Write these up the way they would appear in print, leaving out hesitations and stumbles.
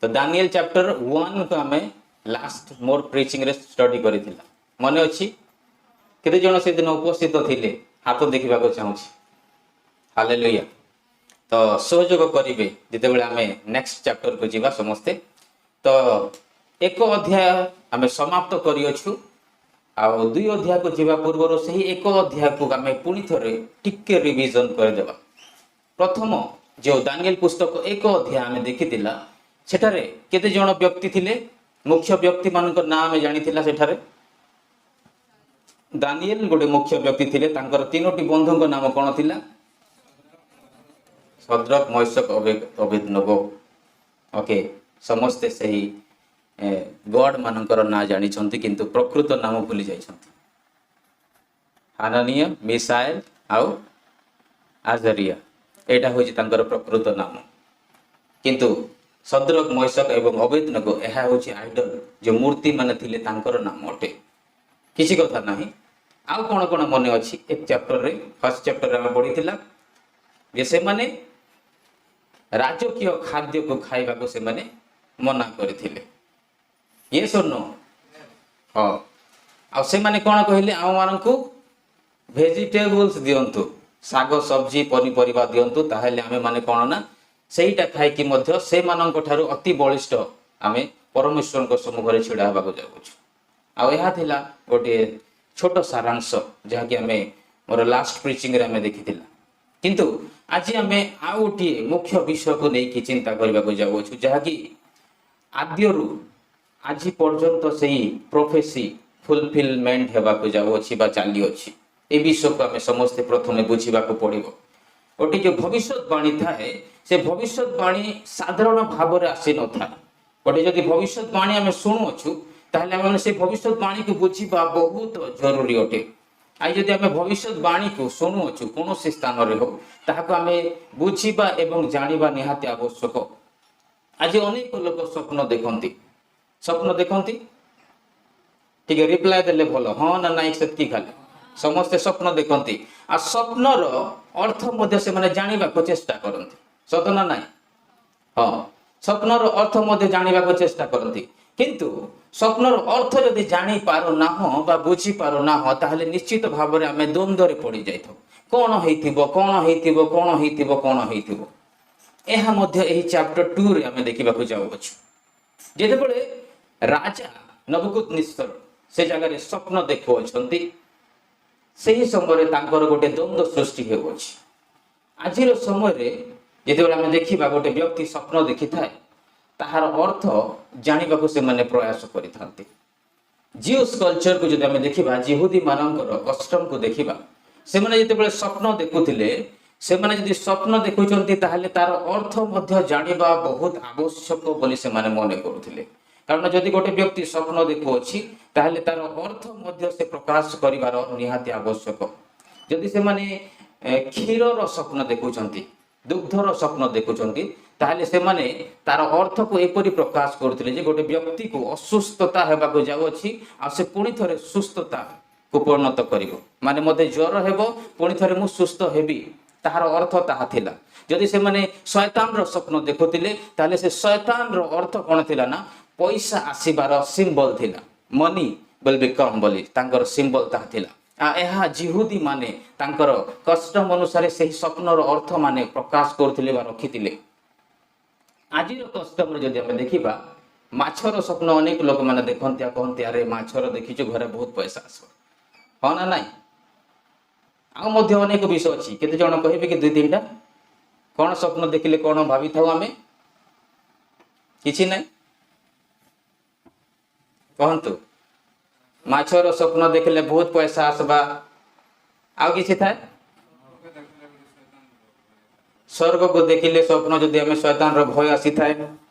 ତ ଦାନିଏଲ ଚାପ୍ଟର 1କୁ ଆମେ ଲାଷ୍ଟ ମୋର ପ୍ରିଚିଂରେ ଷ୍ଟଡି କରିଥିଲା, ମନେ ଅଛି? କେତେ ଜଣ ସେଦିନ ଉପସ୍ଥିତ ଥିଲେ? ହାତ ଦେଖିବାକୁ ଚାହୁଁଛି। ହାଲେଲୁୟା। ତ ସହଯୋଗ କରିବେ ଯେତେବେଳେ ଆମେ ନେକ୍ସଟ ଚାପ୍ଟରକୁ ଯିବା ସମସ୍ତେ। ତ ଏକ ଅଧ୍ୟାୟ ଆମେ ସମାପ୍ତ କରିଅଛୁ, ଆଉ ଦୁଇ ଅଧ୍ୟାୟକୁ ଯିବା ପୂର୍ବରୁ ସେହି ଏକ ଅଧ୍ୟାୟକୁ ଆମେ ପୁଣି ଥରେ ଟିକେ ରିଭିଜନ କରିଦେବା। ପ୍ରଥମ ଯେଉଁ ଦାନିଏଲ ପୁସ୍ତକ ଏକ ଅଧ୍ୟାୟ ଆମେ ଦେଖିଥିଲା, ସେଠାରେ କେତେ ଜଣ ବ୍ୟକ୍ତି ଥିଲେ? ମୁଖ୍ୟ ବ୍ୟକ୍ତିମାନଙ୍କ ନାଁ ଆମେ ଜାଣିଥିଲା। ସେଠାରେ ଦାନିଏଲ ଗୋଟେ ମୁଖ୍ୟ ବ୍ୟକ୍ତି ଥିଲେ। ତାଙ୍କର ତିନୋଟି ବନ୍ଧୁଙ୍କ ନାମ କ'ଣ ଥିଲା? ଶଦ୍ରକ, ମୈଶକ, ଅବେଦନଗୋ। ଓକେ, ସମସ୍ତେ ସେହି ଗଡ୍ ମାନଙ୍କର ନାଁ ଜାଣିଛନ୍ତି, କିନ୍ତୁ ପ୍ରକୃତ ନାମ ଭୁଲି ଯାଇଛନ୍ତି। ହାନାନିୟ, ମିସାଏଲ ଆଉ ଆଜରିଆ, ଏଇଟା ହେଉଛି ତାଙ୍କର ପ୍ରକୃତ ନାମ। କିନ୍ତୁ ଶଦ୍ରକ, ମୈଶକ ଏବଂ ଅବେଦନଗୋ, ଏହା ହେଉଛି ଆଇଡଲ, ଯେଉଁ ମୂର୍ତ୍ତି ମାନେ ଥିଲେ, ତାଙ୍କର ନାମ ଅଟେ। କିଛି କଥା ନାହିଁ। ଆଉ କ'ଣ କ'ଣ ମନେ ଅଛି? ଏକ ଚାପ୍ଟରରେ, ଫାର୍ଷ୍ଟ ଚାପ୍ଟରରେ ଆମେ ପଢିଥିଲା ଯେ ସେମାନେ ରାଜକୀୟ ଖାଦ୍ୟକୁ ଖାଇବାକୁ ସେମାନେ ମନା କରିଥିଲେ। Yes or no? ହଁ। ଆଉ ସେମାନେ କ'ଣ କହିଲେ? ଆମମାନଙ୍କୁ ଭେଜିଟେବୁଲ୍ସ ଦିଅନ୍ତୁ, ଶାଗ ସବଜି ପନିପରିବା ଦିଅନ୍ତୁ, ତାହେଲେ ଆମେ ମାନେ କ'ଣ ନା ସେଇଟା ଖାଇକି ମଧ୍ୟ ସେମାନଙ୍କ ଠାରୁ ଅତି ବଳିଷ୍ଠ ଆମେ ପରମେଶ୍ୱରଙ୍କ ସମ୍ମୁଖରେ ଛିଡ଼ା ହେବାକୁ ଯାଉଛୁ। ଆଉ ଏହା ଥିଲା ଗୋଟିଏ ଛୋଟ ସାରାଂଶ, ଯାହାକି ଆମେ ମୋର ଲାଷ୍ଟ ପ୍ରିଚିଂରେ ଆମେ ଦେଖିଥିଲା। କିନ୍ତୁ ଆଜି ଆମେ ଆଉ ଗୋଟିଏ ମୁଖ୍ୟ ବିଷୟକୁ ନେଇକି ଚିନ୍ତା କରିବାକୁ ଯାଉଅଛୁ, ଯାହାକି ଆଦ୍ୟରୁ ଆଜି ପର୍ଯ୍ୟନ୍ତ ସେଇ ପ୍ରୋଫେସି ଫୁଲଫିଲମେଣ୍ଟ ହେବାକୁ ଯାଉଅଛି ବା ଚାଲିଅଛି। ଏ ବିଷୟକୁ ଆମେ ସମସ୍ତେ ପ୍ରଥମେ ବୁଝିବାକୁ ପଡ଼ିବ। ଗୋଟେ ଯେଉଁ ଭବିଷ୍ୟତବାଣୀ ଥାଏ, ସେ ଭବିଷ୍ୟତବାଣୀ ସାଧାରଣ ଭାବରେ ଆସିନଥାଏ। ଗୋଟେ ଯଦି ଭବିଷ୍ୟତବାଣୀ ଆମେ ଶୁଣୁଅଛୁ, ତାହେଲେ ଆମେ ସେ ଭବିଷ୍ୟତବାଣୀକୁ ବୁଝିବା ବହୁତ ଜରୁରୀ ଅଟେ। ଆଉ ଯଦି ଆମେ ଭବିଷ୍ୟତବାଣୀକୁ ଶୁଣୁଅଛୁ, କୌଣସି ସ୍ଥାନରେ ହଉ, ତାହାକୁ ଆମେ ବୁଝିବା ଏବଂ ଜାଣିବା ନିହାତି ଆବଶ୍ୟକ। ଆଜି ଅନେକ ଲୋକ ସ୍ୱପ୍ନ ଦେଖନ୍ତି। ସ୍ୱପ୍ନ ଦେଖନ୍ତି? ଟିକେ ରିପ୍ଲାଏ ଦେଲେ ଭଲ, ହଁ ନା ନାଇଁ, ସେତିକି ଖାଲି। ସମସ୍ତେ ସ୍ୱପ୍ନ ଦେଖନ୍ତି, ଆଉ ସ୍ୱପ୍ନର ଅର୍ଥ ମଧ୍ୟ ସେମାନେ ଜାଣିବାକୁ ଚେଷ୍ଟା କରନ୍ତି। ସତ ନା ନାଇଁ? ହଁ, ସ୍ୱପ୍ନର ଅର୍ଥ ମଧ୍ୟ ଜାଣିବାକୁ ଚେଷ୍ଟା କରନ୍ତି। କିନ୍ତୁ ସ୍ୱପ୍ନର ଅର୍ଥ ଯଦି ଜାଣିପାରୁନାହଁ ବା ବୁଝିପାରୁନାହଁ, ତାହେଲେ ନିଶ୍ଚିତ ଭାବରେ ଆମେ ଦ୍ୱନ୍ଦ୍ୱରେ ପଡ଼ି ଯାଇଥାଉ। କ'ଣ ହେଇଥିବ, କ'ଣ ହେଇଥିବ, କ'ଣ ହେଇଥିବ, କ'ଣ ହେଇଥିବ? ଏହା ମଧ୍ୟ ଏହି ଚାପ୍ଟର 2ରେ ଆମେ ଦେଖିବାକୁ ଯାଉଅଛୁ। ଯେତେବେଳେ ରାଜା ନବୂଖଦନିତ୍ସର ସେ ଜାଗାରେ ସ୍ୱପ୍ନ ଦେଖୁଅଛନ୍ତି, ସେହି ସମୟରେ ତାଙ୍କର ଗୋଟେ ଦ୍ୱନ୍ଦ୍ୱ ସୃଷ୍ଟି ହେଉଅଛି। ଆଜିର ସମୟରେ ଯେତେବେଳେ ଆମେ ଦେଖିବା, ଗୋଟେ ବ୍ୟକ୍ତି ସ୍ୱପ୍ନ ଦେଖିଥାଏ, ତାହାର ଅର୍ଥ ଜାଣିବାକୁ ସେମାନେ ପ୍ରୟାସ କରିଥାନ୍ତି। ଜିଉସ୍ କଲଚରକୁ ଯଦି ଆମେ ଦେଖିବା, ଜିହୁଦୀ ମାନଙ୍କର କଷ୍ଟମକୁ ଦେଖିବା, ସେମାନେ ଯେତେବେଳେ ସ୍ୱପ୍ନ ଦେଖୁଥିଲେ, ସେମାନେ ଯଦି ସ୍ୱପ୍ନ ଦେଖୁଛନ୍ତି, ତାହେଲେ ତାର ଅର୍ଥ ମଧ୍ୟ ଜାଣିବା ବହୁତ ଆବଶ୍ୟକ ବୋଲି ସେମାନେ ମନେ କରୁଥିଲେ। କାରଣ ଯଦି ଗୋଟେ ବ୍ୟକ୍ତି ସ୍ୱପ୍ନ ଦେଖୁଅଛି, ତାହେଲେ ତାର ଅର୍ଥ ମଧ୍ୟ ସେ ପ୍ରକାଶ କରିବାର ନିହାତି ଆବଶ୍ୟକ। ଯଦି ସେମାନେ କ୍ଷୀରର ସ୍ୱପ୍ନ ଦେଖୁଛନ୍ତି, ଦୁଗ୍ଧର ସ୍ୱପ୍ନ ଦେଖୁଛନ୍ତି, ତାହେଲେ ସେମାନେ ତାର ଅର୍ଥକୁ ଏପରି ପ୍ରକାଶ କରୁଥିଲେ ଯେ ଗୋଟେ ବ୍ୟକ୍ତିକୁ ଅସୁସ୍ଥତା ହେବାକୁ ଯାଉଅଛି, ଆଉ ସେ ପୁଣି ଥରେ ସୁସ୍ଥତାକୁ ପରିଣତ କରିବ। ମାନେ ମୋତେ ଜ୍ୱର ହେବ, ପୁଣି ଥରେ ମୁଁ ସୁସ୍ଥ ହେବି, ତାହାର ଅର୍ଥ ତାହା ଥିଲା। ଯଦି ସେମାନେ ଶୟତାନର ସ୍ୱପ୍ନ ଦେଖୁଥିଲେ, ତାହେଲେ ସେ ଶୟତାନର ଅର୍ଥ କ'ଣ ଥିଲା ନା ପଇସା ଆସିବାର ସିମ୍ବଲ ଥିଲା। ମନି will be କମ୍ ବୋଲି ତାଙ୍କର ସିମ୍ବଲ ତାହା ଥିଲା। ଆଉ ଏହା ଜିହୁଦୀ ମାନେ ତାଙ୍କର କଷ୍ଟମ ଅନୁସାରେ ସେହି ସ୍ୱପ୍ନର ଅର୍ଥ ମାନେ ପ୍ରକାଶ କରୁଥିଲେ ବା ରଖିଥିଲେ। ଆଜିର କଷ୍ଟମରେ ଯଦି ଆମେ ଦେଖିବା, ମାଛର ସ୍ୱପ୍ନ ଅନେକ ଲୋକମାନେ ଦେଖନ୍ତି ଆଉ କହନ୍ତି, "ଆରେ, ମାଛର ଦେଖିଛୁ, ଘରେ ବହୁତ ପଇସା ଆସିବ।" ହଁ ନା ନାଇଁ? ଆଉ ମଧ୍ୟ ଅନେକ ବିଷୟ ଅଛି। କେତେ ଜଣ କହିବେ କି ଦୁଇ ତିନିଟା? କ'ଣ ସ୍ୱପ୍ନ ଦେଖିଲେ କ'ଣ ଭାବିଥାଉ ଆମେ? କିଛି ନାହିଁ? କହନ୍ତୁ। ମାଛର ସ୍ୱପ୍ନ ଦେଖିଲେ ବହୁତ ପଇସା ଆସବା, ଆଉ କିଛି ଥାଏ? ସ୍ୱର୍ଗକୁ ଦେଖିଲେ ସ୍ୱପ୍ନ ଯଦି ଆମେ, ଶୈତାନର ଭୟ ଆସିଥାଏ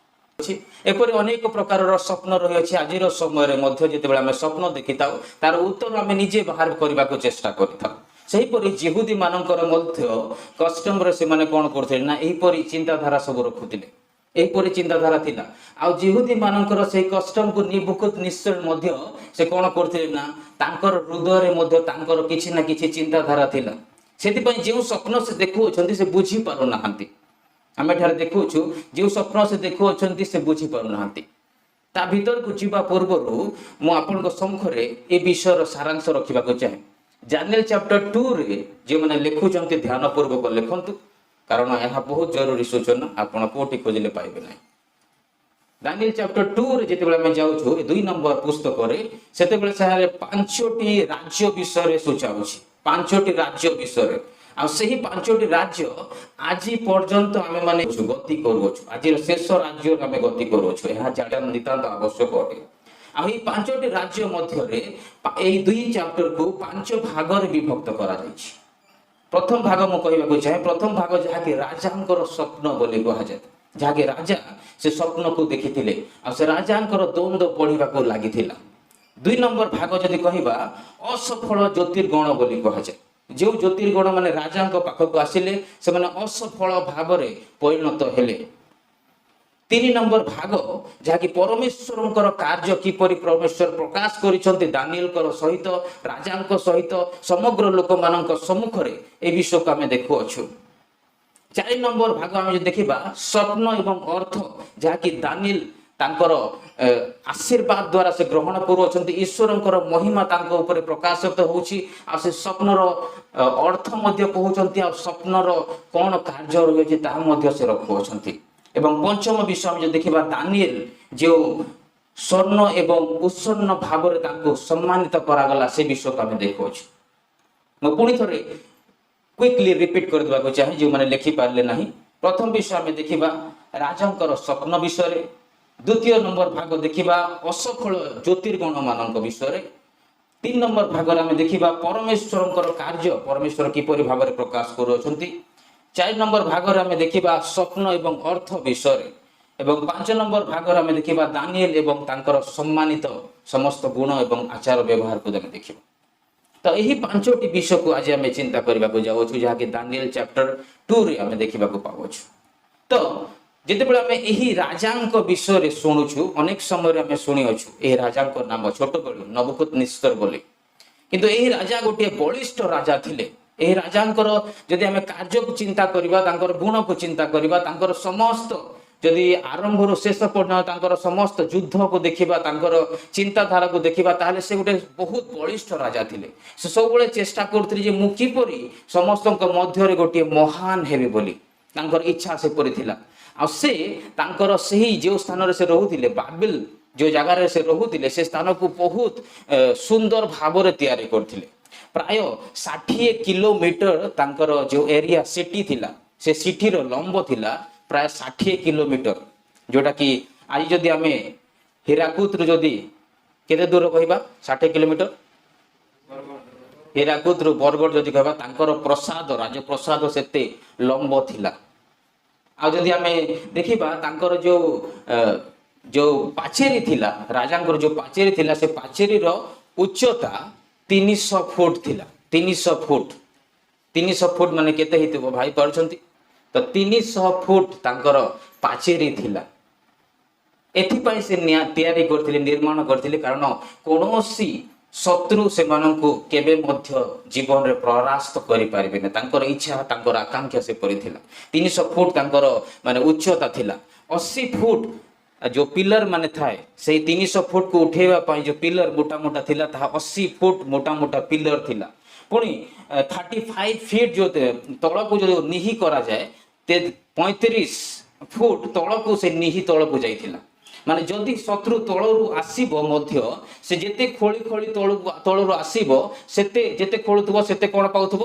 ଅଛି। ଏପରି ଅନେକ ପ୍ରକାରର ସ୍ୱପ୍ନ ରହିଅଛି। ଆଜିର ସମୟରେ ମଧ୍ୟ ଯେତେବେଳେ ଆମେ ସ୍ୱପ୍ନ ଦେଖିଥାଉ, ତାର ଉତ୍ତର ଆମେ ନିଜେ ବାହାର କରିବାକୁ ଚେଷ୍ଟା କରିଥାଉ। ସେହିପରି ଜିହୁଦୀ ମାନଙ୍କର ମଧ୍ୟ କଷ୍ଟମରେ ସେମାନେ କ'ଣ କରୁଥିଲେ ନା ଏହିପରି ଚିନ୍ତାଧାରା ସବୁ ରଖୁଥିଲେ। ଏହିପରି ଚିନ୍ତାଧାରା ଥିଲା। ଆଉ ଜିହୁଦୀ ମାନଙ୍କର ସେଇ କଷ୍ଟମକୁ ନିବୁଖଦନିତ୍ସର ମଧ୍ୟ ସେ କ'ଣ କରୁଥିଲେ ନା ତାଙ୍କର ହୃଦୟରେ ମଧ୍ୟ ତାଙ୍କର କିଛି ନା କିଛି ଚିନ୍ତାଧାରା ଥିଲା। ସେଥିପାଇଁ ଯେଉଁ ସ୍ୱପ୍ନ ସେ ଦେଖୁଅଛନ୍ତି, ସେ ବୁଝି ପାରୁନାହାନ୍ତି। ଆମେ ଏଠାରେ ଦେଖୁଅଛୁ, ଯେଉଁ ସ୍ୱପ୍ନ ସେ ଦେଖୁଅଛନ୍ତି ସେ ବୁଝିପାରୁନାହାନ୍ତି। ତା ଭିତରକୁ ଯିବା ପୂର୍ବରୁ ମୁଁ ଆପଣଙ୍କ ସମ୍ମୁଖରେ ଏ ବିଷୟର ସାରାଂଶ ରଖିବାକୁ ଚାହେଁ। ଦାନିଏଲ ଚାପ୍ଟର 2ରେ ଯେଉଁମାନେ ଲେଖୁଛନ୍ତି, ଧ୍ୟାନପୂର୍ବକ ଲେଖନ୍ତୁ, କାରଣ ଏହା ବହୁତ ଜରୁରୀ ସୂଚନା, ଆପଣ କୋଉଠି ଖୋଜିଲେ ପାଇବେ ନାହିଁ। ଦାନିଏଲ ଚାପ୍ଟର 2ରେ ଯେତେବେଳେ ଆମେ ଯାଉଛୁ, ଏ 2 ନମ୍ବର ପୁସ୍ତକରେ, ସେତେବେଳେ ସେଠାରେ ପାଞ୍ଚଟି ରାଜ୍ୟ ବିଷୟରେ ସୂଚାଉଛି, ପାଞ୍ଚଟି ରାଜ୍ୟ ବିଷୟରେ। ଆଉ ସେହି ପାଞ୍ଚଟି ରାଜ୍ୟ ଆଜି ପର୍ଯ୍ୟନ୍ତ ଆମେ ମାନେ ଗତି କରୁଅଛୁ। ଆଜିର ଶେଷ ରାଜ୍ୟରେ ଆମେ ଗତି କରୁଅଛୁ। ଏହା ଜାଣିବା ନିତାନ୍ତ ଆବଶ୍ୟକ ଅଟେ। ଆଉ ଏହି ପାଞ୍ଚଟି ରାଜ୍ୟ ମଧ୍ୟରେ ଏଇ ଦୁଇ ଚାପ୍ଟରକୁ ପାଞ୍ଚ ଭାଗରେ ବିଭକ୍ତ କରାଯାଇଛି। ପ୍ରଥମ ଭାଗ ମୁଁ କହିବାକୁ ଚାହେଁ, ପ୍ରଥମ ଭାଗ ଯାହାକି ରାଜାଙ୍କର ସ୍ୱପ୍ନ ବୋଲି କୁହାଯାଏ, ଯାହାକି ରାଜା ସେ ସ୍ୱପ୍ନକୁ ଦେଖିଥିଲେ ଆଉ ସେ ରାଜାଙ୍କର ଦ୍ୱନ୍ଦ୍ୱ ବଢିବାକୁ ଲାଗିଥିଲା। 2 ନମ୍ବର ଭାଗ ଯଦି କହିବା, ଅସଫଳ ଜ୍ୟୋତିର୍ଗଣ ବୋଲି କୁହାଯାଏ। ଯେଉଁ ଜ୍ୟୋତିର୍ଗଣ ମାନେ ରାଜାଙ୍କ ପାଖକୁ ଆସିଲେ, ସେମାନେ ଅସଫଳ ଭାବରେ ପରିଣତ ହେଲେ। 3 ନମ୍ବର ଭାଗ ଯାହାକି ପରମେଶ୍ୱରଙ୍କର କାର୍ଯ୍ୟ, କିପରି ପରମେଶ୍ୱର ପ୍ରକାଶ କରିଛନ୍ତି ଦାନିଏଲଙ୍କର ସହିତ, ରାଜାଙ୍କ ସହିତ, ସମଗ୍ର ଲୋକମାନଙ୍କ ସମ୍ମୁଖରେ, ଏ ବିଷୟକୁ ଆମେ ଦେଖୁଅଛୁ। 4 ନମ୍ବର ଭାଗ ଆମେ ଯଦି ଦେଖିବା, ସ୍ୱପ୍ନ ଏବଂ ଅର୍ଥ, ଯାହାକି ଦାନିଏଲ ତାଙ୍କର ଆଶୀର୍ବାଦ ଦ୍ୱାରା ସେ ଗ୍ରହଣ କରୁଅଛନ୍ତି। ଈଶ୍ୱରଙ୍କର ମହିମା ତାଙ୍କ ଉପରେ ପ୍ରକାଶିତ ହେଉଛି ଆଉ ସେ ସ୍ୱପ୍ନର ଅର୍ଥ ମଧ୍ୟ କହୁଛନ୍ତି ଆଉ ସ୍ୱପ୍ନର କ'ଣ କାର୍ଯ୍ୟ ରହିଅଛି, ତାହା ମଧ୍ୟ ସେ ରଖୁଅଛନ୍ତି। ଏବଂ ପଞ୍ଚମ ବିଷୟ ଆମେ ଯଦି ଦେଖିବା, ଦାନିଏଲ ଯେଉଁ ସ୍ୱର୍ଣ୍ଣ ଏବଂ ଉତ୍ସନ୍ନ ଭାବରେ ତାଙ୍କୁ ସମ୍ମାନିତ କରାଗଲା, ସେ ବିଷୟକୁ ଆମେ ଦେଖୁଅଛୁ। ମୁଁ ପୁଣି ଥରେ କୁଇକଲି ରିପିଟ୍ କରିଦେବାକୁ ଚାହେଁ, ଯେଉଁମାନେ ଲେଖିପାରିଲେ ନାହିଁ। ପ୍ରଥମ ବିଷୟ ଆମେ ଦେଖିବା ରାଜାଙ୍କର ସ୍ୱପ୍ନ ବିଷୟରେ। ଦ୍ୱିତୀୟ ନମ୍ବର ଭାଗ ଦେଖିବା ଅସଫଳ ଜ୍ୟୋତିର୍ଗଣ ମାନଙ୍କ ବିଷୟରେ। 3 ନମ୍ବର ଭାଗରେ ଆମେ ଦେଖିବା ପରମେଶ୍ୱରଙ୍କର କାର୍ଯ୍ୟ, ପରମେଶ୍ୱର କିପରି ଭାବରେ ପ୍ରକାଶ କରୁଅଛନ୍ତି। 4 ନମ୍ବର ଭାଗରେ ଆମେ ଦେଖିବା ସ୍ୱପ୍ନ ଏବଂ ଅର୍ଥ ବିଷୟରେ ଏବଂ 5 ନମ୍ବର ଭାଗରେ ଆମେ ଦେଖିବା ଦାନିଏଲ ଏବଂ ତାଙ୍କର ସମ୍ମାନିତ ସମସ୍ତ ଗୁଣ ଏବଂ ଆଚାର ବ୍ୟବହାରକୁ ଆମେ ଦେଖିବା। ତ ଏହି ପାଞ୍ଚଟି ବିଷୟକୁ ଆଜି ଆମେ ଚିନ୍ତା କରିବାକୁ ଯାଉଅଛୁ, ଯାହାକି ଦାନିଏଲ ଚାପ୍ଟର 2ରେ ଆମେ ଦେଖିବାକୁ ପାଉଅଛୁ। ତ ଯେତେବେଳେ ଆମେ ଏହି ରାଜାଙ୍କ ବିଷୟରେ ଶୁଣୁଛୁ, ଅନେକ ସମୟରେ ଆମେ ଶୁଣିଅଛୁ ଏହି ରାଜାଙ୍କ ନାମ ଛୋଟବେଳୁ, ନବୂଖଦନିତ୍ସର ବୋଲି। କିନ୍ତୁ ଏହି ରାଜା ଗୋଟିଏ ବଳିଷ୍ଠ ରାଜା ଥିଲେ। ଏହି ରାଜାଙ୍କର ଯଦି ଆମେ କାର୍ଯ୍ୟକୁ ଚିନ୍ତା କରିବା, ତାଙ୍କର ଗୁଣକୁ ଚିନ୍ତା କରିବା, ତାଙ୍କର ସମସ୍ତ ଯଦି ଆରମ୍ଭରୁ ଶେଷ ପର୍ଯ୍ୟନ୍ତ ତାଙ୍କର ସମସ୍ତ ଯୁଦ୍ଧକୁ ଦେଖିବା, ତାଙ୍କର ଚିନ୍ତାଧାରାକୁ ଦେଖିବା, ତାହେଲେ ସେ ଗୋଟେ ବହୁତ ବଳିଷ୍ଠ ରାଜା ଥିଲେ। ସେ ସବୁବେଳେ ଚେଷ୍ଟା କରୁଥିଲେ ଯେ ମୁଁ କିପରି ସମସ୍ତଙ୍କ ମଧ୍ୟରେ ଗୋଟିଏ ମହାନ ହେବି ବୋଲି। ତାଙ୍କର ଇଚ୍ଛା ସେପରି ଥିଲା। ଆଉ ସେ ତାଙ୍କର ସେହି ଯେଉଁ ସ୍ଥାନରେ ସେ ରହୁଥିଲେ, ବାବିଲ ଯେଉଁ ଜାଗାରେ ସେ ରହୁଥିଲେ, ସେ ସ୍ଥାନକୁ ବହୁତ ସୁନ୍ଦର ଭାବରେ ତିଆରି କରିଥିଲେ। ପ୍ରାୟ 60 କିଲୋମିଟର ତାଙ୍କର ଯେଉଁ ଏରିଆ ସିଟି ଥିଲା, ସେ ସିଟିର ଲମ୍ବ ଥିଲା ପ୍ରାୟ 60 କିଲୋମିଟର, ଯୋଉଟା କି ଆଜି ଯଦି ଆମେ ହୀରାକୁଦରୁ ଯଦି କେତେ ଦୂର କହିବା, 60 କିଲୋମିଟର ହୀରାକୁଦରୁ ବରଗଡ଼ ଯଦି କହିବା, ତାଙ୍କର ପ୍ରସାଦ, ରାଜପ୍ରସାଦ ସେତେ ଲମ୍ବ ଥିଲା। ଆଉ ଯଦି ଆମେ ଦେଖିବା, ତାଙ୍କର ଯୋଉ ପାଚେରୀ ଥିଲା, ରାଜାଙ୍କର ଯୋଉ ପାଚେରୀ ଥିଲା, ସେ ପାଚେରୀର ଉଚ୍ଚତା 300 ଫୁଟ ଥିଲା। 300 ଫୁଟ। 300 ଫୁଟ ମାନେ କେତେ ହେଇଥିବ ଭାବି ପାରୁଛନ୍ତି ତ? 300 ଫୁଟ ତାଙ୍କର ପାଚେରୀ ଥିଲା। ଏଥିପାଇଁ ସେ ତିଆରି କରିଥିଲେ, ନିର୍ମାଣ କରିଥିଲେ, କାରଣ କୌଣସି ଶତ୍ରୁ ସେମାନଙ୍କୁ କେବେ ମଧ୍ୟ ଜୀବନରେ ପରାସ୍ତ କରିପାରିବେନି। ତାଙ୍କର ଇଚ୍ଛା, ତାଙ୍କର ଆକାଂକ୍ଷା ସେପରି ଥିଲା। 300 ଫୁଟ ତାଙ୍କର ମାନେ ଉଚ୍ଚତା ଥିଲା। 80 ଫୁଟ ଯୋଉ ପିଲର ମାନେ ଥାଏ, ସେଇ 300 ଫୁଟକୁ ଉଠେଇବା ପାଇଁ ଯୋଉ ପିଲର ମୋଟା ମୋଟା ଥିଲା, ତାହା 80 ଫୁଟ ମୋଟା ମୋଟା ପିଲର ଥିଲା। ପୁଣି 35 ଫିଟ୍ ଯୋଉ ତଳକୁ ଯୋଉ ନିହି କରାଯାଏ, 35 ଫୁଟ ତଳକୁ ସେ ନିହି ତଳକୁ ଯାଇଥିଲା। ମାନେ ଯଦି ଶତ୍ରୁ ତଳରୁ ଆସିବ ମଧ୍ୟ, ସେ ଯେତେ ଖୋଳି ଖୋଳି ତଳକୁ ତଳରୁ ଆସିବ, ସେତେ ଯେତେ ଖୋଳୁଥିବ ସେତେ କଣ ପାଉଥିବ?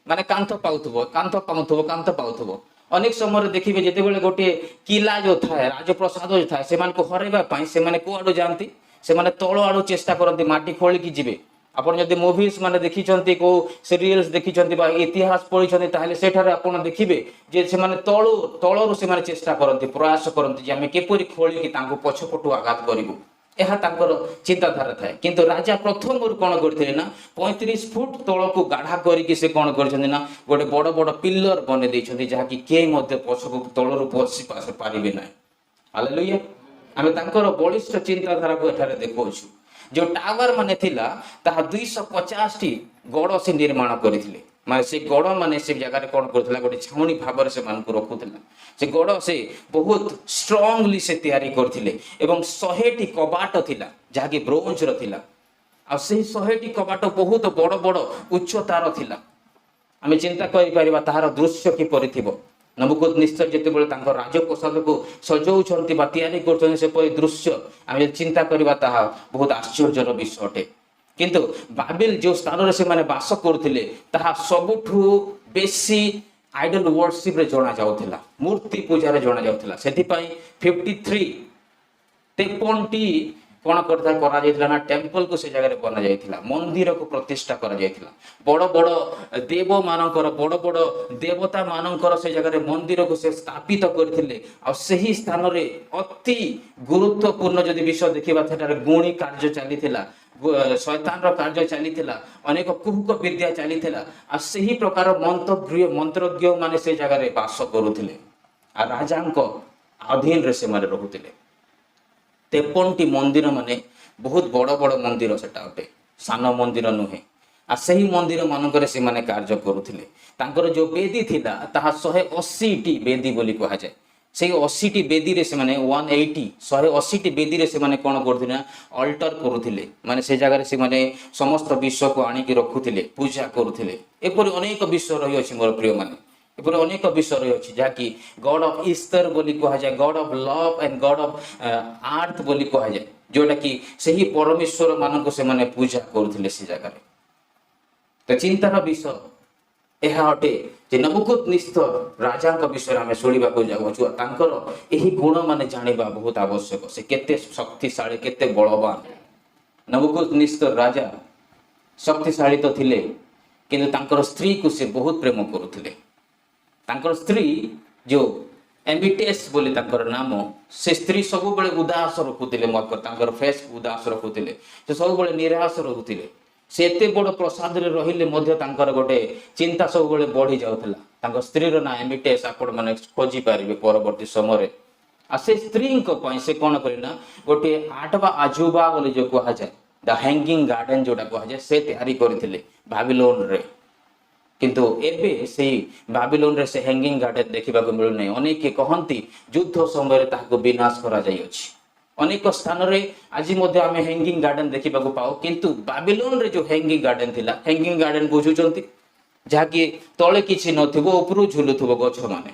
ମାନେ କାନ୍ଥ ପାଉଥିବ, କାନ୍ଥ ପାଉଥିବ, କାନ୍ଥ ପାଉଥିବ। ଅନେକ ସମୟରେ ଦେଖିବେ, ଯେତେବେଳେ ଗୋଟିଏ କିଲା ଯୋଉ ଥାଏ, ରାଜପ୍ରସାଦ ଯୋଉ ଥାଏ, ସେମାନଙ୍କୁ ହରାଇବା ପାଇଁ ସେମାନେ କୁଆଡୁ ଯାଆନ୍ତି? ସେମାନେ ତଳ ଆଡୁ ଚେଷ୍ଟା କରନ୍ତି, ମାଟି ଖୋଳିକି ଯିବେ। ଆପଣ ଯଦି ମୁଭିଜ ମାନେ ଦେଖିଛନ୍ତି, କୋଉ ସିରିଏଲ୍ସ ଦେଖିଛନ୍ତି ବା ଇତିହାସ ପଢିଛନ୍ତି, ତାହେଲେ ସେଠାରେ ଆପଣ ଦେଖିବେ ଯେ ସେମାନେ ତଳରୁ ସେମାନେ ଚେଷ୍ଟା କରନ୍ତି, ପ୍ରୟାସ କରନ୍ତି ଯେ ଆମେ କିପରି ଖୋଳିକି ତାଙ୍କୁ ପଛପଟୁ ଆଘାତ କରିବୁ। ଏହା ତାଙ୍କର ଚିନ୍ତାଧାରା ଥାଏ। କିନ୍ତୁ ରାଜା ପ୍ରଥମରୁ କଣ କରିଥିଲେ ନା, 35 ଫୁଟ ତଳକୁ ଗାଢା କରିକି ସେ କଣ କରିଛନ୍ତି ନା, ଗୋଟେ ବଡ ବଡ ପିଲର ବନେଇ ଦେଇଛନ୍ତି, ଯାହାକି କେହି ମଧ୍ୟ ପଛକୁ ତଳରୁ ପଶି ପାରିବେ ନାହିଁ। ହାଲେଲୁୟା। ଆମେ ତାଙ୍କର ବଳିଷ୍ଠ ଚିନ୍ତାଧାରାକୁ ଏଠାରେ ଦେଖୁଅଛୁ। ଯୋଉ ଟାୱାର ମାନେ ଥିଲା, ତାହା 250ଟି ଗଡ଼ ସେ ନିର୍ମାଣ କରିଥିଲେ। ମାନେ ସେ ଗଡ଼ ମାନେ ସେ ଜାଗାରେ କ'ଣ କରୁଥିଲା, ଗୋଟେ ଛାଉଣି ଭାବରେ ସେମାନଙ୍କୁ ରଖୁଥିଲା। ସେ ଗଡ଼ ସେ ବହୁତ ଷ୍ଟ୍ରଙ୍ଗଲି ସେ ତିଆରି କରିଥିଲେ ଏବଂ 100ଟି କବାଟ ଥିଲା, ଯାହାକି ବ୍ରୋଞ୍ଜର ଥିଲା। ଆଉ ସେହି 100ଟି କବାଟ ବହୁତ ବଡ଼ ବଡ଼ ଉଚ୍ଚତାର ଥିଲା। ଆମେ ଚିନ୍ତା କରିପାରିବା ତାହାର ଦୃଶ୍ୟ କିପରି ଥିବ। ନବୂଖଦନିତ୍ସର ଯେତେବେଳେ ତାଙ୍କ ରାଜପ୍ରସାଦକୁ ସଜଉଛନ୍ତି ବା ତିଆରି କରୁଛନ୍ତି, ସେପରି ଦୃଶ୍ୟ ଆମେ ଯଦି ଚିନ୍ତା କରିବା, ତାହା ବହୁତ ଆଶ୍ଚର୍ଯ୍ୟର ବିଷୟ ଅଟେ। କିନ୍ତୁ ବାବିଲ ଯେଉଁ ସ୍ଥାନରେ ସେମାନେ ବାସ କରୁଥିଲେ, ତାହା ସବୁଠୁ ବେଶୀ ଆଇଡଲ ୱର୍ସିପରେ ଜଣା ଯାଉଥିଲା, ମୂର୍ତ୍ତି ପୂଜାରେ ଜଣା ଯାଉଥିଲା। ସେଥିପାଇଁ 53, 53ଟି କ'ଣ କରାଯାଇଥିଲା ନା ଟେମ୍ପଲକୁ ସେ ଜାଗାରେ ବନାଯାଇଥିଲା, ମନ୍ଦିରକୁ ପ୍ରତିଷ୍ଠା କରାଯାଇଥିଲା। ବଡ଼ ବଡ଼ ଦେବମାନଙ୍କର, ବଡ଼ ବଡ଼ ଦେବତା ମାନଙ୍କର ସେ ଜାଗାରେ ମନ୍ଦିରକୁ ସେ ସ୍ଥାପିତ କରିଥିଲେ। ଆଉ ସେହି ସ୍ଥାନରେ ଅତି ଗୁରୁତ୍ୱପୂର୍ଣ୍ଣ ଯଦି ବିଷୟ ଦେଖିବା, ସେଠାରେ ଗୁଣି କାର୍ଯ୍ୟ ଚାଲିଥିଲା, ଶୈତାନର କାର୍ଯ୍ୟ ଚାଲିଥିଲା, ଅନେକ କୁହୁକ ବିଦ୍ୟା ଚାଲିଥିଲା। ଆଉ ସେହି ପ୍ରକାର ମନ୍ତ୍ରଜ୍ଞ ମାନେ ସେ ଜାଗାରେ ବାସ କରୁଥିଲେ ଆଉ ରାଜାଙ୍କ ଅଧୀନରେ ସେମାନେ ରହୁଥିଲେ। 53ଟି ମନ୍ଦିର ମାନେ ବହୁତ ବଡ଼ ବଡ଼ ମନ୍ଦିର ସେଟା ଅଟେ, ସାନ ମନ୍ଦିର ନୁହେଁ। ଆଉ ସେହି ମନ୍ଦିର ମାନଙ୍କରେ ସେମାନେ କାର୍ଯ୍ୟ କରୁଥିଲେ। ତାଙ୍କର ଯୋଉ ବେଦୀ ଥିଲା, ତାହା 180ଟି ବେଦୀ ବୋଲି କୁହାଯାଏ। ସେଇ 80ଟି ବେଦୀରେ ସେମାନେ, 180, 180ଟି ବେଦୀରେ ସେମାନେ କ'ଣ କରୁଥିଲେ ନା ଅଲ୍ଟର କରୁଥିଲେ। ମାନେ ସେ ଜାଗାରେ ସେମାନେ ସମସ୍ତ ବିଷୟକୁ ଆଣିକି ରଖୁଥିଲେ, ପୂଜା କରୁଥିଲେ। ଏପରି ଅନେକ ବିଷୟ ରହିଅଛି ମୋର ପ୍ରିୟମାନେ, ଏପରି ଅନେକ ବିଷୟ ରହିଅଛି, ଯାହାକି ଗଡ୍ ଅଫ୍ ଇସ୍ତର ବୋଲି କୁହାଯାଏ, God of love and God of earth ବୋଲି କୁହାଯାଏ, ଯୋଉଟାକି ସେହି ପରମେଶ୍ୱର ମାନଙ୍କୁ ସେମାନେ ପୂଜା କରୁଥିଲେ ସେ ଜାଗାରେ। ତ ଚିନ୍ତାର ବିଷୟ ଏହା ଅଟେ ଯେ ନବୂଖଦନିତ୍ସର ରାଜାଙ୍କ ବିଷୟରେ ଆମେ ଶୁଣିବାକୁ ଯାଉଅଛୁ ଆଉ ତାଙ୍କର ଏହି ଗୁଣ ମାନେ ଜାଣିବା ବହୁତ ଆବଶ୍ୟକ। ସେ କେତେ ଶକ୍ତିଶାଳୀ, କେତେ ବଳବାନ। ନବୂଖଦନିତ୍ସର ରାଜା ଶକ୍ତିଶାଳୀ ତ ଥିଲେ, କିନ୍ତୁ ତାଙ୍କର ସ୍ତ୍ରୀକୁ ସେ ବହୁତ ପ୍ରେମ କରୁଥିଲେ। ତାଙ୍କର ସ୍ତ୍ରୀ ଯୋଉ ଏମିଟେସ୍ ବୋଲି ତାଙ୍କର ନାମ, ସେ ସ୍ତ୍ରୀ ସବୁବେଳେ ଉଦାସ ରଖୁଥିଲେ, ତାଙ୍କର ଫେସ୍ ଉଦାସ ରଖୁଥିଲେ। ସେ ସବୁବେଳେ ନିରାଶ ରହୁଥିଲେ। ସେ ଏତେ ବଡ଼ ପ୍ରସାଦରେ ରହିଲେ ମଧ୍ୟ ତାଙ୍କର ଗୋଟେ ଚିନ୍ତା ସବୁବେଳେ ବଢି ଯାଉଥିଲା। ତାଙ୍କ ସ୍ତ୍ରୀର ନାଁ ଏମିଟେସ୍, ଆପଣମାନେ ଖୋଜି ପାରିବେ ପରବର୍ତ୍ତୀ ସମୟରେ। ଆଉ ସେ ସ୍ତ୍ରୀଙ୍କ ପାଇଁ ସେ କ'ଣ କଲେ ନା ଗୋଟିଏ ଆଟବା ଆଜୁବା ବୋଲି ଯୋଉ କୁହାଯାଏ, ଦ ହ୍ୟାଙ୍ଗିଂ ଗାର୍ଡେନ ଯୋଉଟା କୁହାଯାଏ, ସେ ତିଆରି କରିଥିଲେ ବାବିଲୋନରେ। କିନ୍ତୁ ଏବେ ସେଇ ବାବିଲୋନରେ ସେ ହ୍ୟାଙ୍ଗିଂ ଗାର୍ଡେନ ଦେଖିବାକୁ ମିଳୁନାହିଁ। ଅନେକ କହନ୍ତି ଯୁଦ୍ଧ ସମୟରେ ତାହାକୁ ବିନାଶ କରାଯାଇଅଛି। ଅନେକ ସ୍ଥାନରେ ଆଜି ମଧ୍ୟ ଆମେ ହ୍ୟାଙ୍ଗିଂ ଗାର୍ଡେନ ଦେଖିବାକୁ ପାଉ, କିନ୍ତୁ ବାବିଲୋନରେ ଯୋଉ ହ୍ୟାଙ୍ଗିଂ ଗାର୍ଡେନ ଥିଲା, ହ୍ୟାଙ୍ଗିଂ ଗାର୍ଡେନ ବୁଝୁଛନ୍ତି, ଯାହାକି ତଳେ କିଛି ନଥିବ, ଉପରୁ ଝୁଲୁଥିବ ଗଛ ମାନେ,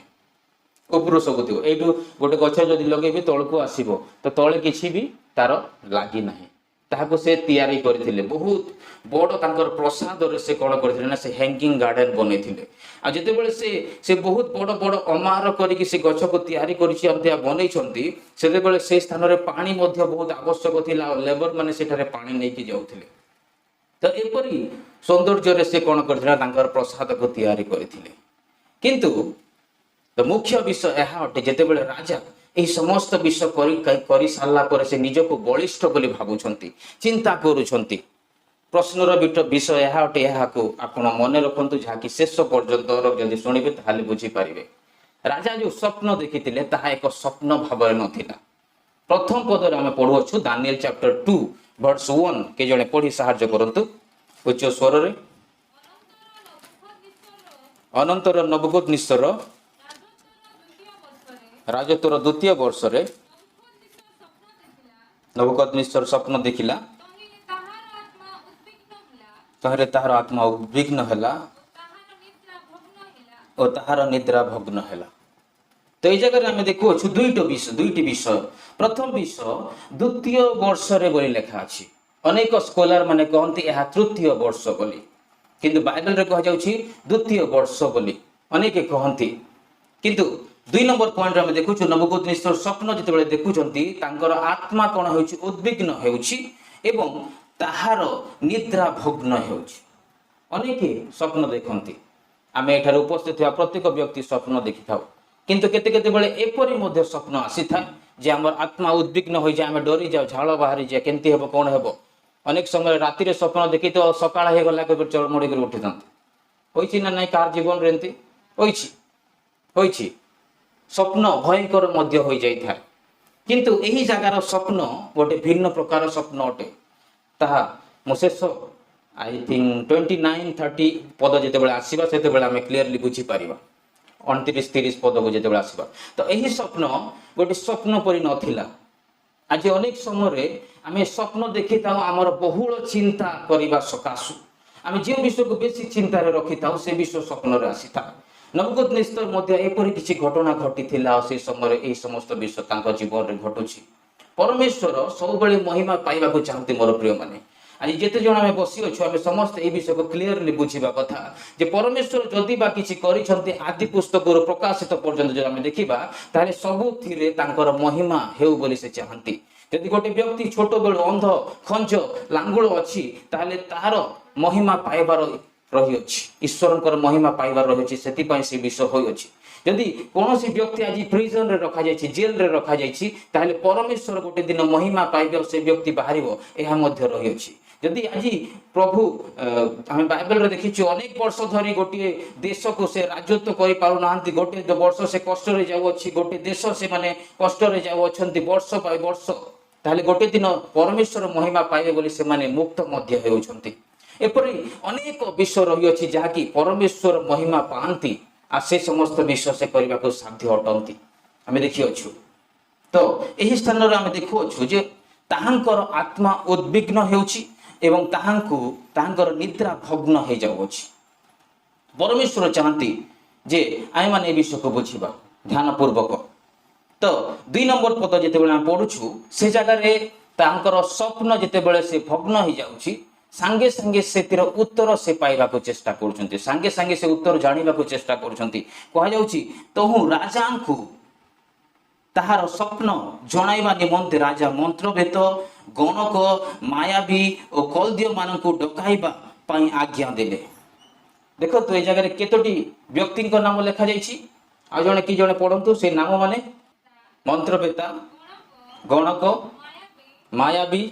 ଉପରୁ ସବୁ ଥିବ। ଏଇଠୁ ଗୋଟେ ଗଛ ଯଦି ଲଗେଇବେ, ତଳକୁ ଆସିବ, ତ ତଳେ କିଛି ବି ତାର ଲାଗି ନାହିଁ। ତାହାକୁ ସେ ତିଆରି କରିଥିଲେ ବହୁତ ବଡ଼। ତାଙ୍କର ପ୍ରସାଦରେ ସେ କ'ଣ କରିଥିଲେ ନା ସେ ହ୍ୟାଙ୍ଗିଂ ଗାର୍ଡେନ ବନେଇଥିଲେ। ଆଉ ଯେତେବେଳେ ସେ ସେ ବହୁତ ବଡ଼ ବଡ଼ ଅମାର କରିକି ସେ ଗଛକୁ ତିଆରି କରିଛି, ଏମିତିଆ ବନେଇଛନ୍ତି, ସେତେବେଳେ ସେ ସ୍ଥାନରେ ପାଣି ମଧ୍ୟ ବହୁତ ଆବଶ୍ୟକ ଥିଲା ଆଉ ଲେବର ମାନେ ସେଠାରେ ପାଣି ନେଇକି ଯାଉଥିଲେ। ତ ଏପରି ସୌନ୍ଦର୍ଯ୍ୟରେ ସେ କ'ଣ କରିଥିଲେ ନା ତାଙ୍କର ପ୍ରସାଦକୁ ତିଆରି କରିଥିଲେ। କିନ୍ତୁ ତ ମୁଖ୍ୟ ବିଷୟ ଏହା ଅଟେ, ଯେତେବେଳେ ରାଜା ଏହି ସମସ୍ତ ବିଷୟ କରି କରି ସାରିଲା ପରେ ସେ ନିଜକୁ ବଳିଷ୍ଠ ବୋଲି ଭାବୁଛନ୍ତି, ଚିନ୍ତା କରୁଛନ୍ତି। ପ୍ରଶ୍ନର ବିଷୟ ଏହା ଅଟେ, ଏହାକୁ ଆପଣ ମନେ ରଖନ୍ତୁ, ଯାହାକି ଶେଷ ପର୍ଯ୍ୟନ୍ତ ଯଦି ଶୁଣିବେ ତାହେଲେ ବୁଝିପାରିବେ। ରାଜା ଯୋଉ ସ୍ୱପ୍ନ ଦେଖିଥିଲେ, ତାହା ଏକ ସ୍ୱପ୍ନ ଭାବରେ ନଥିଲା। ପ୍ରଥମ ପଦରେ ଆମେ ପଢୁଅଛୁ, ଦାନିଏଲ ଚାପ୍ଟର 2 ଭର୍ସ 1। କେ ଜଣେ ପଢି ସାହାଯ୍ୟ କରନ୍ତୁ ଉଚ୍ଚ ସ୍ୱରରେ। ଅନନ୍ତର ନବୂଖଦନିତ୍ସର ରାଜତ୍ୱର ଦ୍ୱିତୀୟ ବର୍ଷରେ ନବୂଖଦନିତ୍ସର ସ୍ୱପ୍ନ ଦେଖିଲା। ତହିଁରେ ତାହାର ଆତ୍ମା ଉଦ୍ବିଗ୍ନ ହେଲା ଓ ତାହାର ନିଦ୍ରା ଭଗ୍ନ ହେଲା। ତ ଏଇ ଜାଗାରେ ଆମେ ଦେଖୁଅଛୁ ଦୁଇଟି ବିଷୟ। ପ୍ରଥମ ବିଷୟ, ଦ୍ୱିତୀୟ ବର୍ଷରେ ବୋଲି ଲେଖା ଅଛି। ଅନେକ ସ୍କଲାର ମାନେ କହନ୍ତି ଏହା ତୃତୀୟ ବର୍ଷ ବୋଲି, କିନ୍ତୁ ବାଇବେଲରେ କୁହାଯାଉଛି ଦ୍ୱିତୀୟ ବର୍ଷ ବୋଲି ଅନେକ କହନ୍ତି। କିନ୍ତୁ 2 ନମ୍ବର ପଏଣ୍ଟରେ ଆମେ ଦେଖୁଛୁ, ନବୂଖଦନିତ୍ସର ସ୍ୱପ୍ନ ଯେତେବେଳେ ଦେଖୁଛନ୍ତି, ତାଙ୍କର ଆତ୍ମା କ'ଣ ହେଉଛି? ଉଦ୍ବିଗ୍ନ ହେଉଛି ଏବଂ ତାହାର ନିଦ୍ରା ଭଗ୍ନ ହେଉଛି। ଅନେକ ସ୍ୱପ୍ନ ଦେଖନ୍ତି। ଆମେ ଏଠାରେ ଉପସ୍ଥିତ ଥିବା ପ୍ରତ୍ୟେକ ବ୍ୟକ୍ତି ସ୍ୱପ୍ନ ଦେଖିଥାଉ। କିନ୍ତୁ କେତେ କେତେବେଳେ ଏପରି ମଧ୍ୟ ସ୍ୱପ୍ନ ଆସିଥାଏ ଯେ ଆମର ଆତ୍ମା ଉଦ୍ବିଗ୍ନ ହୋଇଯାଏ, ଆମେ ଡରିଯାଉ, ଝାଳ ବାହାରିଯାଏ, କେମିତି ହେବ, କ'ଣ ହେବ। ଅନେକ ସମୟରେ ରାତିରେ ସ୍ୱପ୍ନ ଦେଖିଥିବ, ସକାଳ ହେଇଗଲା କେବେ ଚଳମଡ଼ି କରି ଉଠିଥାନ୍ତି। ହୋଇଛି ନା ନାଇଁ? କାହାର ଜୀବନରେ ଏମିତି ହୋଇଛି? ହୋଇଛି। ସ୍ୱପ୍ନ ଭୟଙ୍କର ମଧ୍ୟ ହୋଇଯାଇଥାଏ। କିନ୍ତୁ ଏହି ଜାଗାର ସ୍ୱପ୍ନ ଗୋଟେ ଭିନ୍ନ ପ୍ରକାର ସ୍ୱପ୍ନ ଅଟେ। ତାହା ମୁଁ ଶେଷ I think 29, 30 ପଦ ଯେତେବେଳେ ଆସିବା, ସେତେବେଳେ ଆମେ କ୍ଲିଅରଲି ବୁଝିପାରିବା। 29, 30 ପଦକୁ ଯେତେବେଳେ ଆସିବା, ତ ଏହି ସ୍ୱପ୍ନ ଗୋଟେ ସ୍ୱପ୍ନ ପରି ନଥିଲା। ଆଜି ଅନେକ ସମୟରେ ଆମେ ସ୍ୱପ୍ନ ଦେଖିଥାଉ ଆମର ବହୁଳ ଚିନ୍ତା କରିବା ସକାଶୁ। ଆମେ ଯେଉଁ ବିଷୟକୁ ବେଶୀ ଚିନ୍ତାରେ ରଖିଥାଉ, ସେ ବିଷୟ ସ୍ୱପ୍ନରେ ଆସିଥାଏ। ନବୂଖଦନିତ୍ସର ମଧ୍ୟ ଏପରି କିଛି ଘଟଣା ଘଟିଥିଲା ଆଉ ସେ ସମୟରେ ଏହି ସମସ୍ତ ବିଷୟ ତାଙ୍କ ଜୀବନରେ ଘଟୁଛି। ପରମେଶ୍ୱର ସବୁବେଳେ ମହିମା ପାଇବାକୁ ଚାହାନ୍ତି। ମୋର ପ୍ରିୟମାନେ, ଆଜି ଯେତେ ଜଣ ଆମେ ବସିଅଛୁ, ଆମେ ସମସ୍ତେ ଏହି ବିଷୟକୁ କ୍ଲିଅରଲି ବୁଝିବା କଥା ଯେ ପରମେଶ୍ୱର ଯଦି ବା କିଛି କରିଛନ୍ତି, ଆଦି ପୁସ୍ତକରୁ ପ୍ରକାଶିତ ପର୍ଯ୍ୟନ୍ତ ଯଦି ଆମେ ଦେଖିବା, ତାହେଲେ ସବୁଥିରେ ତାଙ୍କର ମହିମା ହେଉ ବୋଲି ସେ ଚାହାନ୍ତି। ଯଦି ଗୋଟେ ବ୍ୟକ୍ତି ଛୋଟବେଳୁ ଅନ୍ଧ, ଖଞ୍ଜ, ଲାଙ୍ଗୁଳ ଅଛି, ତାହେଲେ ତାହାର ମହିମା ପାଇବାର ରହିଅଛି, ଈଶ୍ୱରଙ୍କର ମହିମା ପାଇବାର ରହିଅଛି, ସେଥିପାଇଁ ସେ ବିଷୟ ହୋଇଅଛି। ଯଦି କୌଣସି ବ୍ୟକ୍ତି ଆଜି ପ୍ରିଜନରେ ରଖାଯାଇଛି, ଜେଲରେ ରଖାଯାଇଛି, ତାହେଲେ ପରମେଶ୍ୱର ଗୋଟେ ଦିନ ମହିମା ପାଇବେ ଆଉ ସେ ବ୍ୟକ୍ତି ବାହାରିବ, ଏହା ମଧ୍ୟ ରହିଅଛି। ଯଦି ଆଜି ପ୍ରଭୁ, ଆମେ ବାଇବେଲରେ ଦେଖିଛୁ, ଅନେକ ବର୍ଷ ଧରି ଗୋଟିଏ ଦେଶକୁ ସେ ରାଜତ୍ୱ କରିପାରୁନାହାନ୍ତି, ଗୋଟେ ବର୍ଷ ସେ କଷ୍ଟରେ ଯାଉଅଛି, ଗୋଟେ ଦେଶ ସେମାନେ କଷ୍ଟରେ ଯାଉଅଛନ୍ତି ବର୍ଷ ବାଇ ବର୍ଷ, ତାହେଲେ ଗୋଟେ ଦିନ ପରମେଶ୍ୱର ମହିମା ପାଇବେ ବୋଲି ସେମାନେ ମୁକ୍ତ ମଧ୍ୟ ହେଉଛନ୍ତି। ଏପରି ଅନେକ ବିଷୟ ରହିଅଛି, ଯାହାକି ପରମେଶ୍ୱର ମହିମା ପାଆନ୍ତି ଆଉ ସେ ସମସ୍ତ ବିଷୟ ସେ କରିବାକୁ ସାଧ୍ୟ ଅଟନ୍ତି, ଆମେ ଦେଖିଅଛୁ। ତ ଏହି ସ୍ଥାନରେ ଆମେ ଦେଖୁଅଛୁ ଯେ ତାହାଙ୍କର ଆତ୍ମା ଉଦ୍ବିଗ୍ନ ହେଉଛି ଏବଂ ତାହାଙ୍କର ନିଦ୍ରା ଭଗ୍ନ ହେଇଯାଉଅଛି। ପରମେଶ୍ୱର ଚାହାନ୍ତି ଯେ ଆମେମାନେ ଏ ବିଷୟକୁ ବୁଝିବା ଧ୍ୟାନପୂର୍ବକ। ତ 2 ନମ୍ବର ପଦ ଯେତେବେଳେ ଆମେ ପଢୁଛୁ, ସେ ଜାଗାରେ ତାଙ୍କର ସ୍ୱପ୍ନ ଯେତେବେଳେ ସେ ଭଗ୍ନ ହେଇଯାଉଛି, ସାଙ୍ଗେ ସାଙ୍ଗେ ସେଥିର ଉତ୍ତର ସେ ପାଇବାକୁ ଚେଷ୍ଟା କରୁଛନ୍ତି। ସାଙ୍ଗେ ସାଙ୍ଗେ ସେ ଉତ୍ତର ଜାଣିବାକୁ ଚେଷ୍ଟା କରୁଛନ୍ତି। କୁହାଯାଉଛି, ତହୁଁ ରାଜାଙ୍କୁ ତାହାର ସ୍ୱପ୍ନ ଜଣାଇବା ନିମନ୍ତେ ରାଜା ମନ୍ତ୍ରବେତ୍ତା, ଗଣକ, ମାୟାବୀ ଓ କଲ୍ଦୀୟ ମାନଙ୍କୁ ଡକାଇବା ପାଇଁ ଆଜ୍ଞା ଦେଲେ। ଦେଖନ୍ତୁ, ଏ ଜାଗାରେ କେତୋଟି ବ୍ୟକ୍ତିଙ୍କ ନାମ ଲେଖାଯାଇଛି? ଆଉ ଜଣେ କି ଜଣେ ପଢନ୍ତୁ ସେ ନାମ ମାନେ। ମନ୍ତ୍ରବେତ୍ତା, ଗଣକ, ମାୟାବୀ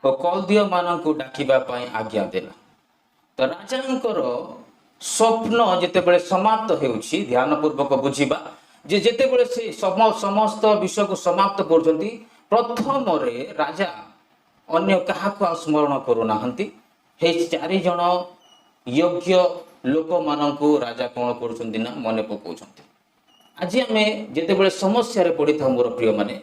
ଓ କଲ୍ଦୀୟ ମାନଙ୍କୁ ଡାକିବା ପାଇଁ ଆଜ୍ଞା ଦେଲା। ତ ରାଜାଙ୍କର ସ୍ୱପ୍ନ ଯେତେବେଳେ ସମାପ୍ତ ହେଉଛି, ଧ୍ୟାନପୂର୍ବକ ବୁଝିବା ଯେ ଯେତେବେଳେ ସେ ସମସ୍ତ ବିଷୟକୁ ସମାପ୍ତ କରୁଛନ୍ତି, ପ୍ରଥମରେ ରାଜା ଅନ୍ୟ କାହାକୁ ଆଉ ସ୍ମରଣ କରୁନାହାନ୍ତି। ହେଇ ଚାରି ଜଣ ଯୋଗ୍ୟ ଲୋକମାନଙ୍କୁ ରାଜା କ'ଣ କରୁଛନ୍ତି ନା ମନେ ପକାଉଛନ୍ତି। ଆଜି ଆମେ ଯେତେବେଳେ ସମସ୍ୟାରେ ପଡ଼ିଥାଉ, ମୋର ପ୍ରିୟମାନେ,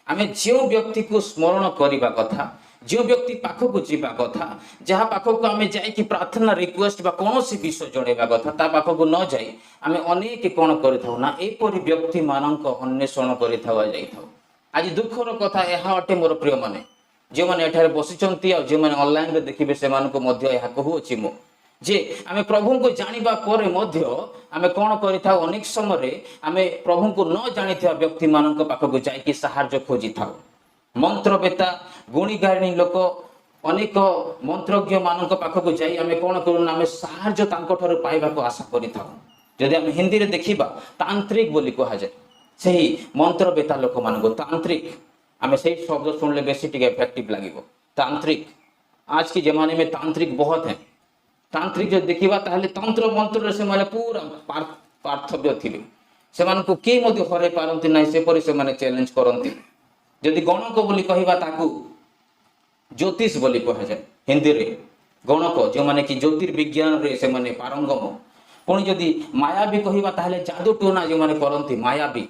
ଆମେ ଯେଉଁ ବ୍ୟକ୍ତିକୁ ସ୍ମରଣ କରିବା କଥା, ଯେଉଁ ବ୍ୟକ୍ତି ପାଖକୁ ଯିବା କଥା, ଯାହା ପାଖକୁ ଆମେ ଯାଇକି ପ୍ରାର୍ଥନା, ରିକ୍ୱେଷ୍ଟ ବା କୌଣସି ବିଷୟ ଜଣେଇବା କଥା, ତା ପାଖକୁ ନ ଯାଇ ଆମେ ଅନେକ କ'ଣ କରିଥାଉ ନା ଏପରି ବ୍ୟକ୍ତିମାନଙ୍କ ଅନ୍ୱେଷଣ କରିଥାଉ ଆଉ ଯାଇଥାଉ। ଆଜି ଦୁଃଖର କଥା ଏହା ଅଟେ, ମୋର ପ୍ରିୟମାନେ, ଯେଉଁମାନେ ଏଠାରେ ବସିଛନ୍ତି ଆଉ ଯେଉଁମାନେ ଅନଲାଇନରେ ଦେଖିବେ, ସେମାନଙ୍କୁ ମଧ୍ୟ ଏହା କହୁଅଛି ମୁଁ ଯେ ଆମେ ପ୍ରଭୁଙ୍କୁ ଜାଣିବା ପରେ ମଧ୍ୟ ଆମେ କ'ଣ କରିଥାଉ? ଅନେକ ସମୟରେ ଆମେ ପ୍ରଭୁଙ୍କୁ ନ ଜାଣିଥିବା ବ୍ୟକ୍ତିମାନଙ୍କ ପାଖକୁ ଯାଇକି ସାହାଯ୍ୟ ଖୋଜିଥାଉ। ମନ୍ତ୍ରବେତ୍ତା, ଗୁଣିଗାରିଣୀ ଲୋକ, ଅନେକ ମନ୍ତ୍ରଜ୍ଞ ମାନଙ୍କ ପାଖକୁ ଯାଇ ଆମେ କ'ଣ କରୁ ନା ଆମେ ସାହାଯ୍ୟ ତାଙ୍କଠାରୁ ପାଇବାକୁ ଆଶା କରିଥାଉ। ଯଦି ଆମେ ହିନ୍ଦୀରେ ଦେଖିବା, ତାନ୍ତ୍ରିକ ବୋଲି କୁହାଯାଏ ସେହି ମନ୍ତ୍ରବେତ୍ତା ଲୋକମାନଙ୍କୁ, ତାନ୍ତ୍ରିକ। ଆମେ ସେଇ ଶବ୍ଦ ଶୁଣିଲେ ବେଶୀ ଟିକେ ଏଫେକ୍ଟିଭ ଲାଗିବ, ତାନ୍ତ୍ରିକ। आज के जमाने में तांत्रिक बहुत हैं। ତାନ୍ତ୍ରିକ ଯଦି ଦେଖିବା, ତାହେଲେ ତନ୍ତ୍ର ମନ୍ତ୍ରରେ ସେମାନେ ପୁରା ପାର୍ଥବ୍ୟ ଥିବେ। ସେମାନଙ୍କୁ କେହି ମଧ୍ୟ ହରାଇ ପାରନ୍ତି ନାହିଁ, ସେପରି ସେମାନେ ଚ୍ୟାଲେଞ୍ଜ କରନ୍ତି। ଯଦି ଗଣକ ବୋଲି କହିବା, ତାକୁ ଜ୍ୟୋତିଷ ବୋଲି କୁହାଯାଏ ହିନ୍ଦୀରେ। ଗଣକ, ଯେଉଁମାନେ କି ଜ୍ୟୋତିର୍ବିଜ୍ଞାନରେ ସେମାନେ ପାରଙ୍ଗମ। ପୁଣି ଯଦି ମାୟାବୀ କହିବା, ତାହେଲେ ଯାଦୁ ଟୋନା ଯେଉଁମାନେ କରନ୍ତି, ମାୟାବୀ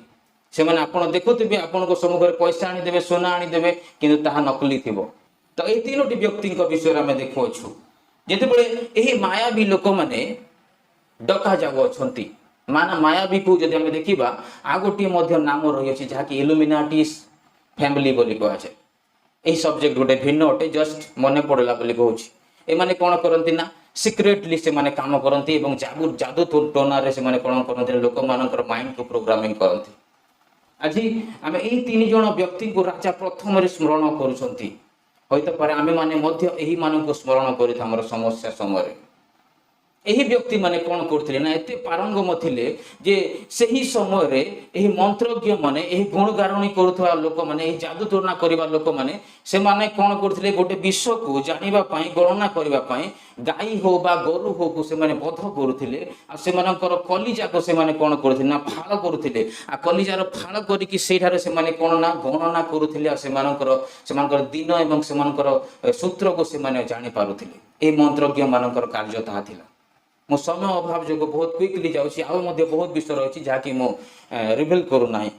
ସେମାନେ। ଆପଣ ଦେଖୁଥିବେ, ଆପଣଙ୍କ ସମ୍ମୁଖରେ ପଇସା ଆଣିଦେବେ, ସୁନା ଆଣିଦେବେ, କିନ୍ତୁ ତାହା ନକଲି ଥିବ। ତ ଏଇ ତିନୋଟି ବ୍ୟକ୍ତିଙ୍କ ବିଷୟରେ ଆମେ ଦେଖୁଅଛୁ। ଯେତେବେଳେ ଏହି ମାୟାବୀ ଲୋକମାନେ ଡକା ଯାଉଅଛନ୍ତି, ମାନେ ମାୟାବୀକୁ ଯଦି ଆମେ ଦେଖିବା, ଆଉ ଗୋଟିଏ ମଧ୍ୟ ନାମ ରହିଅଛି, ଯାହାକି ଇଲୁମିନାଟିସ୍ ଫ୍ୟାମିଲି ବୋଲି କୁହାଯାଏ। ଏହି ସବଜେକ୍ଟ ଗୋଟେ ଭିନ୍ନ ଅଟେ, ଜଷ୍ଟ ମନେ ପଡ଼ିଲା ବୋଲି କହୁଛି। ଏମାନେ କ'ଣ କରନ୍ତି ନା ସିକ୍ରେଟଲି ସେମାନେ କାମ କରନ୍ତି ଏବଂ ଯାଦୁ ଯାଦୁ ଟୋନାରେ ସେମାନେ କ'ଣ କରନ୍ତି ନା ଲୋକମାନଙ୍କର ମାଇଣ୍ଡକୁ ପ୍ରୋଗ୍ରାମିଂ କରନ୍ତି। ଆଜି ଆମେ ଏଇ ତିନି ଜଣ ବ୍ୟକ୍ତିଙ୍କୁ ରାଜା ପ୍ରଥମରେ ସ୍ମରଣ କରୁଛନ୍ତି। ହୋଇତପାରେ ଆମେମାନେ ମଧ୍ୟ ଏହିମାନଙ୍କୁ ସ୍ମରଣ କରିଥାଉ ଆମର ସମସ୍ୟା ସମୟରେ। ଏହି ବ୍ୟକ୍ତିମାନେ କ'ଣ କରୁଥିଲେ ନା, ଏତେ ପାରଙ୍ଗମ ଥିଲେ ଯେ ସେହି ସମୟରେ ଏହି ମନ୍ତ୍ରଜ୍ଞମାନେ, ଏହି ଗୁଣଗାରୁଣୀ କରୁଥିବା ଲୋକମାନେ, ଏହି ଯାଦୁଟଣା କରିବା ଲୋକମାନେ, ସେମାନେ କ'ଣ କରୁଥିଲେ? ଗୋଟେ ବିଷୟକୁ ଜାଣିବା ପାଇଁ, ଗଣନା କରିବା ପାଇଁ ଗାଈ ହଉ ବା ଗୋରୁ ହଉକୁ ସେମାନେ ବଧ କରୁଥିଲେ। ଆଉ ସେମାନଙ୍କର କଲିଜାକୁ ସେମାନେ କ'ଣ କରୁଥିଲେ ନା, ଫାଳ କରୁଥିଲେ। ଆଉ କଲିଜାର ଫାଳ କରିକି ସେଇଠାରେ ସେମାନେ କ'ଣ ନା ଗଣନା କରୁଥିଲେ। ଆଉ ସେମାନଙ୍କର ଦିନ ଏବଂ ସେମାନଙ୍କର ସୂତ୍ରକୁ ସେମାନେ ଜାଣିପାରୁଥିଲେ। ଏହି ମନ୍ତ୍ରଜ୍ଞ ମାନଙ୍କର କାର୍ଯ୍ୟ ତାହା ଥିଲା। ମୁଁ ସମୟ ଅଭାବ ଯୋଗୁଁ ବହୁତ କୁଇକଲି ଯାଉଛି। ଆଉ ମଧ୍ୟ ବହୁତ ବିଷୟ ରହିଛି, ଯାହାକି ମୁଁ ରିଭିଲ୍ କରୁନାହିଁ।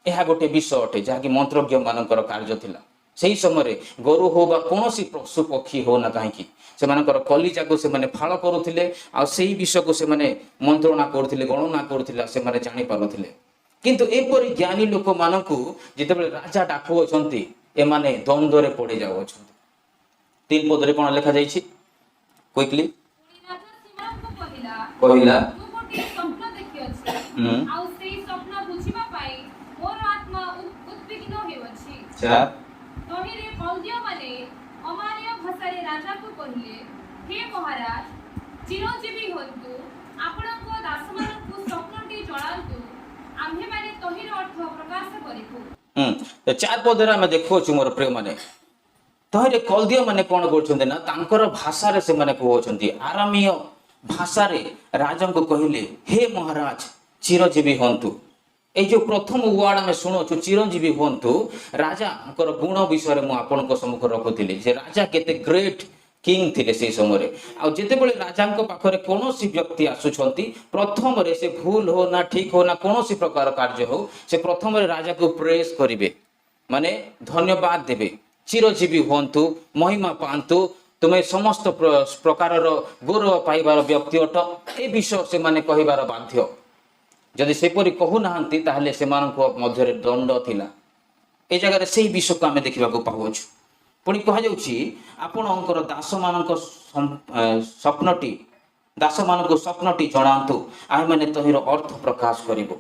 ଏହା ଗୋଟେ ବିଷୟ ଅଟେ, ଯାହାକି ମନ୍ତ୍ରଜ୍ଞ ମାନଙ୍କର କାର୍ଯ୍ୟ ଥିଲା। ସେହି ସମୟରେ ଗୋରୁ ହଉ ବା କୌଣସି ପଶୁ ପକ୍ଷୀ ହଉ ନା କାହିଁକି, ସେମାନଙ୍କର କଲିଜାକୁ ସେମାନେ ଫାଳ କରୁଥିଲେ। ଆଉ ସେଇ ବିଷୟକୁ ସେମାନେ ମନ୍ତ୍ରଣା କରୁଥିଲେ, ଗଣନା କରୁଥିଲେ, ଆଉ ସେମାନେ ଜାଣିପାରୁଥିଲେ। କିନ୍ତୁ ଏପରି ଜ୍ଞାନୀ ଲୋକମାନଙ୍କୁ ଯେତେବେଳେ ରାଜା ଡାକୁଅଛନ୍ତି, ଏମାନେ ଦ୍ୱନ୍ଦ୍ୱରେ ପଡ଼ି ଯାଉଅଛନ୍ତି। 3 ପଦରେ କ'ଣ ଲେଖାଯାଇଛି କୁଇକଲି? ପୁଣି ରାଜା ସେମାନଙ୍କୁ କହିଲା, କହିଲା, ମୁଁ ଗୋଟିଏ ସ୍ୱପ୍ନ ଦେଖିଅଛି, ଆଉ ସେଇ ସ୍ୱପ୍ନ ବୁଝିବା ପାଇଁ ମୋର ଆତ୍ମା ଉଦ୍ବିଗ୍ନ ହେଉଅଛି। 4। ତହିଁରେ କଲ୍ଦୀୟମାନେ ଅରାମୀୟ ଭାଷାରେ ରାଜାକୁ କହିଲେ, ହେ ମହାରାଜ, ଚିରଜୀବୀ ହୁଅନ୍ତୁ। ଆପଣଙ୍କ ଦାସମାନଙ୍କୁ ସ୍ୱପ୍ନଟି ଜଣାନ୍ତୁ, ଆମ୍ଭେମାନେ ତହିଁର ଅର୍ଥ ପ୍ରକାଶ କରିବୁ। ତ 4 ପଦରେ ଆମେ ଦେଖୁଅଛୁ, ମୋର ପ୍ରିୟମାନେ, ତହିଁରେ କଲ୍ଦୀୟ ମାନେ କ'ଣ କରୁଛନ୍ତି ନା, ତାଙ୍କର ଭାଷାରେ ସେମାନେ କହୁଅଛନ୍ତି, ଆରାମୀୟ ଭାଷାରେ ରାଜାଙ୍କୁ କହିଲେ, ହେ ମହାରାଜ, ଚିରଜୀବୀ ହୁଅନ୍ତୁ। ଏଇ ଯୋଉ ପ୍ରଥମ ୱାର୍ଡ ଆମେ ଶୁଣୁଛୁ, ଚିରଞ୍ଜୀବୀ ହୁଅନ୍ତୁ, ରାଜାଙ୍କର ଗୁଣ ବିଷୟରେ ମୁଁ ଆପଣଙ୍କ ସମ୍ମୁଖରେ ରଖୁଥିଲି ଯେ ରାଜା କେତେ ଗ୍ରେଟ୍ କିଙ୍ଗ ଥିଲେ ସେଇ ସମୟରେ। ଆଉ ଯେତେବେଳେ ରାଜାଙ୍କ ପାଖରେ କୌଣସି ବ୍ୟକ୍ତି ଆସୁଛନ୍ତି, ପ୍ରଥମରେ ସେ ଭୁଲ ହଉ ନା ଠିକ ହଉ ନା କୌଣସି ପ୍ରକାର କାର୍ଯ୍ୟ ହଉ, ସେ ପ୍ରଥମରେ ରାଜାକୁ ପ୍ରେଜ୍ କରିବେ, ମାନେ ଧନ୍ୟବାଦ ଦେବେ। ଚିରଜୀବୀ ହୁଅନ୍ତୁ, ମହିମା ପାଆନ୍ତୁ, ତୁମେ ସମସ୍ତ ପ୍ରକାରର ଗୌରବ ପାଇବାର ବ୍ୟକ୍ତି ଅଟ। ଏ ବିଷୟ ସେମାନେ କହିବାର ବାଧ୍ୟ। ଯଦି ସେପରି କହୁନାହାନ୍ତି, ତାହେଲେ ସେମାନଙ୍କ ମଧ୍ୟରେ ଦଣ୍ଡ ଥିଲା। ଏ ଜାଗାରେ ସେଇ ବିଷୟକୁ ଆମେ ଦେଖିବାକୁ ପାଉଅଛୁ। ପୁଣି କୁହାଯାଉଛି, ଆପଣଙ୍କର ଦାସମାନଙ୍କ ସ୍ୱପ୍ନଟି, ଦାସମାନଙ୍କୁ ସ୍ୱପ୍ନଟି ଜଣାନ୍ତୁ, ଆମେମାନେ ତହିଁର ଅର୍ଥ ପ୍ରକାଶ କରିବୁ।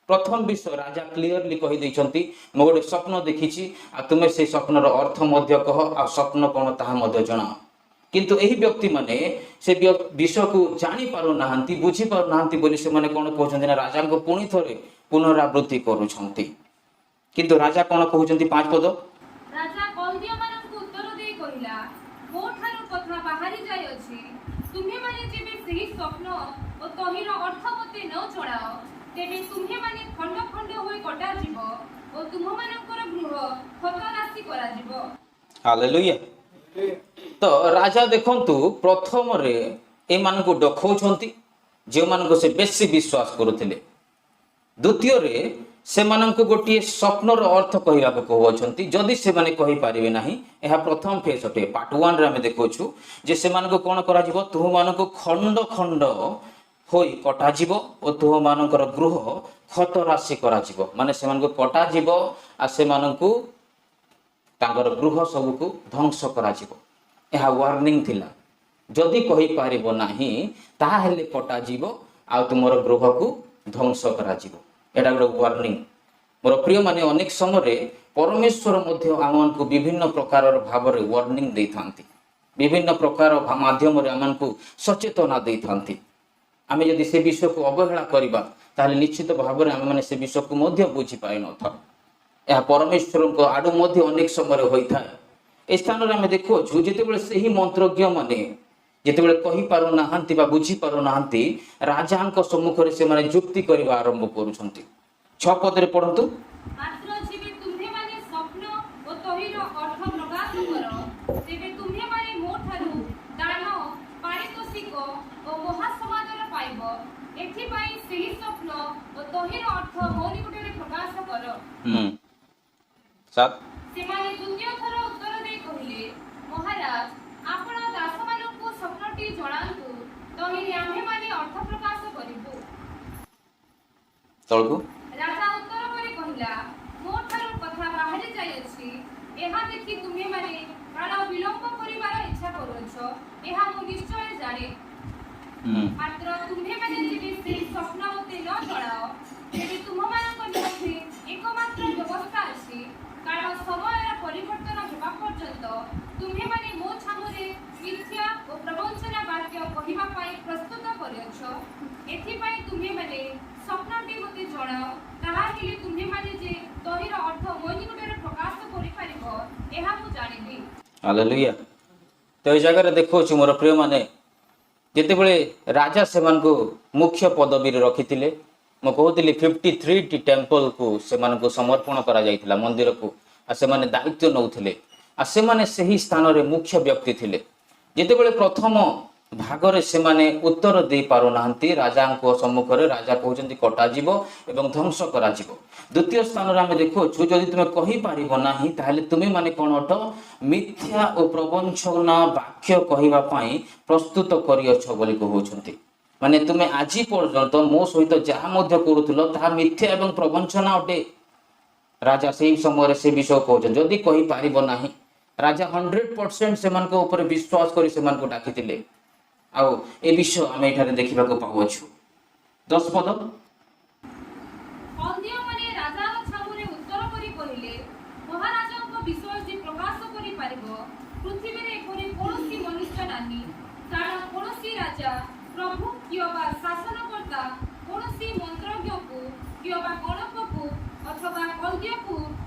ପ୍ରଥମ ବିଷୟ ରାଜା କ୍ଲିଅରଲି କହିଦେଇଛନ୍ତି, ମୁଁ ଗୋଟେ ସ୍ୱପ୍ନ ଦେଖିଛି, ଆଉ ତୁମେ ସେଇ ସ୍ୱପ୍ନର ଅର୍ଥ ମଧ୍ୟ କହ, ଆଉ ସ୍ୱପ୍ନ କ'ଣ ତାହା ମଧ୍ୟ ଜଣାଅ। କିନ୍ତୁ ଏହି ବ୍ୟକ୍ତିମାନେ ସେ ବିଷୟକୁ ଜାଣି ପାରୁନାହାନ୍ତି, ବୁଝି ପାରୁନାହାନ୍ତି ବୋଲି ସେମାନେ କ'ଣ କହୁଛନ୍ତି ନା, ରାଜାଙ୍କୁ ପୁଣି ଥରେ ପୁନରାବୃତ୍ତି କରୁଛନ୍ତି। କିନ୍ତୁ ରାଜା କ'ଣ କହୁଛନ୍ତି? 5 ପଦ। ରାଜା କଲ୍ଦୀୟମାନଙ୍କୁ ଉତ୍ତର ଦେଇ କହିଲା, ମୋଠାରୁ କଥା ବାହାରି ଯାଇଅଛି। ତୁମ୍ଭେମାନେ ଯେବେ ସେହି ସ୍ୱପ୍ନ ଓ ତହିଁର ଅର୍ଥ ମୋତେ ନ ଜଣାଅ, ତେବେ ତୁମ୍ଭେମାନେ ଖଣ୍ଡ ଖଣ୍ଡ ହୋଇ କଟାଯିବ ଓ ତୁମ୍ଭମାନଙ୍କର ଗୃହ ଖତରାଶି କରାଯିବ। ହାଲେଲୁୟା। ତ ରାଜା ଦେଖନ୍ତୁ, ପ୍ରଥମରେ ଏମାନଙ୍କୁ ଡଖଉଛନ୍ତି, ଯେଉଁମାନଙ୍କୁ ସେ ବେଶୀ ବିଶ୍ୱାସ କରୁଥିଲେ। ଦ୍ୱିତୀୟରେ ସେମାନଙ୍କୁ ଗୋଟିଏ ସ୍ୱପ୍ନର ଅର୍ଥ କହିବାକୁ କହୁଅଛନ୍ତି। ଯଦି ସେମାନେ କହିପାରିବେ ନାହିଁ, ଏହା ପ୍ରଥମ ଫେଜ୍ ଅଟେ। ପାର୍ଟ ୱାନ୍ରେ ଆମେ ଦେଖୁଅଛୁ ଯେ ସେମାନଙ୍କୁ କ'ଣ କରାଯିବ? ତୁମମାନଙ୍କୁ ଖଣ୍ଡ ଖଣ୍ଡ ହୋଇ କଟାଯିବ ଓ ତୁମମାନଙ୍କର ଗୃହ ଖତରାଶି କରାଯିବ। ମାନେ ସେମାନଙ୍କୁ କଟାଯିବ ଆଉ ସେମାନଙ୍କୁ ତାଙ୍କର ଗୃହ ସବୁକୁ ଧ୍ୱଂସ କରାଯିବ। ଏହା ୱାର୍ଣ୍ଣିଂ ଥିଲା। ଯଦି କହିପାରିବ ନାହିଁ, ତାହେଲେ କଟାଯିବ ଆଉ ତୁମର ଗୃହକୁ ଧ୍ୱଂସ କରାଯିବ। ଏଇଟା ଗୋଟେ ୱାର୍ଣ୍ଣିଂ। ମୋର ପ୍ରିୟମାନେ, ଅନେକ ସମୟରେ ପରମେଶ୍ୱର ମଧ୍ୟ ଆମମାନଙ୍କୁ ବିଭିନ୍ନ ପ୍ରକାରର ଭାବରେ ୱାର୍ଣ୍ଣିଂ ଦେଇଥାନ୍ତି। ବିଭିନ୍ନ ପ୍ରକାର ମାଧ୍ୟମରେ ଆମମାନଙ୍କୁ ସଚେତନା ଦେଇଥାନ୍ତି। ଆମେ ଯଦି ସେ ବିଷୟକୁ ଅବହେଳା କରିବା, ତାହେଲେ ନିଶ୍ଚିତ ଭାବରେ ଆମେମାନେ ସେ ବିଷୟକୁ ମଧ୍ୟ ବୁଝିପାରିନଥାଉ। ଏହା ପରମେଶ୍ୱରଙ୍କ ଆଡ଼ୁ ମଧ୍ୟ ଅନେକ ସମୟରେ ହୋଇଥାଏ। ଏ ସ୍ଥାନରେ ଆମେ ଦେଖୁଅଛୁ, ଯେତେବେଳେ ସେହି ମନ୍ତ୍ରଜ୍ଞମାନେ ଯେତେବେଳେ କହିପାରୁନାହାନ୍ତି ବା ବୁଝିପାରୁନାହାନ୍ତି, ରାଜାଙ୍କ ସମ୍ମୁଖରେ ସେମାନେ ଯୁକ୍ତି କରିବା ଆରମ୍ଭ କରୁଛନ୍ତି। 6 ପଦରେ ପଢ଼ନ୍ତୁ। ମାତ୍ର ଯେବେ ତୁମ୍ଭେମାନେ ସ୍ୱପ୍ନ ଓ ତହିଁର ଅର୍ଥ ପ୍ରକାଶ କର, ତେବେ ତୁମ୍ଭେମାନେ ମୋଠାରୁ ଦାନ, ପାରିତୋଷିକ ଓ ମହାସମାଦର ପାଇବ। ଏଥିପାଇଁ ସେହି ସ୍ୱପ୍ନ ଓ ତହିଁର ଅର୍ଥ ମୋ ନିକଟରେ ପ୍ରକାଶ କର। 7। ସେମାନେ ଦ୍ୱିତୀୟ ଥର ଉତ୍ତର ଦେଇ କହିଲେ, ମହାରାଜ, ଆପଣ ଦାସମାନଙ୍କୁ ସ୍ୱପ୍ନଟି ଜଣାନ୍ତୁ, ତହିଁରେ ଆମ୍ଭେମାନେ ଅର୍ଥ ପ୍ରକାଶ କରିବୁ। ତଳକୁ। ରାଜା ଉତ୍ତର କରି କହିଲା, ମୋଠାରୁ କଥା ବାହାରି ଯାଇଅଛି। ଏହା ଦେଖି ତୁମ୍ଭେମାନେ କାଳ ବିଳମ୍ବ କରିବାର ଇଚ୍ଛା କରୁଅଛ, ଏହା ମୁଁ ନିଶ୍ଚୟ ଜାଣେ। ମାତ୍ର ତୁମ୍ଭେମାନେ ଯେବେ ସେହି ସ୍ୱପ୍ନ ମୋତେ ନ ଜଣାଅ, ତେବେ ତୁମ୍ଭମାନଙ୍କ ନିମନ୍ତେ ଏକମାତ୍ର ବ୍ୟବସ୍ଥା ଅଛି। କାରଣ ସମୟର ପରିବର୍ତ୍ତନ ହେବା ପର୍ଯ୍ୟନ୍ତ ତୁମ୍ଭେମାନେ ମୋ ଛାମୁରେ ମିଥ୍ୟା ଓ ପ୍ରବଞ୍ଚନା ବାକ୍ୟ କହିବା ପାଇଁ ପ୍ରସ୍ତୁତ କରିଅଛ। ଏଥିପାଇଁ ତୁମ୍ଭେମାନେ ସ୍ୱପ୍ନଟି ମୋତେ ଜଣାଅ। ତାହା ହେଲେ ତୁମ୍ଭେମାନେ ଯେ ତହିଁର ଅର୍ଥ ମୋ ନିକଟରେ ପ୍ରକାଶ କରିପାରିବ, ଏହା ମୁଁ ଜାଣିବି। ହାଲେଲୁୟା। ତ ଏଇ ଜାଗାରେ ଦେଖାଉଛି, ମୋର ପ୍ରିୟମାନେ, ଯେତେବେଳେ ରାଜା ସେମାନଙ୍କୁ ମୁଖ୍ୟ ପଦବୀରେ ରଖିଥିଲେ, ମୁଁ କହୁଥିଲି 53ଟି ଟେମ୍ପଲକୁ ସେମାନଙ୍କୁ ସମର୍ପଣ କରାଯାଇଥିଲା, ମନ୍ଦିରକୁ, ଆଉ ସେମାନେ ଦାୟିତ୍ୱ ନେଉଥିଲେ ଆଉ ସେମାନେ ସେହି ସ୍ଥାନରେ ମୁଖ୍ୟ ବ୍ୟକ୍ତି ଥିଲେ। ଯେତେବେଳେ ପ୍ରଥମ ଭାଗରେ ସେମାନେ ଉତ୍ତର ଦେଇପାରୁନାହାନ୍ତି ରାଜାଙ୍କ ସମ୍ମୁଖରେ, ରାଜା କହୁଛନ୍ତି କଟାଯିବ ଏବଂ ଧ୍ୱଂସ କରାଯିବ। ଦ୍ୱିତୀୟ ସ୍ଥାନରେ ଆମେ ଦେଖୁଅଛୁ, ଯଦି ତୁମେ କହିପାରିବ ନାହିଁ, ତାହେଲେ ତୁମେ ମାନେ କ'ଣ ଅଟ? ମିଥ୍ୟା ଓ ପ୍ରବଞ୍ଚନା ବାକ୍ୟ କହିବା ପାଇଁ ପ୍ରସ୍ତୁତ କରିଅଛ ବୋଲି କହୁଛନ୍ତି। ମାନେ ତୁମେ ଆଜି ପର୍ଯ୍ୟନ୍ତ ମୋ ସହିତ ଯାହା ମଧ୍ୟ କରୁଥିଲ, ତାହା ମିଥ୍ୟା ଏବଂ ପ୍ରବଞ୍ଚନା ଅଟେ। ରାଜା ସେଇ ସମୟରେ ସେ ବିଷୟ କହୁଛନ୍ତି, ଯଦି କହିପାରିବ ନାହିଁ। ରାଜା 100% ସେମାନଙ୍କ ଉପରେ ବିଶ୍ୱାସ କରି ସେମାନଙ୍କୁ ଡାକିଥିଲେ। ଆଉ ଏ ବିଷୟ ଆମେ ଏଠାରେ ଦେଖିବାକୁ ପାଉଅଛୁ। 10 ପଦ। କଲ୍ଦୀୟମାନେ ରାଜାର ଛାମୁରେ ଉତ୍ତର କରି କହିଲେ, ମହାରାଜାଙ୍କ ବିଷୟ ଯେ ପ୍ରକାଶ କରିପାରିବ, ପୃଥିବୀରେ ଏପରି କୌଣସି ମନୁଷ୍ୟ ନାହିଁ। କାରଣ କୌଣସି ରାଜା, ପ୍ରଭୁ କିମ୍ବା ଶାସନକର୍ତ୍ତା କୌଣସି ମନ୍ତ୍ରଜ୍ଞକୁ କିମ୍ବା ଗଣକକୁ ଅଥବା କଲ୍ଦୀୟକୁ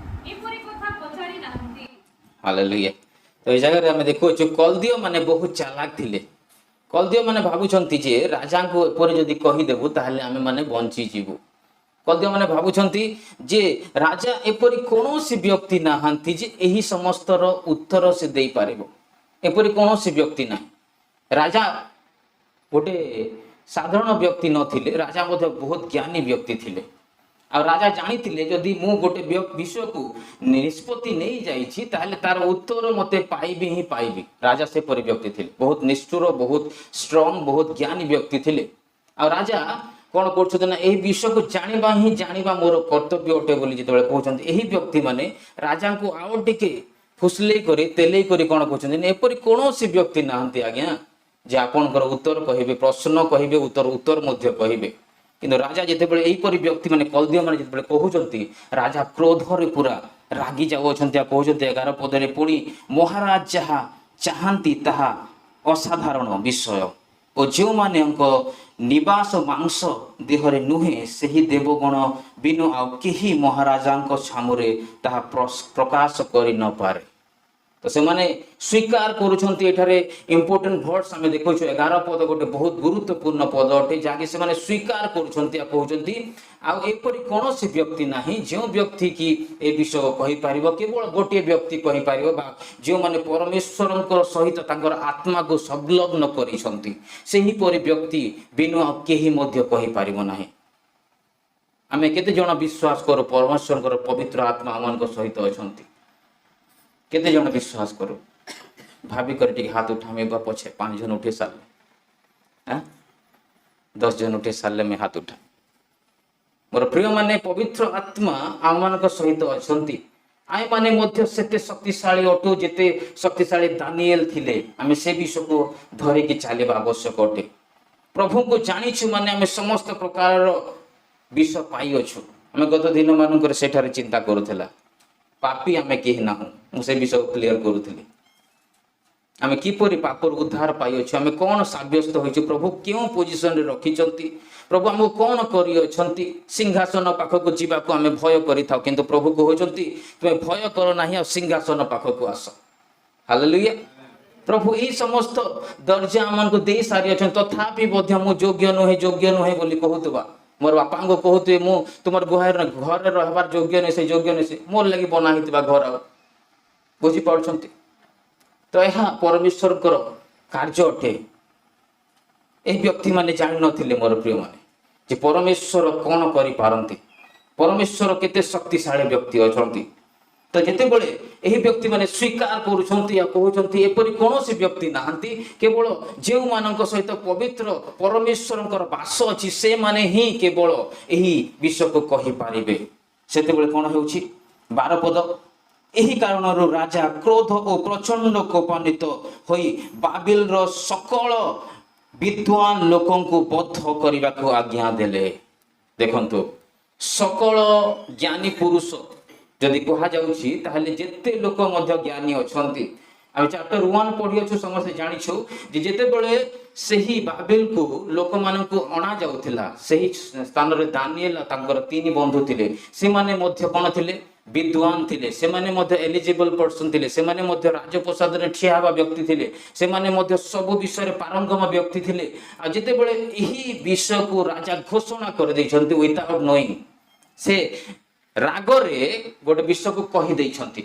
ଏପରି କଥା ପଚାରି ନାହାନ୍ତି। ହାଲେଲୁୟା। ତ ଏଇ ଜାଗାରେ ଆମେ ଦେଖୁଅଛୁ, କଲ୍ଦୀୟ ମାନେ ବହୁତ ଚାଲାକ ଥିଲେ। କଲ୍ଦୀୟ ମାନେ ଭାବୁଛନ୍ତି ଯେ ରାଜାଙ୍କୁ ଏପରି ଯଦି କହିଦେବୁ, ତାହେଲେ ଆମେ ମାନେ ବଞ୍ଚିଯିବୁ। କଲ୍ଦୀୟ ମାନେ ଭାବୁଛନ୍ତି ଯେ ରାଜା, ଏପରି କୌଣସି ବ୍ୟକ୍ତି ନାହାନ୍ତି ଯେ ଏହି ସମସ୍ତର ଉତ୍ତର ସେ ଦେଇପାରିବ। ଏପରି କୌଣସି ବ୍ୟକ୍ତି ନାହିଁ। ରାଜା ଗୋଟେ ସାଧାରଣ ବ୍ୟକ୍ତି ନଥିଲେ, ରାଜା ମଧ୍ୟ ବହୁତ ଜ୍ଞାନୀ ବ୍ୟକ୍ତି ଥିଲେ। ଆଉ ରାଜା ଜାଣିଥିଲେ, ଯଦି ମୁଁ ଗୋଟେ ବିଷୟକୁ ନିଷ୍ପତ୍ତି ନେଇଯାଇଛି, ତାହେଲେ ତାର ଉତ୍ତର ମତେ ପାଇବି ହିଁ ପାଇବି। ରାଜା ସେପରି ବ୍ୟକ୍ତି ଥିଲେ, ବହୁତ ନିଷ୍ଠୁର, ବହୁତ ଷ୍ଟ୍ରଙ୍ଗ, ବହୁତ ଜ୍ଞାନୀ ବ୍ୟକ୍ତି ଥିଲେ। ଆଉ ରାଜା କ'ଣ କରୁଛନ୍ତି ନା, ଏହି ବିଷୟକୁ ଜାଣିବା ହିଁ ଜାଣିବା ମୋର କର୍ତ୍ତବ୍ୟ ଅଟେ ବୋଲି ଯେତେବେଳେ କହୁଛନ୍ତି, ଏହି ବ୍ୟକ୍ତିମାନେ ରାଜାଙ୍କୁ ଆଉ ଟିକେ ଫୁସଲେଇ କରି, ତେଲେଇ କରି କ'ଣ କହୁଛନ୍ତି ନା, ଏପରି କୌଣସି ବ୍ୟକ୍ତି ନାହାନ୍ତି ଆଜ୍ଞା ଯେ ଆପଣଙ୍କର ଉତ୍ତର କହିବେ, ପ୍ରଶ୍ନ କହିବେ, ଉତ୍ତର ଉତ୍ତର ମଧ୍ୟ କହିବେ। କିନ୍ତୁ ରାଜା ଯେତେବେଳେ ଏହିପରି ବ୍ୟକ୍ତିମାନେ, କଲ୍ଦୀୟ ମାନେ ଯେତେବେଳେ କହୁଛନ୍ତି, ରାଜା କ୍ରୋଧରେ ପୁରା ରାଗି ଯାଉଅଛନ୍ତି। ଆଉ କହୁଛନ୍ତି 11 ପଦରେ, ପୁଣି ମହାରାଜ ଯାହା ଚାହାନ୍ତି ତାହା ଅସାଧାରଣ ବିଷୟ ଓ ଯେଉଁମାନଙ୍କ ନିବାସ ମାଂସ ଦେହରେ ନୁହେଁ, ସେହି ଦେବଗଣ ବିନୁ ଆଉ କେହି ମହାରାଜାଙ୍କ ଛାମୁରେ ତାହା ପ୍ରକାଶ କରି ନପାରେ। ତ ସେମାନେ ସ୍ୱୀକାର କରୁଛନ୍ତି। ଏଠାରେ ଇମ୍ପୋର୍ଟାଣ୍ଟ ଭର୍ସ ଆମେ ଦେଖୁଛୁ, 11 ପଦ ଗୋଟେ ବହୁତ ଗୁରୁତ୍ୱପୂର୍ଣ୍ଣ ପଦ ଅଟେ, ଯାହାକି ସେମାନେ ସ୍ୱୀକାର କରୁଛନ୍ତି ଆଉ କହୁଛନ୍ତି, ଆଉ ଏପରି କୌଣସି ବ୍ୟକ୍ତି ନାହିଁ ଯେଉଁ ବ୍ୟକ୍ତି କି ଏ ବିଷୟ କହିପାରିବ। କେବଳ ଗୋଟିଏ ବ୍ୟକ୍ତି କହିପାରିବ ବା ଯେଉଁମାନେ ପରମେଶ୍ୱରଙ୍କ ସହିତ ତାଙ୍କର ଆତ୍ମାକୁ ସଂଲଗ୍ନ କରିଛନ୍ତି, ସେହିପରି ବ୍ୟକ୍ତି ବିନୁ ଆଉ କେହି ମଧ୍ୟ କହିପାରିବ ନାହିଁ। ଆମେ କେତେ ଜଣ ବିଶ୍ୱାସ କରୁ ପରମେଶ୍ୱରଙ୍କର ପବିତ୍ର ଆତ୍ମା ଆମମାନଙ୍କ ସହିତ ଅଛନ୍ତି? କେତେ ଜଣ ବିଶ୍ୱାସ କରୁ? ଭାବି କରି ଟିକେ ହାତ ଉଠାମେ ବା ପଛେ। ପାଞ୍ଚ ଜଣ ଉଠେଇ ସାରିଲେ, ଆଁ 10 ଜଣ ଉଠେଇ ସାରିଲେ ମୁଁ ହାତ ଉଠା। ମୋର ପ୍ରିୟମାନେ, ପବିତ୍ର ଆତ୍ମା ଆମମାନଙ୍କ ସହିତ ଅଛନ୍ତି। ଆମେମାନେ ମଧ୍ୟ ସେତେ ଶକ୍ତିଶାଳୀ ଅଟୁ ଯେତେ ଶକ୍ତିଶାଳୀ ଦାନିଏଲ ଥିଲେ। ଆମେ ସେ ବିଷୟକୁ ଧରିକି ଚାଲିବା ଆବଶ୍ୟକ ଅଟେ। ପ୍ରଭୁଙ୍କୁ ଜାଣିଛୁ ମାନେ ଆମେ ସମସ୍ତ ପ୍ରକାରର ବିଷୟ ପାଇଅଛୁ। ଆମେ ଗତ ଦିନମାନଙ୍କରେ ସେଠାରେ ଚିନ୍ତା କରୁଥିଲା, ପାପୀ ଆମେ କେହି ନାହୁଁ। ମୁଁ ସେ ବିଷୟ କ୍ଲିୟର କରୁଥିଲି, ଆମେ କିପରି ପାପରୁ ଉଦ୍ଧାର ପାଇଅଛୁ, ଆମେ କ'ଣ ସାବ୍ୟସ୍ତ ହୋଇଛୁ, ପ୍ରଭୁ କେଉଁ ପୋଜିସନରେ ରଖିଛନ୍ତି, ପ୍ରଭୁ ଆମକୁ କ'ଣ କରିଅଛନ୍ତି। ସିଂହାସନ ପାଖକୁ ଯିବାକୁ ଆମେ ଭୟ କରିଥାଉ, କିନ୍ତୁ ପ୍ରଭୁ କହୁଛନ୍ତି, ତୁମେ ଭୟ କର ନାହିଁ ଆଉ ସିଂହାସନ ପାଖକୁ ଆସ। ହାଲେଲୁୟା। ପ୍ରଭୁ ଏଇ ସମସ୍ତ ଦର୍ଜା ଆମମାନଙ୍କୁ ଦେଇ ସାରିଅଛନ୍ତି, ତଥାପି ମଧ୍ୟ ମୁଁ ଯୋଗ୍ୟ ନୁହେଁ, ଯୋଗ୍ୟ ନୁହେଁ ବୋଲି କହୁଥିବା, ମୋର ବାପାଙ୍କୁ କହୁଥିବେ, ମୁଁ ତୁମର ଗୁହାରେ ଘରେ ରହିବାର ଯୋଗ୍ୟ ନୁହେଁ, ସେ ଯୋଗ୍ୟ ନୁହେଁ, ସେ ମୋର ଲାଗି ବନା ହେଇଥିବା ଘର। ଆଉ ବୁଝିପାରୁଛନ୍ତି ତ, ଏହା ପରମେଶ୍ୱରଙ୍କର କାର୍ଯ୍ୟ ଅଟେ। ଏହି ବ୍ୟକ୍ତିମାନେ ଜାଣିନଥିଲେ, ମୋର ପ୍ରିୟମାନେ, ଯେ ପରମେଶ୍ୱର କ'ଣ କରିପାରନ୍ତି, ପରମେଶ୍ୱର କେତେ ଶକ୍ତିଶାଳୀ ବ୍ୟକ୍ତି ଅଛନ୍ତି। ତ ଯେତେବେଳେ ଏହି ବ୍ୟକ୍ତିମାନେ ସ୍ୱୀକାର କରୁଛନ୍ତି ଆଉ କହୁଛନ୍ତି, ଏପରି କୌଣସି ବ୍ୟକ୍ତି ନାହାନ୍ତି, କେବଳ ଯେଉଁମାନଙ୍କ ସହିତ ପବିତ୍ର ପରମେଶ୍ୱରଙ୍କର ବାସ ଅଛି, ସେମାନେ ହିଁ କେବଳ ଏହି ବିଷୟକୁ କହିପାରିବେ। ସେତେବେଳେ କ'ଣ ହେଉଛି? 12 ପଦ। ଏହି କାରଣରୁ ରାଜା କ୍ରୋଧ ଓ ପ୍ରଚଣ୍ଡ କୋପାନ୍ୱିତ ହୋଇ ବାବିଲର ସକଳ ବିଦ୍ୱାନ ଲୋକଙ୍କୁ ବଧ କରିବାକୁ ଆଜ୍ଞା ଦେଲେ। ଦେଖନ୍ତୁ, ସକଳ ଜ୍ଞାନୀ ପୁରୁଷ ଯଦି କୁହାଯାଉଛି, ତାହେଲେ ଯେତେ ଲୋକ ମଧ୍ୟ ଜ୍ଞାନୀ ଅଛନ୍ତି ଆମେ ଚାପ୍ଟର 1 ପଢ଼ିଅଛୁ, ସମସ୍ତେ ଜାଣିଛୁ ଯେ ଯେତେବେଳେ ସେହି ବାବିଲକୁ ଲୋକମାନଙ୍କୁ ଅଣାଯାଉଥିଲା, ସେହି ସ୍ଥାନରେ ଦାନିଏଲ ତାଙ୍କର ତିନି ବନ୍ଧୁ ଥିଲେ। ସେମାନେ ମଧ୍ୟ କ'ଣ ଥିଲେ? ବିଦ୍ୱାନ ଥିଲେ। ସେମାନେ ମଧ୍ୟ ଏଲିଜିବଲ ପର୍ସନ ଥିଲେ। ସେମାନେ ମଧ୍ୟ ରାଜପ୍ରସାଦରେ ଠିଆ ହେବା ବ୍ୟକ୍ତି ଥିଲେ। ସେମାନେ ମଧ୍ୟ ସବୁ ବିଷୟରେ ପାରଙ୍ଗମ ବ୍ୟକ୍ତି ଥିଲେ। ଆଉ ଯେତେବେଳେ ଏହି ବିଷୟକୁ ରାଜା ଘୋଷଣା କରିଦେଇଛନ୍ତି ୱିଥାଉଟ୍ ନୋଇଂ, ସେ ରାଗରେ ଗୋଟେ ବିଷୟକୁ କହିଦେଇଛନ୍ତି।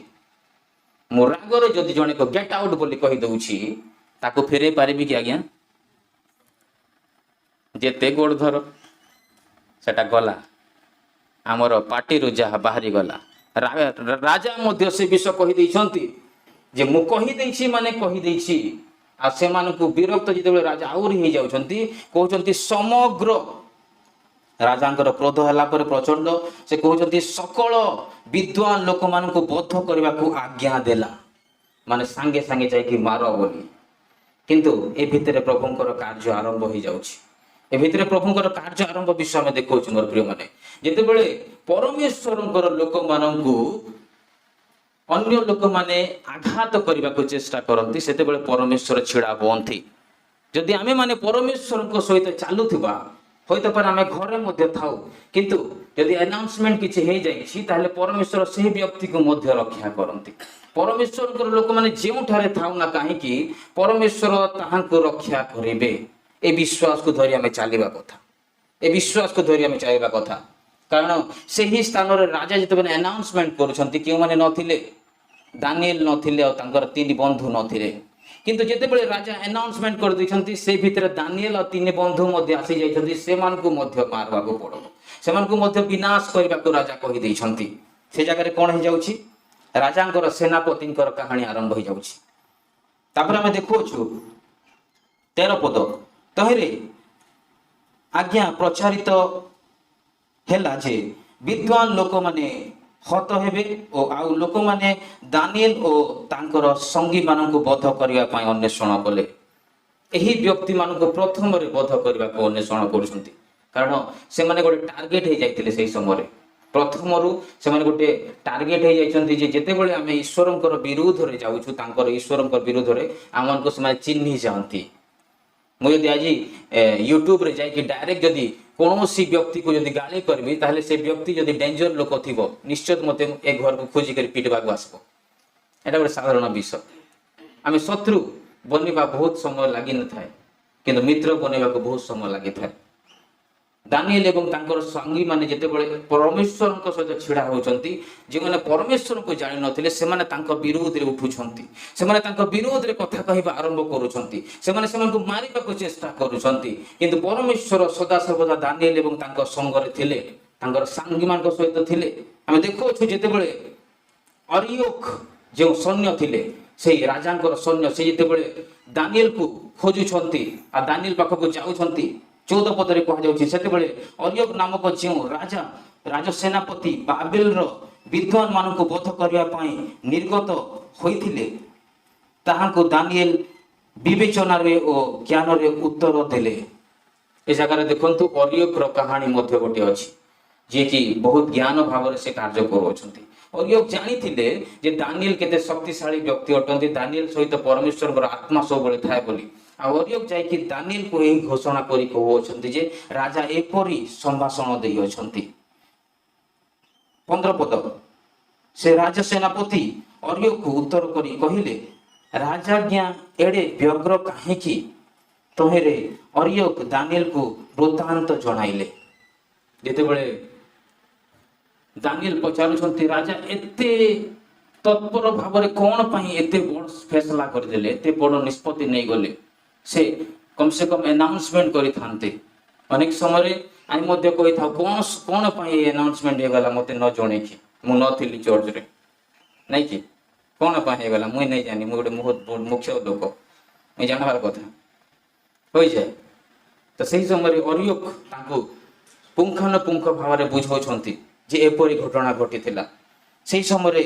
ମୁଁ ରାଗରେ ଯଦି ଜଣକୁ "ଗେଟ୍ ଆଉଟ୍" ବୋଲି କହିଦେଉଛି, ତାକୁ ଫେରେଇ ପାରିବି କି ଆଜ୍ଞା? ଯେତେ ଗୋଡ଼ ଧର, ସେଟା ଗଲା, ଆମର ପାଟିରୁ ଯାହା ବାହାରି ଗଲା। ରାଜା ମଧ୍ୟ ସେ ବିଷୟ କହିଦେଇଛନ୍ତି ଯେ ମୁଁ କହିଦେଇଛି ମାନେ କହିଦେଇଛି। ଆଉ ସେମାନଙ୍କୁ ବିରକ୍ତ ଯେତେବେଳେ ରାଜା ଆହୁରି ହେଇଯାଉଛନ୍ତି, କହୁଛନ୍ତି ସମଗ୍ର ରାଜାଙ୍କର କ୍ରୋଧ ହେଲା ପରେ ପ୍ରଚଣ୍ଡ, ସେ କହୁଛନ୍ତି ସକଳ ବିଦ୍ୱାନ ଲୋକମାନଙ୍କୁ ବଧ କରିବାକୁ ଆଜ୍ଞା ଦେଲା, ମାନେ ସାଙ୍ଗେ ସାଙ୍ଗେ ଯାଇକି ମାର ବୋଲି। କିନ୍ତୁ ଏ ଭିତରେ ପ୍ରଭୁଙ୍କର କାର୍ଯ୍ୟ ଆରମ୍ଭ ହେଇଯାଉଛି। ଏ ଭିତରେ ପ୍ରଭୁଙ୍କର କାର୍ଯ୍ୟ ଆରମ୍ଭ ବିଷୟ ଆମେ ଦେଖାଉଛୁ ମୋର ପ୍ରିୟମାନେ। ଯେତେବେଳେ ପରମେଶ୍ୱରଙ୍କର ଲୋକମାନଙ୍କୁ ଅନ୍ୟ ଲୋକମାନେ ଆଘାତ କରିବାକୁ ଚେଷ୍ଟା କରନ୍ତି, ସେତେବେଳେ ପରମେଶ୍ୱର ଛିଡ଼ା ହୁଅନ୍ତି। ଯଦି ଆମେମାନେ ପରମେଶ୍ୱରଙ୍କ ସହିତ ଚାଲୁଥିବା, ହୁଏତ ପାରେ ଆମେ ଘରେ ମଧ୍ୟ ଥାଉ, କିନ୍ତୁ ଯଦି ଆନାଉନ୍ସମେଣ୍ଟ କିଛି ହେଇଯାଇଛି, ତାହେଲେ ପରମେଶ୍ୱର ସେହି ବ୍ୟକ୍ତିକୁ ମଧ୍ୟ ରକ୍ଷା କରନ୍ତି। ପରମେଶ୍ୱରଙ୍କର ଲୋକମାନେ ଯେଉଁଠାରେ ଥାଉ ନା କାହିଁକି, ପରମେଶ୍ୱର ତାହାଙ୍କୁ ରକ୍ଷା କରିବେ। ଏ ବିଶ୍ୱାସକୁ ଧରି ଆମେ ଚାଲିବା କଥା। ଏ ବିଶ୍ୱାସକୁ ଧରି ଆମେ ଚାଲିବା କଥା। କାରଣ ସେହି ସ୍ଥାନରେ ରାଜା ଯେତେବେଳେ ଆନାଉନ୍ସମେଣ୍ଟ କରୁଛନ୍ତି, କେଉଁମାନେ ନଥିଲେ? ଦାନିଏଲ ନଥିଲେ ଆଉ ତାଙ୍କର ତିନି ବନ୍ଧୁ ନଥିଲେ। କିନ୍ତୁ ଯେତେବେଳେ ରାଜା ଆନାଉନ୍ସମେଣ୍ଟ କରିଦେଇଛନ୍ତି, ସେ ଭିତରେ ଦାନିଏଲ ଆଉ ତିନି ବନ୍ଧୁ ମଧ୍ୟ ଆସିଯାଇଛନ୍ତି। ସେମାନଙ୍କୁ ମଧ୍ୟ ମାରିବାକୁ ପଡ଼ିବ, ସେମାନଙ୍କୁ ମଧ୍ୟ ବିନାଶ କରିବାକୁ ରାଜା କହିଦେଇଛନ୍ତି। ସେ ଜାଗାରେ କ'ଣ ହେଇଯାଉଛି? ରାଜାଙ୍କର ସେନାପତିଙ୍କର କାହାଣୀ ଆରମ୍ଭ ହେଇଯାଉଛି। ତାପରେ ଆମେ ଦେଖୁଅଛୁ 13 ପଦ, ତହିଁରେ ଆଜ୍ଞା ପ୍ରଚାରିତ ହେଲା ଯେ ବିଦ୍ୱାନ ଲୋକମାନେ ହତ ହେବେ ଓ ଆଉ ଲୋକମାନେ ଦାନିଏଲ ଓ ତାଙ୍କର ସଙ୍ଗୀମାନଙ୍କୁ ବଧ କରିବା ପାଇଁ ଅନ୍ୱେଷଣ କଲେ। ଏହି ବ୍ୟକ୍ତିମାନଙ୍କୁ ପ୍ରଥମରେ ବଧ କରିବାକୁ ଅନ୍ୱେଷଣ କରୁଛନ୍ତି, କାରଣ ସେମାନେ ଗୋଟେ ଟାର୍ଗେଟ ହେଇଯାଇଥିଲେ। ସେହି ସମୟରେ ପ୍ରଥମରୁ ସେମାନେ ଗୋଟେ ଟାର୍ଗେଟ ହେଇଯାଇଛନ୍ତି ଯେ ଯେତେବେଳେ ଆମେ ଈଶ୍ୱରଙ୍କର ବିରୁଦ୍ଧରେ ଯାଉଛୁ, ତାଙ୍କର ଈଶ୍ୱରଙ୍କ ବିରୁଦ୍ଧରେ, ଆମମାନଙ୍କୁ ସେମାନେ ଚିହ୍ନି ଯାଆନ୍ତି। ମୁଁ ଯଦି ଆଜି ୟୁଟ୍ୟୁବରେ ଯାଇକି ଡାଇରେକ୍ଟ ଯଦି କୌଣସି ବ୍ୟକ୍ତିକୁ ଯଦି ଗାଳି କରିବି, ତାହେଲେ ସେ ବ୍ୟକ୍ତି ଯଦି ଡେଞ୍ଜର ଲୋକ ଥିବ, ନିଶ୍ଚୟ ମୋତେ ଏ ଘରକୁ ଖୋଜିକରି ପିଟିବାକୁ ଆସିବ। ଏଇଟା ଗୋଟେ ସାଧାରଣ ବିଷୟ। ଆମେ ଶତ୍ରୁ ବନିବା ବହୁତ ସମୟ ଲାଗିନଥାଏ, କିନ୍ତୁ ମିତ୍ର ବନିବାକୁ ବହୁତ ସମୟ ଲାଗିଥାଏ। ଦାନିଏଲ ଏବଂ ତାଙ୍କର ସଙ୍ଗୀମାନେ ଯେତେବେଳେ ପରମେଶ୍ୱରଙ୍କ ସହିତ ଛିଡ଼ା ହେଉଛନ୍ତି, ଯେଉଁମାନେ ପରମେଶ୍ୱରଙ୍କୁ ଜାଣିନଥିଲେ, ସେମାନେ ତାଙ୍କ ବିରୋଧରେ ଉଠୁଛନ୍ତି। ସେମାନେ ତାଙ୍କ ବିରୋଧରେ କଥା କହିବା ଆରମ୍ଭ କରୁଛନ୍ତି। ସେମାନେ ସେମାନଙ୍କୁ ମାରିବାକୁ ଚେଷ୍ଟା କରୁଛନ୍ତି। କିନ୍ତୁ ପରମେଶ୍ୱର ସଦାସର୍ବଦା ଦାନିଏଲ ଏବଂ ତାଙ୍କ ସଙ୍ଗରେ ଥିଲେ, ତାଙ୍କର ସାଙ୍ଗୀମାନଙ୍କ ସହିତ ଥିଲେ। ଆମେ ଦେଖୁଅଛୁ, ଯେତେବେଳେ ଅରିୟୋକ ଯେଉଁ ସୈନ୍ୟ ଥିଲେ, ସେଇ ରାଜାଙ୍କର ସୈନ୍ୟ, ସେ ଯେତେବେଳେ ଦାନିଏଲକୁ ଖୋଜୁଛନ୍ତି ଆଉ ଦାନିଏଲ ପାଖକୁ ଯାଉଛନ୍ତି, 14 ପଦରେ କୁହାଯାଉଛି, ସେତେବେଳେ ଅରିୟୋକ ନାମକ ଯେଉଁ ରାଜା ରାଜସେନାପତି ବାବିଲର ବିଦ୍ୱାନ ମାନଙ୍କୁ ବଧ କରିବା ପାଇଁ ନିର୍ଗତ ହୋଇଥିଲେ, ତାହାଙ୍କୁ ଦାନିଏଲ ବିବେଚନାରେ ଓ ଜ୍ଞାନରେ ଉତ୍ତର ଦେଲେ। ଏ ଜାଗାରେ ଦେଖନ୍ତୁ, ଅରିୟୋକର କାହାଣୀ ମଧ୍ୟ ଗୋଟେ ଅଛି, ଯିଏକି ବହୁତ ଜ୍ଞାନ ଭାବରେ ସେ କାର୍ଯ୍ୟ କରୁଅଛନ୍ତି। ଅରିୟୋକ ଜାଣିଥିଲେ ଯେ ଦାନିଏଲ କେତେ ଶକ୍ତିଶାଳୀ ବ୍ୟକ୍ତି ଅଟନ୍ତି, ଦାନିଏଲ ସହିତ ପରମେଶ୍ୱରଙ୍କର ଆତ୍ମା ସବୁବେଳେ ଥାଏ ବୋଲି। ଆଉ ଅରିୟୋକ ଯାଇକି ଦାନିଏଲକୁ ଏହି ଘୋଷଣା କରି କହୁଅଛନ୍ତି ଯେ ରାଜା ଏପରି ସମ୍ଭାଷଣ ଦେଇଅଛନ୍ତି। 15 ପଦ, ସେ ରାଜସେନାପତି ଅରିୟୋକକୁ ଉତ୍ତର କରି କହିଲେ, "ରାଜାଜ୍ଞା ଏଡ଼େ ବ୍ୟଗ୍ର କାହିଁକି?" ତହିଁରେ ଅରିୟୋକ ଦାନିଏଲକୁ ବୃତ୍ତାନ୍ତ ଜଣାଇଲେ। ଯେତେବେଳେ ଦାନିଏଲ ପଚାରୁଛନ୍ତି, ରାଜା ଏତେ ତତ୍ପର ଭାବରେ କ'ଣ ପାଇଁ ଏତେ ବଡ଼ ଫେସଲା କରିଦେଲେ, ଏତେ ବଡ଼ ନିଷ୍ପତ୍ତି ନେଇଗଲେ? ସେ କମ ସେ କମ ଆନାଉନ୍ସମେଣ୍ଟ କରିଥାନ୍ତେ। ଅନେକ ସମୟରେ ଆମେ ମଧ୍ୟ କହିଥାଉ, କ'ଣ କ'ଣ ପାଇଁ ଏ ଆନାଉନ୍ସମେଣ୍ଟ ହେଇଗଲା ମୋତେ ନ ଜଣେଇକି? ମୁଁ ନଥିଲି ଚର୍ଚ୍ଚରେ, ନାଇଁ କି? କ'ଣ ପାଇଁ ହେଇଗଲା ମୁଇଁ ନାଇଁ ଜାନି? ମୁଁ ଗୋଟେ ବହୁତ ମୁଖ୍ୟ ଲୋକ, ମୁଇଁ ଜାଣିବାର କଥା ହୋଇଯାଏ। ତ ସେହି ସମୟରେ ଅରିୟୋକ ତାଙ୍କୁ ପୁଙ୍ଖାନୁପୁଙ୍ଖ ଭାବରେ ବୁଝାଉଛନ୍ତି ଯେ ଏପରି ଘଟଣା ଘଟିଥିଲା। ସେହି ସମୟରେ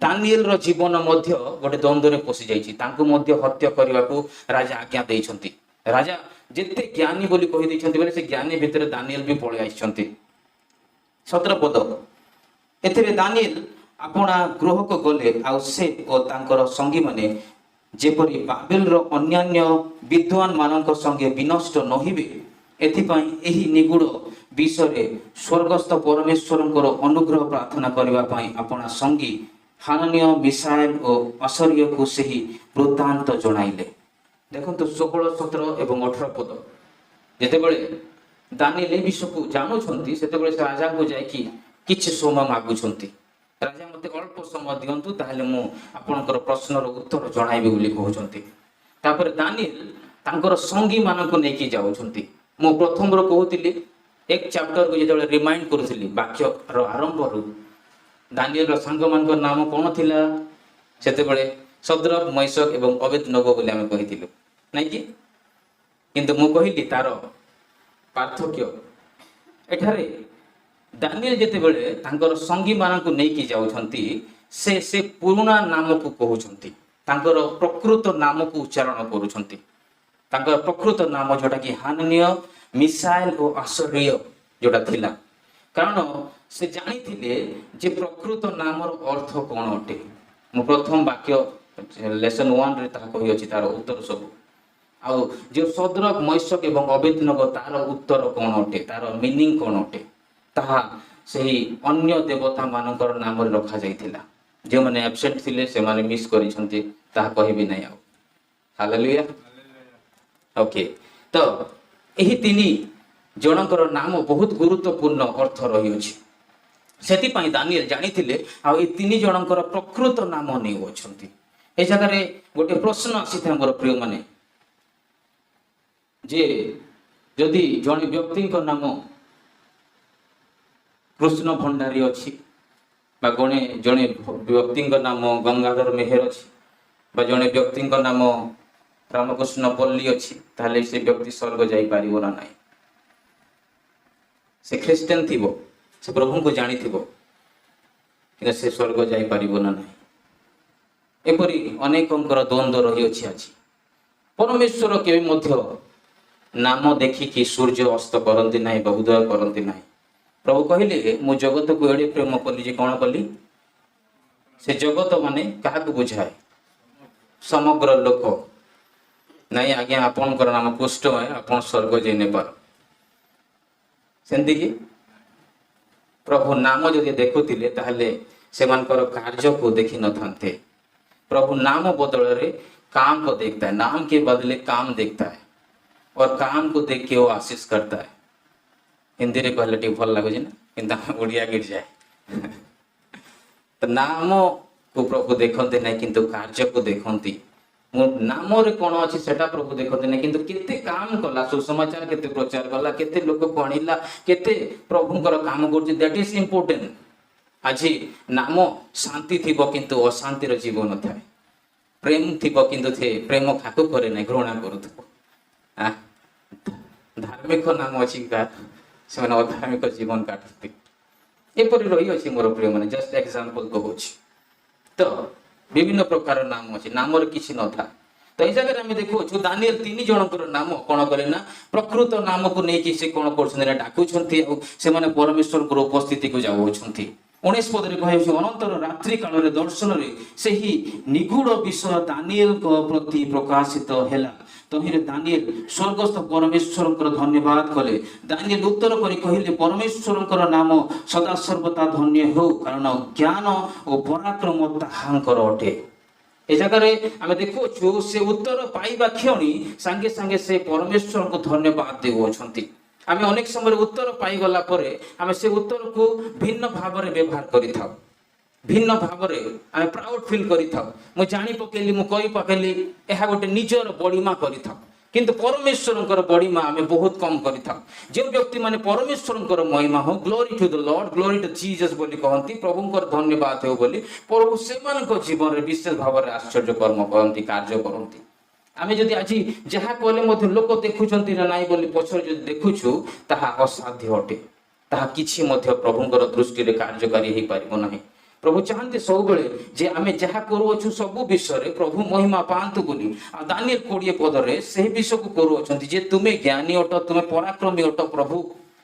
ଦାନିଏଲର ଜୀବନ ମଧ୍ୟ ଗୋଟେ ଦ୍ୱନ୍ଦ୍ୱରେ ପଶିଯାଇଛି। ତାଙ୍କୁ ମଧ୍ୟ ହତ୍ୟା କରିବାକୁ ରାଜା ଆଜ୍ଞା ଦେଇଛନ୍ତି। ରାଜା ଯେତେ ଜ୍ଞାନୀ ବୋଲି କହିଦେଇଛନ୍ତି ବୋଲେ ସେ ଜ୍ଞାନୀ ଭିତରେ ଦାନିଏଲ ବି ପଳେଇ ଆସିଛନ୍ତି। 17 ପଦ, ଏଥିରେ ଦାନିଏଲ ଆପଣା ଗୃହକୁ ଗଲେ ଆଉ ସେ ଓ ତାଙ୍କର ସଙ୍ଗୀମାନେ ଯେପରି ବାବିଲର ଅନ୍ୟାନ୍ୟ ବିଦ୍ୱାନ ମାନଙ୍କ ସଙ୍ଗେ ବିନଷ୍ଟ ନୋହିବେ, ଏଥିପାଇଁ ଏହି ନିଗୂଢ଼ ବିଷୟରେ ସ୍ୱର୍ଗସ୍ଥ ପରମେଶ୍ୱରଙ୍କର ଅନୁଗ୍ରହ ପ୍ରାର୍ଥନା କରିବା ପାଇଁ ଆପଣା ସଙ୍ଗୀ ହାନନୀୟ, ମିଶାଏଲ ଓ ଅସରିୟକୁ ସେହି ବୃତ୍ତାନ୍ତ ଜଣାଇଲେ। ଦେଖନ୍ତୁ, 16, 17 ଏବଂ 18 ପଦ। ଯେତେବେଳେ ଦାନିଏଲ ଏ ବିଷୟକୁ ଜାଣୁଛନ୍ତି, ସେତେବେଳେ ସେ ରାଜାଙ୍କୁ ଯାଇକି କିଛି ସମୟ ମାଗୁଛନ୍ତି। ରାଜା, ମୋତେ ଅଳ୍ପ ସମୟ ଦିଅନ୍ତୁ, ତାହେଲେ ମୁଁ ଆପଣଙ୍କର ପ୍ରଶ୍ନର ଉତ୍ତର ଜଣାଇବି ବୋଲି କହୁଛନ୍ତି। ତାପରେ ଦାନିଏଲ ତାଙ୍କର ସଙ୍ଗୀମାନଙ୍କୁ ନେଇକି ଯାଉଛନ୍ତି। ମୁଁ ପ୍ରଥମରୁ କହୁଥିଲି, ଏକ ଚାପ୍ଟରକୁ ଯେତେବେଳେ ରିମାଇଣ୍ଡ କରୁଥିଲି, ବାକ୍ୟର ଆରମ୍ଭରୁ ଦାନିଏଲର ସାଙ୍ଗମାନଙ୍କ ନାମ କ'ଣ ଥିଲା ସେତେବେଳେ? ଶଦ୍ରକ, ମୈଶକ ଏବଂ ଅବେଦନଗୋ ବୋଲି ଆମେ କହିଥିଲୁ, ନାଇଁ କି? କିନ୍ତୁ ମୁଁ କହିଲି ତାର ପାର୍ଥକ୍ୟ। ଏଠାରେ ଦାନିଏଲ ଯେତେବେଳେ ତାଙ୍କର ସଙ୍ଗୀମାନଙ୍କୁ ନେଇକି ଯାଉଛନ୍ତି, ସେ ସେ ପୁରୁଣା ନାମକୁ କହୁଛନ୍ତି, ତାଙ୍କର ପ୍ରକୃତ ନାମକୁ ଉଚ୍ଚାରଣ କରୁଛନ୍ତି। ତାଙ୍କର ପ୍ରକୃତ ନାମ ଯୋଉଟାକି ହାନନୀୟ, ମିଶାଏଲ ଓ ଆସରୀୟ ଯୋଉଟା ଥିଲା। କାରଣ ସେ ଜାଣିଥିଲେ ଯେ ପ୍ରକୃତ ନାମର ଅର୍ଥ କ'ଣ ଅଟେ। ମୁଁ ପ୍ରଥମ ବାକ୍ୟ ଲେସନ 1ରେ ତାହା କହିଅଛି, ତାର ଉତ୍ତର ସବୁ। ଆଉ ଯେଉଁ ଶଦ୍ରକ, ମୈଶକ ଏବଂ ଅବେଦନଗୋ, ତାର ଉତ୍ତର କ'ଣ ଅଟେ, ତାର ମିନିଂ କ'ଣ ଅଟେ, ତାହା ସେହି ଅନ୍ୟ ଦେବତା ମାନଙ୍କର ନାମରେ ରଖାଯାଇଥିଲା। ଯେଉଁମାନେ ଆବସେଣ୍ଟ ଥିଲେ, ସେମାନେ ମିସ୍ କରିଛନ୍ତି, ତାହା କହିବି ନାହିଁ ଆଉ। ହାଲେଲୁୟା। ଓକେ, ତ ଏହି ତିନି ଜଣଙ୍କର ନାମ ବହୁତ ଗୁରୁତ୍ୱପୂର୍ଣ୍ଣ ଅର୍ଥ ରହିଅଛି। ସେଥିପାଇଁ ଦାନିଏଲ ଜାଣିଥିଲେ ଆଉ ଏ ତିନି ଜଣଙ୍କର ପ୍ରକୃତ ନାମ ନେଉଅଛନ୍ତି। ଏ ଜାଗାରେ ଗୋଟେ ପ୍ରଶ୍ନ ଆସିଥାଏ, ମୋର ପ୍ରିୟମାନେ, ଯେ ଯଦି ଜଣେ ବ୍ୟକ୍ତିଙ୍କ ନାମ କୃଷ୍ଣ ଭଣ୍ଡାରୀ ଅଛି ବା ଜଣେ ବ୍ୟକ୍ତିଙ୍କ ନାମ ଗଙ୍ଗାଧର ମେହେର ଅଛି ବା ଜଣେ ବ୍ୟକ୍ତିଙ୍କ ନାମ ରାମକୃଷ୍ଣ ପଲ୍ଲୀ ଅଛି, ତାହେଲେ ସେ ବ୍ୟକ୍ତି ସ୍ୱର୍ଗ ଯାଇପାରିବ ନା ନାହିଁ? ସେ ଖ୍ରୀଷ୍ଟିଆନ ଥିବ, ସେ ପ୍ରଭୁଙ୍କୁ ଜାଣିଥିବ, କିନ୍ତୁ ସେ ସ୍ୱର୍ଗ ଯାଇପାରିବ ନା ନାହିଁ? ଏପରି ଅନେକଙ୍କର ଦ୍ୱନ୍ଦ୍ୱ ରହିଅଛି ଆଜି। ପରମେଶ୍ୱର କେବେ ମଧ୍ୟ ନାମ ଦେଖିକି ସୂର୍ଯ୍ୟ ଅସ୍ତ କରନ୍ତି ନାହିଁ ବା ଉଦୟ କରନ୍ତି ନାହିଁ। ପ୍ରଭୁ କହିଲେ, ମୁଁ ଜଗତକୁ ଏଡ଼େ ପ୍ରେମ କଲି ଯେ କ'ଣ କଲି? ସେ ଜଗତ ମାନେ କାହାକୁ ବୁଝାଏ? ସମଗ୍ର ଲୋକ। ନାଇଁ ଆଜ୍ଞା, ଆପଣଙ୍କର ନାମ କୁଷ୍ଠ, ଆପଣ ସ୍ୱର୍ଗ ଯାଇ ନେପାର, ସେମିତି କି? ପ୍ରଭୁ ନାମ ଯଦି ଦେଖୁଥିଲେ, ତାହେଲେ ସେମାନଙ୍କର କାର୍ଯ୍ୟକୁ ଦେଖିନଥାନ୍ତେ। ପ୍ରଭୁ ନାମ ବଦଳରେ काम को देखता है। नाम के बदले काम देखता है और काम को देख के वो आशीष करता है। ହିନ୍ଦୀରେ କହିଲେ ଟିକେ ଭଲ ଲାଗୁଛି ନା, କିନ୍ତୁ ଆମେ ଓଡ଼ିଆ ଗିରି ଯାଏ। ତ ନାମକୁ ପ୍ରଭୁ ଦେଖନ୍ତି ନାହିଁ, କିନ୍ତୁ କାର୍ଯ୍ୟକୁ ଦେଖନ୍ତି। ମୁଁ ନାମରେ କ'ଣ ଅଛି ସେଟା ପ୍ରଭୁ ଦେଖନ୍ତି ନାହିଁ, କିନ୍ତୁ କେତେ କାମ କଲା, ସୁସମାଚାର କେତେ ପ୍ରଚାର କଲା, କେତେ ଲୋକକୁ ଆଣିଲା, କେତେ ପ୍ରଭୁଙ୍କର କାମ କରୁଛି, that is important। ଆଜି ନାମ ଶାନ୍ତି ଥିବ, କିନ୍ତୁ ଅଶାନ୍ତିର ଜୀବନ ଥାଏ। ପ୍ରେମ ଥିବ, କିନ୍ତୁ ସେ ପ୍ରେମ କାହାକୁ କରେ ନାହିଁ, ଘୃଣା କରୁଥିବ। ଧାର୍ମିକ ନାମ ଅଛି କାହାର, ସେମାନେ ଅଧାର୍ମିକ ଜୀବନ କାଟନ୍ତି। ଏପରି ରହିଅଛି ମୋର ପ୍ରିୟମାନେ, ଜଷ୍ଟ ଏକ୍ସାମ୍ପଲ କହୁଛି। ତ ବିଭିନ୍ନ ପ୍ରକାର ନାମ ଅଛି, ନାମରେ କିଛି ନଥାଏ। ତ ଏଇ ଜାଗାରେ ଆମେ ଦେଖୁଅଛୁ, ଦାନିଏଲ ତିନି ଜଣଙ୍କର ନାମ କ'ଣ କଲେ ନା ପ୍ରକୃତ ନାମକୁ ନେଇକି ସେ କ'ଣ କରୁଛନ୍ତି ନା ଡାକୁଛନ୍ତି ଆଉ ସେମାନେ ପରମେଶ୍ୱରଙ୍କର ଉପସ୍ଥିତିକୁ ଯାଉଅଛନ୍ତି। 19 ପଦରେ କୁହାଯାଉଛି, ଅନନ୍ତର ରାତ୍ରି କାଳରେ ଦର୍ଶନରେ ସେହି ନିଗୂଢ଼ ବିଷୟ ଦାନିଏଲଙ୍କ ପ୍ରତି ପ୍ରକାଶିତ ହେଲା। ତହିଁରେ ଦାନିଏଲ ସ୍ୱର୍ଗସ୍ଥ ପରମେଶ୍ୱରଙ୍କର ଧନ୍ୟବାଦ କଲେ। ଦାନିଏଲ ଉତ୍ତର କରି କହିଲେ, ପରମେଶ୍ୱରଙ୍କର ନାମ ସଦାସର୍ବଦା ଧନ୍ୟ ହେଉ, କାରଣ ଜ୍ଞାନ ଓ ପରାକ୍ରମ ତାହାଙ୍କର ଅଟେ। ଏ ଜାଗାରେ ଆମେ ଦେଖୁଅଛୁ, ସେ ଉତ୍ତର ପାଇବା କ୍ଷଣି ସାଙ୍ଗେ ସାଙ୍ଗେ ସେ ପରମେଶ୍ୱରଙ୍କୁ ଧନ୍ୟବାଦ ଦେଉଅଛନ୍ତି। ଆମେ ଅନେକ ସମୟରେ ଉତ୍ତର ପାଇଗଲା ପରେ ଆମେ ସେ ଉତ୍ତରକୁ ଭିନ୍ନ ଭାବରେ ବ୍ୟବହାର କରିଥାଉ। ଭିନ୍ନ ଭାବରେ ଆମେ ପ୍ରାଉଡ ଫିଲ୍ କରିଥାଉ। ମୁଁ ଜାଣି ପକେଇଲି, ମୁଁ କହି ପକେଇଲି, ଏହା ଗୋଟେ ନିଜର ବଡ଼ିମା କରିଥାଉ। କିନ୍ତୁ ପରମେଶ୍ୱରଙ୍କର ବଡ଼ିମା ଆମେ ବହୁତ କମ୍ କରିଥାଉ। ଯେଉଁ ବ୍ୟକ୍ତିମାନେ ପରମେଶ୍ୱରଙ୍କର ମହିମା ହଉ, glory to the Lord, glory to Jesus ବୋଲି କହନ୍ତି, ପ୍ରଭୁଙ୍କର ଧନ୍ୟବାଦ ହେଉ ବୋଲି, ପ୍ରଭୁ ସେମାନଙ୍କ ଜୀବନରେ ବିଶେଷ ଭାବରେ ଆଶ୍ଚର୍ଯ୍ୟ କର୍ମ କରନ୍ତି, କାର୍ଯ୍ୟ କରନ୍ତି। ଆମେ ଯଦି ଆଜି ଯାହା କଲେ ମଧ୍ୟ ଲୋକ ଦେଖୁଛନ୍ତି ନା ନାଇଁ ବୋଲି ପଛରେ ଯଦି ଦେଖୁଛୁ, ତାହା ଅସାଧ୍ୟ ଅଟେ। ତାହା କିଛି ମଧ୍ୟ ପ୍ରଭୁଙ୍କର ଦୃଷ୍ଟିରେ କାର୍ଯ୍ୟକାରୀ ହେଇପାରିବ ନାହିଁ। ପ୍ରଭୁ ଚାହାନ୍ତି ସବୁବେଳେ ଯେ ଆମେ ଯାହା କରୁଅଛୁ, ସବୁ ବିଷୟରେ ପ୍ରଭୁ ମହିମା ପାଆନ୍ତୁ ବୋଲି। ଆଉ ଦାନିଏଲ 20 ପଦରେ ସେହି ବିଷୟକୁ କରୁଅଛନ୍ତି ଯେ ତୁମେ ଜ୍ଞାନୀ ଅଟ, ତୁମେ ପରାକ୍ରମୀ ଅଟ ପ୍ରଭୁ।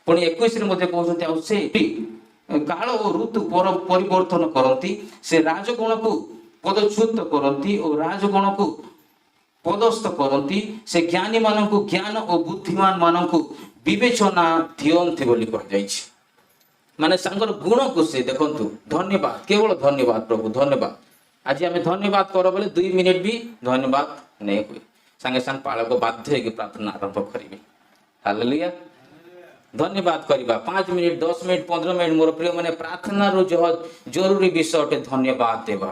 ପୁଣି 21ରେ ମଧ୍ୟ କହୁଛନ୍ତି, ଆଉ ସେ କାଳ ଓ ଋତୁ ପରିବର୍ତ୍ତନ କରନ୍ତି। ସେ ରାଜଗଣକୁ ପଦଚ୍ୟୁତ କରନ୍ତି ଓ ରାଜଗଣକୁ ପଦସ୍ଥ କରନ୍ତି। ସେ ଜ୍ଞାନୀମାନଙ୍କୁ ଜ୍ଞାନ ଓ ବୁଦ୍ଧିମାନ ମାନଙ୍କୁ ବିବେଚନା ଦିଅନ୍ତି ବୋଲି କୁହାଯାଇଛି। ମାନେ ତାଙ୍କର ଗୁଣକୁ ସେ ଦେଖନ୍ତୁ। ଧନ୍ୟବାଦ, କେବଳ ଧନ୍ୟବାଦ ପ୍ରଭୁ, ଧନ୍ୟବାଦ। ଆଜି ଆମେ ଧନ୍ୟବାଦ କର ବୋଲେ 2 ମିନିଟ ବି ଧନ୍ୟବାଦ ନେଇ ହୁଏ, ସାଙ୍ଗେ ସାଙ୍ଗେ ପାଳକ ବାଧ୍ୟ ହେଇକି ପ୍ରାର୍ଥନା ଆରମ୍ଭ କରିବେ। ହାଲେଲୁୟା। ଧନ୍ୟବାଦ କରିବା 5 ମିନିଟ, 10 ମିନିଟ, 15 ମିନିଟ। ମୋର ପ୍ରିୟ ମାନେ, ପ୍ରାର୍ଥନାରୁ ଜରୁରୀ ବିଷୟ ଅଟେ ଧନ୍ୟବାଦ ଦେବା।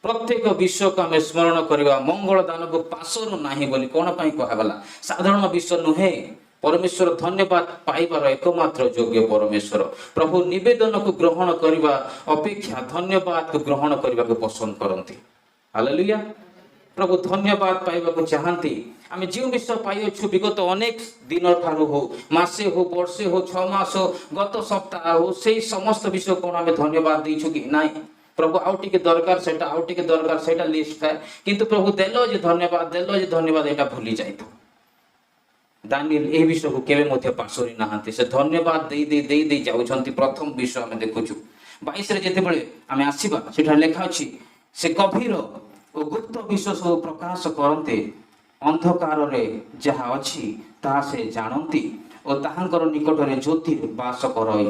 ପ୍ରତ୍ୟେକ ବିଷୟକୁ ଆମେ ସ୍ମରଣ କରିବା। ମଙ୍ଗଳ ଦାନକୁ ପାଶୋର ନାହିଁ ବୋଲି କ'ଣ ପାଇଁ କୁହାଗଲା? ସାଧାରଣ ବିଷୟ ନୁହେଁ। ପରମେଶ୍ୱର ଧନ୍ୟବାଦ ପାଇବାର ଏକମାତ୍ର ଯୋଗ୍ୟ ପରମେଶ୍ୱର। ପ୍ରଭୁ ନିବେଦନକୁ ଗ୍ରହଣ କରିବା ଅପେକ୍ଷା ଧନ୍ୟବାଦକୁ ଗ୍ରହଣ କରିବାକୁ ପସନ୍ଦ କରନ୍ତି। ହାଲେଲୁୟା। ପ୍ରଭୁ ଧନ୍ୟବାଦ ପାଇବାକୁ ଚାହାନ୍ତି। ଆମେ ଯେଉଁ ବିଷୟ ପାଇଅଛୁ ବିଗତ ଅନେକ ଦିନ ଠାରୁ ହଉ, ମାସେ ହଉ, ବର୍ଷେ ହଉ, 6 ମାସ ହଉ, ଗତ ସପ୍ତାହ ହଉ, ସେଇ ସମସ୍ତ ବିଷୟ କ'ଣ ଆମେ ଧନ୍ୟବାଦ ଦେଇଛୁ କି ନାଇଁ? ପ୍ରଭୁ, ଆଉ ଟିକେ ଦରକାର ସେଟା, ଆଉ ଟିକେ ଦରକାର ସେଇଟା, ଲିଷ୍ଟ ଥାଏ। କିନ୍ତୁ ପ୍ରଭୁ ଦେଲ ଯେ ଧନ୍ୟବାଦ, ଦେଲ ଯେ ଧନ୍ୟବାଦ, ଏଇଟା ଭୁଲି ଯାଇଥାଉ। ଦାନିଏଲ ଏହି ବିଷୟକୁ କେବେ ମଧ୍ୟ ପାଶୋରି ନାହାନ୍ତି। ସେ ଧନ୍ୟବାଦ ଦେଇ ଦେଇ ଦେଇ ଦେଇ ଯାଉଛନ୍ତି। ପ୍ରଥମ ବିଷୟ ଆମେ ଦେଖୁଛୁ, 22ରେ ଯେତେବେଳେ ଆମେ ଆସିବା, ସେଠାରେ ଲେଖା ଅଛି, ସେ ଗଭୀର ଓ ଗୁପ୍ତ ବିଷୟ ସବୁ ପ୍ରକାଶ କରନ୍ତି। ଅନ୍ଧକାରରେ ଯାହା ଅଛି, ତାହା ସେ ଜାଣନ୍ତି ଓ ତାହାଙ୍କର ନିକଟରେ ଜ୍ୟୋତି ବାସ କରଇ।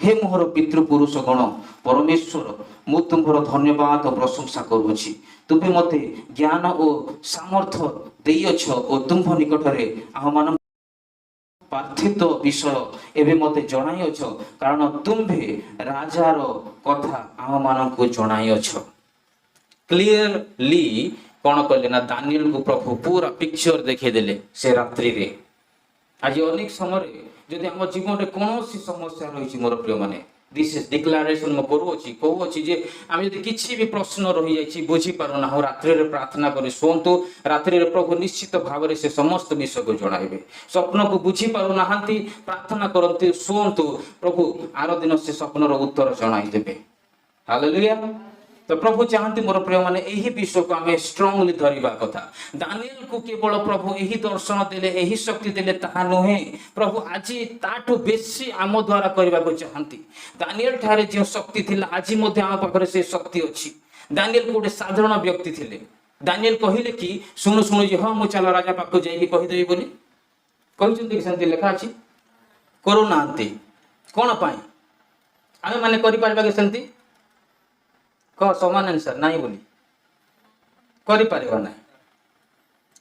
ହେ ମୋହର ପିତୃପୁରୁଷ ଗଣ ପରମେଶ୍ୱର, ମୁଁ ତୁମ୍ଭର ଧନ୍ୟବାଦ ଓ ପ୍ରଶଂସା କରୁଅଛି। ତୁମେ ମୋତେ ଜ୍ଞାନ ଓ ସାମର୍ଥ୍ୟ ଦେଇଅଛ ଓ ତୁମ୍ଭ ନିକଟରେ ଆମ୍ଭମାନଙ୍କ ପ୍ରାର୍ଥିତ ବିଷୟ ଏବେ ମୋତେ ଜଣାଇଅଛ, କାରଣ ତୁମ୍ଭେ ରାଜାର କଥା ଆମ୍ଭମାନଙ୍କୁ ଜଣାଇଅଛ। କ୍ଲିୟରଲି କ'ଣ କଲେ ନା, ଦାନିଏଲକୁ ପ୍ରଭୁ ପୁରା ପିକ୍ଚର ଦେଖେଇଦେଲେ ସେ ରାତ୍ରିରେ। ଆଜି ଅନେକ ସମୟରେ ଯଦି ଆମ ଜୀବନରେ କୌଣସି ସମସ୍ୟା ରହିଛି, ମୋର ପ୍ରିୟମାନେ, this is declaration ମୁଁ କରୁଅଛି, କହୁଅଛି ଯେ ଆମେ ଯଦି କିଛି ବି ପ୍ରଶ୍ନ ରହିଯାଇଛି, ବୁଝିପାରୁନାହୁଁ, ରାତ୍ରିରେ ପ୍ରାର୍ଥନା କରି ଶୁଅନ୍ତୁ। ରାତ୍ରିରେ ପ୍ରଭୁ ନିଶ୍ଚିତ ଭାବରେ ସେ ସମସ୍ତ ବିଷୟକୁ ଜଣାଇବେ। ସ୍ୱପ୍ନକୁ ବୁଝିପାରୁନାହାନ୍ତି, ପ୍ରାର୍ଥନା କରନ୍ତୁ, ଶୁଅନ୍ତୁ, ପ୍ରଭୁ ଆର ଦିନ ସେ ସ୍ୱପ୍ନର ଉତ୍ତର ଜଣାଇଦେବେ। ହାଲେଲୁୟା। ତ ପ୍ରଭୁ ଚାହାନ୍ତି, ମୋର ପ୍ରିୟମାନେ, ଏହି ବିଷୟକୁ ଆମେ ଷ୍ଟ୍ରଙ୍ଗଲି ଧରିବା କଥା। ଦାନିଏଲକୁ କେବଳ ପ୍ରଭୁ ଏହି ଦର୍ଶନ ଦେଲେ, ଏହି ଶକ୍ତି ଦେଲେ ତାହା ନୁହେଁ, ପ୍ରଭୁ ଆଜି ତାଠୁ ବେଶୀ ଆମ ଦ୍ୱାରା କରିବାକୁ ଚାହାନ୍ତି। ଦାନିଏଲ ଠାରେ ଯେଉଁ ଶକ୍ତି ଥିଲା, ଆଜି ମଧ୍ୟ ଆମ ପାଖରେ ସେ ଶକ୍ତି ଅଛି। ଦାନିଏଲ ଗୋଟେ ସାଧାରଣ ବ୍ୟକ୍ତି ଥିଲେ। ଦାନିଏଲ କହିଲେ କି ଶୁଣୁ ଶୁଣୁ ଯେ ହଁ, ମୁଁ ଚାଲ ରାଜା ପାଖକୁ ଯାଇକି କହିଦେବି ବୋଲି କହିଛନ୍ତି କି? ସେମିତି ଲେଖା ଅଛି? କରୁନାହାନ୍ତି। କ'ଣ ପାଇଁ? ଆମେ ମାନେ କରିପାରିବା କି ସେମିତି? କହ, ସମାନ ଆନ୍ସର, ନାହିଁ ବୋଲି କରିପାରିବା ନାହିଁ।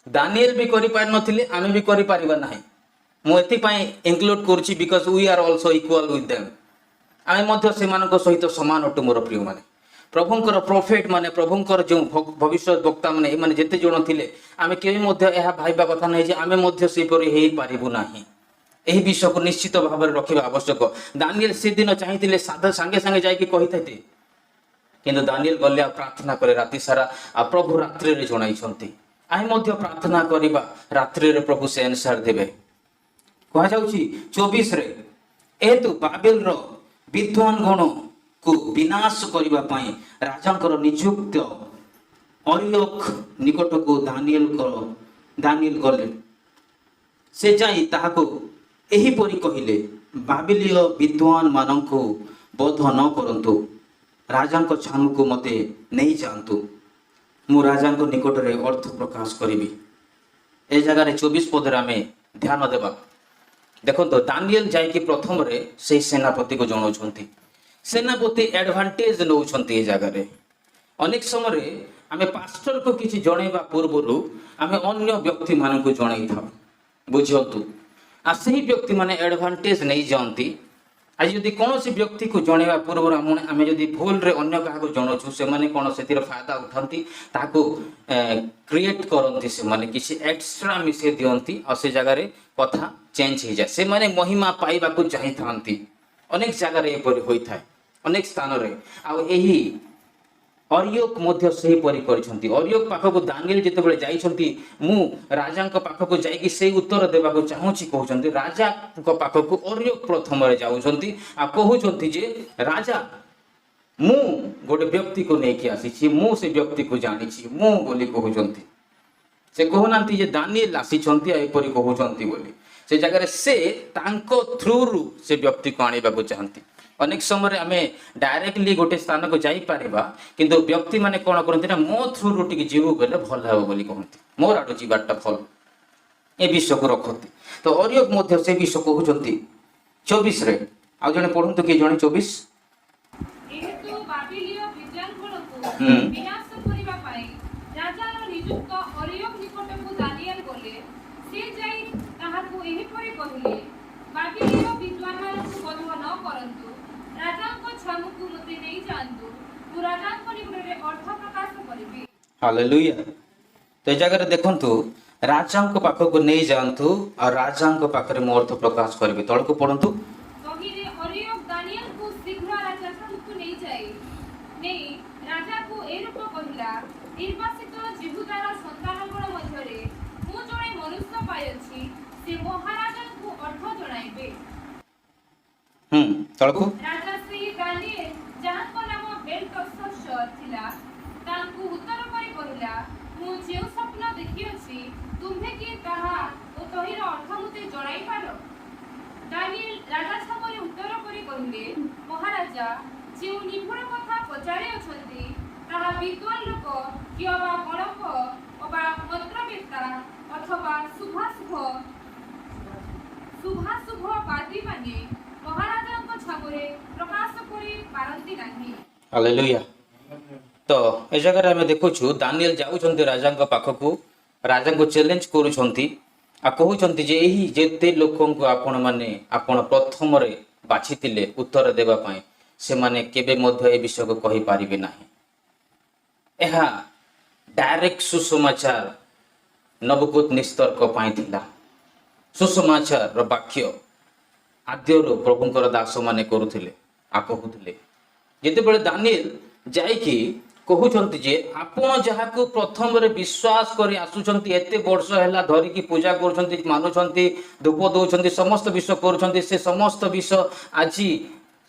ଦାନିଏଲ ବି କରିପାରିନଥିଲେ, ଆମେ ବି କରିପାରିବା ନାହିଁ। ମୁଁ ଏଥିପାଇଁ ଇନକ୍ଲୁଡ କରୁଛି because we are also equal with them. ଆମେ ମଧ୍ୟ ସେମାନଙ୍କ ସହିତ ସମାନ ଅଟୁ। ମୋର ପ୍ରିୟମାନେ, ପ୍ରଭୁଙ୍କର ପ୍ରଫେଟ ମାନେ, ପ୍ରଭୁଙ୍କର ଯେଉଁ ଭବିଷ୍ୟତ ବକ୍ତା ମାନେ, ଏମାନେ ଯେତେ ଜଣ ଥିଲେ, ଆମେ କେବେ ମଧ୍ୟ ଏହା ଭାବିବା କଥା ନାହିଁ ଯେ ଆମେ ମଧ୍ୟ ସେପରି ହେଇପାରିବୁ ନାହିଁ। ଏହି ବିଷୟକୁ ନିଶ୍ଚିତ ଭାବରେ ରଖିବା ଆବଶ୍ୟକ। ଦାନିଏଲ ସେଦିନ ଚାହିଁଥିଲେ ସାଧା ସାଙ୍ଗେ ସାଙ୍ଗେ ଯାଇକି କହିଥାନ୍ତି, କିନ୍ତୁ ଦାନିଏଲ ଗଲେ ଆଉ ପ୍ରାର୍ଥନା କଲେ ରାତି ସାରା, ଆଉ ପ୍ରଭୁ ରାତ୍ରିରେ ଜଣାଇଛନ୍ତି। ଆମେ ମଧ୍ୟ ପ୍ରାର୍ଥନା କରିବା, ରାତ୍ରିରେ ପ୍ରଭୁ ସେ ଆନ୍ସର ଦେବେ। କୁହାଯାଉଛି 24ରେ, ଏହେତୁ ବାବିଲର ବିଦ୍ୱାନ ଗଣକୁ ବିନାଶ କରିବା ପାଇଁ ରାଜାଙ୍କର ନିଯୁକ୍ତ ଅରିୟକ ନିକଟକୁ ଦାନିଏଲ ଗଲେ। ସେ ଯାଇ ତାହାକୁ ଏହିପରି କହିଲେ, ବାବିଲୀୟ ବିଦ୍ୱାନ ମାନଙ୍କୁ ବଧ ନ କରନ୍ତୁ। ରାଜାଙ୍କ ଛାମୁକୁ ମୋତେ ନେଇଯାଆନ୍ତୁ। ମୁଁ ରାଜାଙ୍କ ନିକଟରେ ଅର୍ଥ ପ୍ରକାଶ କରିବି। ଏ ଜାଗାରେ 24 ପଦରେ ଆମେ ଧ୍ୟାନ ଦେବା। ଦେଖନ୍ତୁ, ଦାନିଏଲ ଯାଇକି ପ୍ରଥମରେ ସେଇ ସେନାପତିକୁ ଜଣାଉଛନ୍ତି। ସେନାପତି ଆଡଭାଣ୍ଟେଜ ନେଉଛନ୍ତି ଏ ଜାଗାରେ। ଅନେକ ସମୟରେ ଆମେ ପାଷ୍ଟରକୁ କିଛି ଜଣେଇବା ପୂର୍ବରୁ ଆମେ ଅନ୍ୟ ବ୍ୟକ୍ତିମାନଙ୍କୁ ଜଣେଇଥାଉ, ବୁଝନ୍ତୁ। ଆଉ ସେହି ବ୍ୟକ୍ତିମାନେ ଆଡଭାଣ୍ଟେଜ ନେଇଯାଆନ୍ତି। ଆଜି ଯଦି କୌଣସି ବ୍ୟକ୍ତିକୁ ଜଣେଇବା ପୂର୍ବରୁ ଆମେ ଯଦି ଭୁଲରେ ଅନ୍ୟ କାହାକୁ ଜଣାଉଛୁ, ସେମାନେ କ'ଣ ସେଥିରେ ଫାଇଦା ଉଠାନ୍ତି, ତାହାକୁ କ୍ରିଏଟ୍ କରନ୍ତି, ସେମାନେ କିଛି ଏକ୍ସଟ୍ରା ମିଶେଇ ଦିଅନ୍ତି ଆଉ ସେ ଜାଗାରେ କଥା ଚେଞ୍ଜ ହେଇଯାଏ। ସେମାନେ ମହିମା ପାଇବାକୁ ଚାହିଁଥାନ୍ତି। ଅନେକ ଜାଗାରେ ଏପରି ହୋଇଥାଏ, ଅନେକ ସ୍ଥାନରେ। ଆଉ ଏହି ଅରିୟକ ମଧ୍ୟ ସେହିପରି କରିଛନ୍ତି। ଅରିୟକ ପାଖକୁ ଦାନିଏଲ ଯେତେବେଳେ ଯାଇଛନ୍ତି, ମୁଁ ରାଜାଙ୍କ ପାଖକୁ ଯାଇକି ସେଇ ଉତ୍ତର ଦେବାକୁ ଚାହୁଁଛି କହୁଛନ୍ତି। ରାଜାଙ୍କ ପାଖକୁ ଅରିୟକ ପ୍ରଥମରେ ଯାଉଛନ୍ତି ଆଉ କହୁଛନ୍ତି ଯେ ରାଜା, ମୁଁ ଗୋଟେ ବ୍ୟକ୍ତିକୁ ନେଇକି ଆସିଛି, ମୁଁ ସେ ବ୍ୟକ୍ତିକୁ ଜାଣିଛି ମୁଁ ବୋଲି କହୁଛନ୍ତି। ସେ କହୁନାହାନ୍ତି ଯେ ଦାନିଏଲ ଆସିଛନ୍ତି ଆଉ ଏପରି କହୁଛନ୍ତି ବୋଲି। ସେ ଜାଗାରେ ସେ ତାଙ୍କ ଥ୍ରୁରୁ ସେ ବ୍ୟକ୍ତିକୁ ଆଣିବାକୁ ଚାହାନ୍ତି। ଅନେକ ସମୟରେ ଆମେ ଡାଇରେକ୍ଟଲି ଗୋଟେ ସ୍ଥାନକୁ ଯାଇପାରିବା, କିନ୍ତୁ ବ୍ୟକ୍ତିମାନେ କ'ଣ କରନ୍ତି ନା, ମୋ ଥ୍ରୁରୁ ଟିକେ ଯିବୁ କହିଲେ ଭଲ ହେବ ବୋଲି କହନ୍ତି, ମୋର ଆଡ଼ୁ ଯିବାଟା ଭଲ, ଏ ବିଷୟକୁ ରଖନ୍ତି। ତ ଅରିୟକ ମଧ୍ୟ ସେ ବିଷୟ କହୁଛନ୍ତି 24ରେ। ଆଉ ଜଣେ ପଢ଼ନ୍ତୁ, କିଏ ଜଣେ? 24। ଏହେତୁ ବାବିଲୀୟ ବିଦ୍ୱାନଗଣକୁ ବିନାଶ କରିବା ପାଇଁ ରାଜାର ନିଯୁକ୍ତ ଅରିୟୋକ ନିକଟକୁ ଦାନିଏଲ ଗଲେ। ସେ ଯାଇ ତାହାକୁ ଏହିପରି କହିଲେ, ବାବିଲୀୟ ବିଦ୍ୱାନମାନଙ୍କୁ ବଧ ନ କରନ୍ତୁ। ରାଜାଙ୍କ ଛାମୁକୁ ମୋତେ ନେଇଯାଆନ୍ତୁ। ମୁଁ ରାଜାଙ୍କ ନିକଟରେ ଅର୍ଥ ପ୍ରକାଶ କରିବି। ହାଲେଲୁୟା। ତ ଏ ଜାଗାରେ ଦେଖନ୍ତୁ, ରାଜାଙ୍କ ପାଖକୁ ନେଇଯାଆନ୍ତୁ ଆଉ ରାଜାଙ୍କ ପାଖରେ ମୁଁ ଅର୍ଥ ପ୍ରକାଶ କରିବି। ତଳକୁ ପଢ଼ନ୍ତୁ। ତହିଁରେ ଅରିୟୋକ ଦାନିଏଲକୁ ଶୀଘ୍ର ରାଜା ଛାମୁକୁ ନେଇ ରାଜାକୁ ଏରୂପ କହିଲା, ନିର୍ବାସିତ ଯିହୁଦାର ସନ୍ତାନଗଣ ମଧ୍ୟରେ ମୁଁ ଜଣେ ମନୁଷ୍ୟ ପାଇଅଛି, ସେ ମହାରାଜାଙ୍କୁ ଅର୍ଥ ଜଣାଇବେ। ତଳକୁ। ରାଜା ସେହି ଦାନିଏଲ, ଯାହାଙ୍କ ନାମ ବେଲଟଶତ୍ସର ଥିଲା, ତାଙ୍କୁ ଉତ୍ତର କରି କହିଲା, ମୁଁ ଯେଉଁ ସ୍ୱପ୍ନ ଦେଖିଅଛି, ତୁମ୍ଭେ କି ତାହା ଓ ତହିଁର ଅର୍ଥ ମୋତେ ଜଣାଇ ପାର? ଦାନିଏଲ ରାଜା ଛାମୁରେ ଉତ୍ତର କରି କହିଲେ, ମହାରାଜା ଯେଉଁ ନିଗୂଢ଼ କଥା ପଚାରିଅଛନ୍ତି, ତାହା ବିଦ୍ୱାନ ଲୋକ କି ଅବା ଗଣକ ଅବା ମନ୍ତ୍ରବେତ୍ତା ଅଥବା ଶୁଭାଶୁଭବାଦୀମାନେ ମହାରାଜାଙ୍କ ଛାମୁରେ ପ୍ରକାଶ କରି ପାରନ୍ତି ନାହିଁ। ହାଲେଲୁୟା। ତ ଏ ଜାଗାରେ ଆମେ ଦେଖୁଛୁ, ଦାନିଏଲ ଯାଉଛନ୍ତି ରାଜାଙ୍କ ପାଖକୁ, ରାଜାଙ୍କୁ ଚ୍ୟାଲେଞ୍ଜ କରୁଛନ୍ତି ଆଉ କହୁଛନ୍ତି ଯେ ଏହି ଯେତେ ଲୋକଙ୍କୁ ଆପଣମାନେ ଆପଣ ପ୍ରଥମରେ ବାଛିଥିଲେ ଉତ୍ତର ଦେବା ପାଇଁ, ସେମାନେ କେବେ ମଧ୍ୟ ଏ ବିଷୟକୁ କହିପାରିବେ ନାହିଁ। ଏହା ଡାଇରେକ୍ଟ ସୁସମାଚାର ନବୂଖଦନିତ୍ସରଙ୍କ ପାଇଁ ଥିଲା। ସୁସମାଚାରର ବାକ୍ୟ ଆଦ୍ୟରୁ ପ୍ରଭୁଙ୍କର ଦାସମାନେ କରୁଥିଲେ ଆଉ କହୁଥିଲେ। ଯେତେବେଳେ ଦାନିଏଲ ଯାଇକି କହୁଛନ୍ତି ଯେ ଆପଣ ଯାହାକୁ ପ୍ରଥମରେ ବିଶ୍ୱାସ କରି ଆସୁଛନ୍ତି, ଏତେ ବର୍ଷ ହେଲା ଧରିକି ପୂଜା କରୁଛନ୍ତି, ମାନୁଛନ୍ତି, ଧୂପ ଦଉଛନ୍ତି, ସମସ୍ତ ବିଷୟ କରୁଛନ୍ତି, ସେ ସମସ୍ତ ବିଷୟ ଆଜି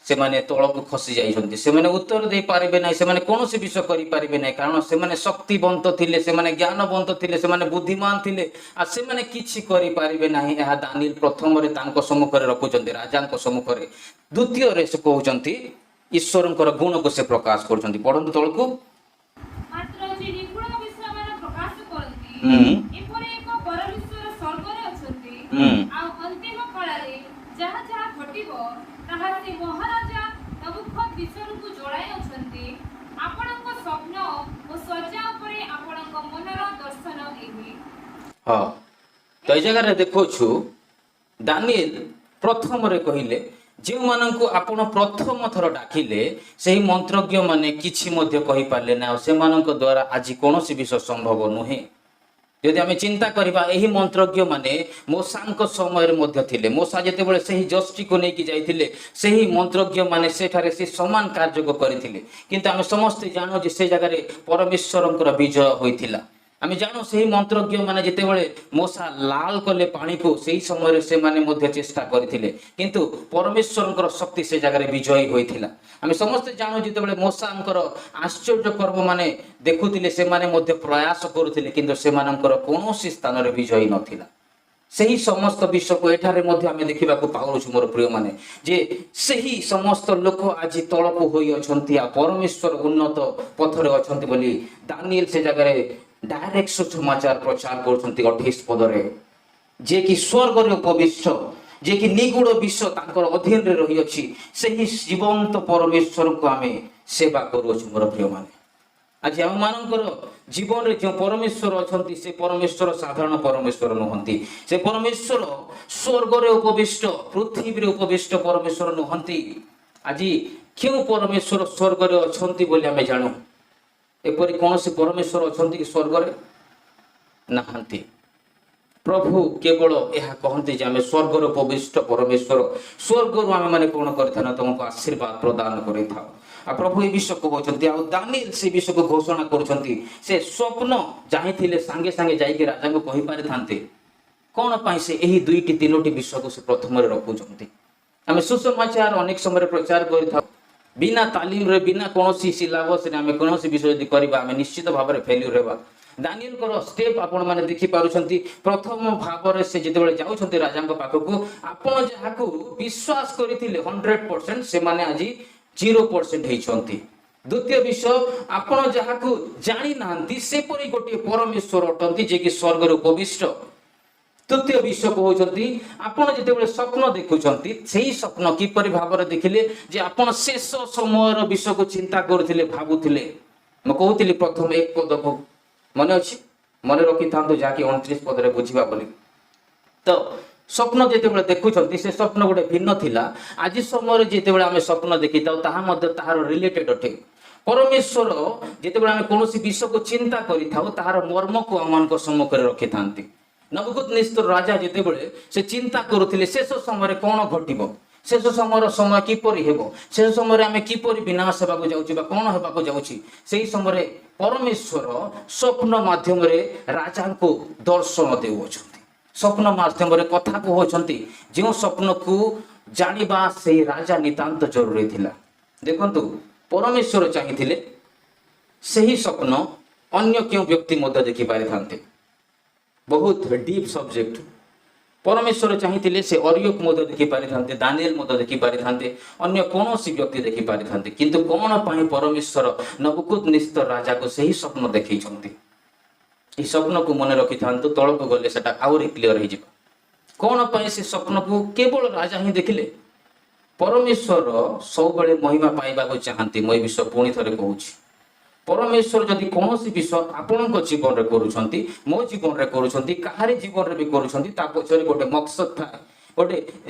ସେମାନେ ତଳକୁ ଖସି ଯାଇଛନ୍ତି। ସେମାନେ ଉତ୍ତର ଦେଇପାରିବେ ନାହିଁ, ସେମାନେ କୌଣସି ବିଷୟ କରିପାରିବେ ନାହିଁ। କାରଣ ସେମାନେ ଶକ୍ତିବନ୍ତ ଥିଲେ, ସେମାନେ ଜ୍ଞାନବନ୍ତ ଥିଲେ, ସେମାନେ ବୁଦ୍ଧିମାନ ଥିଲେ ଆଉ ସେମାନେ କିଛି କରିପାରିବେ ନାହିଁ। ଏହା ଦାନିଏଲ ପ୍ରଥମରେ ତାଙ୍କ ସମ୍ମୁଖରେ ରଖୁଛନ୍ତି, ରାଜାଙ୍କ ସମ୍ମୁଖରେ। ଦ୍ୱିତୀୟରେ ସେ କହୁଛନ୍ତି, ଈଶ୍ୱରଙ୍କର ଗୁଣକୁ ସେ ପ୍ରକାଶ କରୁଛନ୍ତି। ପଢନ୍ତୁ ତଳକୁ। ମାତ୍ର ଯେ ନିଗୂଢ଼ ବିଷୟମାନ ପ୍ରକାଶ କରନ୍ତି, ଏପରି ଏକ ପରମେଶ୍ୱର ସ୍ୱର୍ଗରେ ଅଛନ୍ତି। ଆଉ ଅନ୍ତିମ କାଳରେ ଯାହା ଯାହା ଘଟିବ, ତାହା ସେ ମହାରାଜା ନବୂଖଦନିତ୍ସରଙ୍କୁ ଜଣାଇ ଅଛନ୍ତି। ଆପଣଙ୍କ ସ୍ୱପ୍ନ ଓ ଶଯ୍ୟା ଉପରେ ଆପଣଙ୍କ ମନର ଦର୍ଶନ ଏହି। ହଁ, ତ ଏଇ ଜାଗାରେ ଦେଖୁଛୁ, ଦାନିଏଲ ପ୍ରଥମରେ କହିଲେ, ଯେଉଁମାନଙ୍କୁ ଆପଣ ପ୍ରଥମ ଥର ଡାକିଲେ, ସେହି ମନ୍ତ୍ରଜ୍ଞ ମାନେ କିଛି ମଧ୍ୟ କହିପାରିଲେ ନା ଆଉ ସେମାନଙ୍କ ଦ୍ୱାରା ଆଜି କୌଣସି ବିଷୟ ସମ୍ଭବ ନୁହେଁ। ଯଦି ଆମେ ଚିନ୍ତା କରିବା, ଏହି ମନ୍ତ୍ରଜ୍ଞ ମାନେ ମୋଶାଙ୍କ ସମୟରେ ମଧ୍ୟ ଥିଲେ। ମୋଶା ଯେତେବେଳେ ସେହି ଯଷ୍ଟିକୁ ନେଇକି ଯାଇଥିଲେ, ସେହି ମନ୍ତ୍ରଜ୍ଞ ମାନେ ସେଠାରେ ସେ ସମାନ କାର୍ଯ୍ୟକୁ କରିଥିଲେ। କିନ୍ତୁ ଆମେ ସମସ୍ତେ ଜାଣୁ ଯେ ସେ ଜାଗାରେ ପରମେଶ୍ୱରଙ୍କର ବିଜୟ ହୋଇଥିଲା। ଆମେ ଜାଣୁ, ସେହି ମନ୍ତ୍ରଜ୍ଞ ମାନେ ଯେତେବେଳେ ମୋଶା ଲାଲ କଲେ ପାଣିକୁ, ସେହି ସମୟରେ ସେମାନେ ମଧ୍ୟ ଚେଷ୍ଟା କରିଥିଲେ, କିନ୍ତୁ ପରମେଶ୍ୱରଙ୍କର ଶକ୍ତି ସେ ଜାଗାରେ ବିଜୟୀ ହୋଇଥିଲା। ଆମେ ସମସ୍ତେ ଜାଣୁ, ଯେତେବେଳେ ମୋଶାଙ୍କର ଆଶ୍ଚର୍ଯ୍ୟ କର୍ମ ମାନେ ଦେଖୁଥିଲେ, ସେମାନେ ମଧ୍ୟ ପ୍ରୟାସ କରୁଥିଲେ, କିନ୍ତୁ ସେମାନଙ୍କର କୌଣସି ସ୍ଥାନରେ ବିଜୟୀ ନଥିଲା। ସେହି ସମସ୍ତ ବିଷୟକୁ ଏଠାରେ ମଧ୍ୟ ଆମେ ଦେଖିବାକୁ ପାଉଛୁ ମୋର ପ୍ରିୟମାନେ, ଯେ ସେହି ସମସ୍ତ ଲୋକ ଆଜି ତଳକୁ ହୋଇଅଛନ୍ତି ଆଉ ପରମେଶ୍ୱର ଉନ୍ନତ ପଥରେ ଅଛନ୍ତି ବୋଲି ଦାନିଏଲ ସେ ଜାଗାରେ ଡାଇରେକ୍ଟ ସୁସମାଚାର ପ୍ରଚାର କରୁଛନ୍ତି 28 ପଦରେ। ଯିଏକି ସ୍ୱର୍ଗରେ ଉପବିଷ୍ଟ, ଯିଏକି ନିଗୂଢ଼ ବିଷୟ ତାଙ୍କର ଅଧୀନରେ ରହିଅଛି, ସେହି ଜୀବନ୍ତ ପରମେଶ୍ୱରଙ୍କୁ ଆମେ ସେବା କରୁଅଛୁ। ମୋର ପ୍ରିୟମାନେ, ଆଜି ଆମମାନଙ୍କର ଜୀବନରେ ଯେଉଁ ପରମେଶ୍ୱର ଅଛନ୍ତି, ସେ ପରମେଶ୍ୱର ସାଧାରଣ ପରମେଶ୍ୱର ନୁହନ୍ତି। ସେ ପରମେଶ୍ୱର ସ୍ୱର୍ଗରେ ଉପବିଷ୍ଟ, ପୃଥିବୀରେ ଉପବିଷ୍ଟ ପରମେଶ୍ୱର ନୁହନ୍ତି। ଆଜି କେଉଁ ପରମେଶ୍ୱର ସ୍ୱର୍ଗରେ ଅଛନ୍ତି ବୋଲି ଆମେ ଜାଣୁ? ଏପରି କୌଣସି ପରମେଶ୍ୱର ଅଛନ୍ତି କି ସ୍ୱର୍ଗରେ? ନାହାନ୍ତି। ପ୍ରଭୁ କେବଳ ଏହା କହନ୍ତି ଯେ ଆମେ ସ୍ୱର୍ଗର ଉପବିଷ୍ଟ ପରମେଶ୍ୱର, ସ୍ୱର୍ଗରୁ ଆମେ ମାନେ କ'ଣ କରିଥାଉ ନା ତୁମକୁ ଆଶୀର୍ବାଦ ପ୍ରଦାନ କରିଥାଉ। ଆଉ ପ୍ରଭୁ ଏ ବିଷୟ କହୁଛନ୍ତି ଆଉ ଦାନିଏଲ ସେ ବିଷୟକୁ ଘୋଷଣା କରୁଛନ୍ତି। ସେ ସ୍ୱପ୍ନ ଚାହିଁଥିଲେ ସାଙ୍ଗେ ସାଙ୍ଗେ ଯାଇକି ରାଜାଙ୍କୁ କହିପାରିଥାନ୍ତେ। କ'ଣ ପାଇଁ ସେ ଏହି ଦୁଇଟି ତିନୋଟି ବିଷୟକୁ ସେ ପ୍ରଥମରେ ରଖୁଛନ୍ତି? ଆମେ ସୁସମାଚାର ଅନେକ ସମୟରେ ପ୍ରଚାର କରିଥାଉ। ବିନା ତାଲିମରେ, ବିନା କୌଣସି ସିଲାବସରେ ଆମେ କୌଣସି ବିଷୟ ଯଦି କରିବା, ଆମେ ନିଶ୍ଚିତ ଭାବରେ ଫେଲ୍ୟୁର ହେବା। ଦାନିଏଲଙ୍କର ଷ୍ଟେପ୍ ଆପଣମାନେ ଦେଖିପାରୁଛନ୍ତି। ପ୍ରଥମ ଭାବରେ ସେ ଯେତେବେଳେ ଯାଉଛନ୍ତି ରାଜାଙ୍କ ପାଖକୁ, ଆପଣ ଯାହାକୁ ବିଶ୍ୱାସ କରିଥିଲେ 100%, ସେମାନେ ଆଜି 0% ହେଇଛନ୍ତି। ଦ୍ୱିତୀୟ ବିଷୟ, ଆପଣ ଯାହାକୁ ଜାଣିନାହାନ୍ତି, ସେପରି ଗୋଟିଏ ପରମେଶ୍ୱର ଅଟନ୍ତି, ଯିଏକି ସ୍ୱର୍ଗରେ ଉପବିଷ୍ଟ। ତୃତୀୟ ବିଷୟ କହୁଛନ୍ତି, ଆପଣ ଯେତେବେଳେ ସ୍ୱପ୍ନ ଦେଖୁଛନ୍ତି, ସେଇ ସ୍ୱପ୍ନ କିପରି ଭାବରେ ଦେଖିଲେ ଯେ ଆପଣ ଶେଷ ସମୟର ବିଷୟକୁ ଚିନ୍ତା କରୁଥିଲେ, ଭାବୁଥିଲେ। ମୁଁ କହୁଥିଲି ପ୍ରଥମ 1 ପଦକୁ ମନେ ଅଛି, ମନେ ରଖିଥାନ୍ତୁ, ଯାହାକି 29 ପଦରେ ବୁଝିବା ବୋଲି। ତ ସ୍ୱପ୍ନ ଯେତେବେଳେ ଦେଖୁଛନ୍ତି, ସେ ସ୍ୱପ୍ନ ଗୋଟେ ଭିନ୍ନ ଥିଲା। ଆଜି ସମୟରେ ଯେତେବେଳେ ଆମେ ସ୍ୱପ୍ନ ଦେଖିଥାଉ, ତାହା ମଧ୍ୟ ତାହାର ରିଲେଟେଡ୍ ଅଟେ। ପରମେଶ୍ୱର ଯେତେବେଳେ ଆମେ କୌଣସି ବିଷୟକୁ ଚିନ୍ତା କରିଥାଉ, ତାହାର ମର୍ମକୁ ଆମମାନଙ୍କ ସମ୍ମୁଖରେ ରଖିଥାନ୍ତି। ନବୂଖଦନିତ୍ସର ରାଜା ଯେତେବେଳେ ସେ ଚିନ୍ତା କରୁଥିଲେ ଶେଷ ସମୟରେ କ'ଣ ଘଟିବ, ଶେଷ ସମୟର ସମୟ କିପରି ହେବ, ଶେଷ ସମୟରେ ଆମେ କିପରି ବିନାଶ ହେବାକୁ ଯାଉଛୁ ବା କ'ଣ ହେବାକୁ ଯାଉଛି, ସେହି ସମୟରେ ପରମେଶ୍ୱର ସ୍ୱପ୍ନ ମାଧ୍ୟମରେ ରାଜାଙ୍କୁ ଦର୍ଶନ ଦେଉଅଛନ୍ତି, ସ୍ୱପ୍ନ ମାଧ୍ୟମରେ କଥା କହୁଅଛନ୍ତି, ଯେଉଁ ସ୍ୱପ୍ନକୁ ଜାଣିବା ସେଇ ରାଜା ନିତାନ୍ତ ଜରୁରୀ ଥିଲା। ଦେଖନ୍ତୁ, ପରମେଶ୍ୱର ଚାହିଁଥିଲେ ସେହି ସ୍ୱପ୍ନ ଅନ୍ୟ କେଉଁ ବ୍ୟକ୍ତି ମଧ୍ୟ ଦେଖିପାରିଥାନ୍ତେ। ବହୁତ ଡିପ୍ ସବଜେକ୍ଟ। ପରମେଶ୍ୱର ଚାହିଁଥିଲେ ସେ ଅରିୟକ ମଧ୍ୟ ଦେଖିପାରିଥାନ୍ତେ, ଦାନିଏଲ ମଧ୍ୟ ଦେଖିପାରିଥାନ୍ତେ, ଅନ୍ୟ କୌଣସି ବ୍ୟକ୍ତି ଦେଖିପାରିଥାନ୍ତେ। କିନ୍ତୁ କ'ଣ ପାଇଁ ପରମେଶ୍ୱର ନବୂଖଦନିତ୍ସର ରାଜାକୁ ସେହି ସ୍ୱପ୍ନ ଦେଖେଇଛନ୍ତି? ଏହି ସ୍ୱପ୍ନକୁ ମନେ ରଖିଥାନ୍ତୁ, ତଳକୁ ଗଲେ ସେଟା ଆହୁରି କ୍ଲିଅର ହେଇଯିବ। କ'ଣ ପାଇଁ ସେ ସ୍ୱପ୍ନକୁ କେବଳ ରାଜା ହିଁ ଦେଖିଲେ? ପରମେଶ୍ୱର ସବୁବେଳେ ମହିମା ପାଇବାକୁ ଚାହାନ୍ତି। ମୁଁ ଏ ବିଷୟ ପୁଣି ଥରେ କହୁଛି, ପରମେଶ୍ୱର ଯଦି କୌଣସି ବିଷୟ ଆପଣଙ୍କ ଜୀବନରେ କରୁଛନ୍ତି, ମୋ ଜୀବନରେ କରୁଛନ୍ତି, କାହାରି ଜୀବନରେ ବି କରୁଛନ୍ତି, ତା ପଛରେ ଗୋଟେ ମକସଦ ଥାଏ, ଗୋଟେ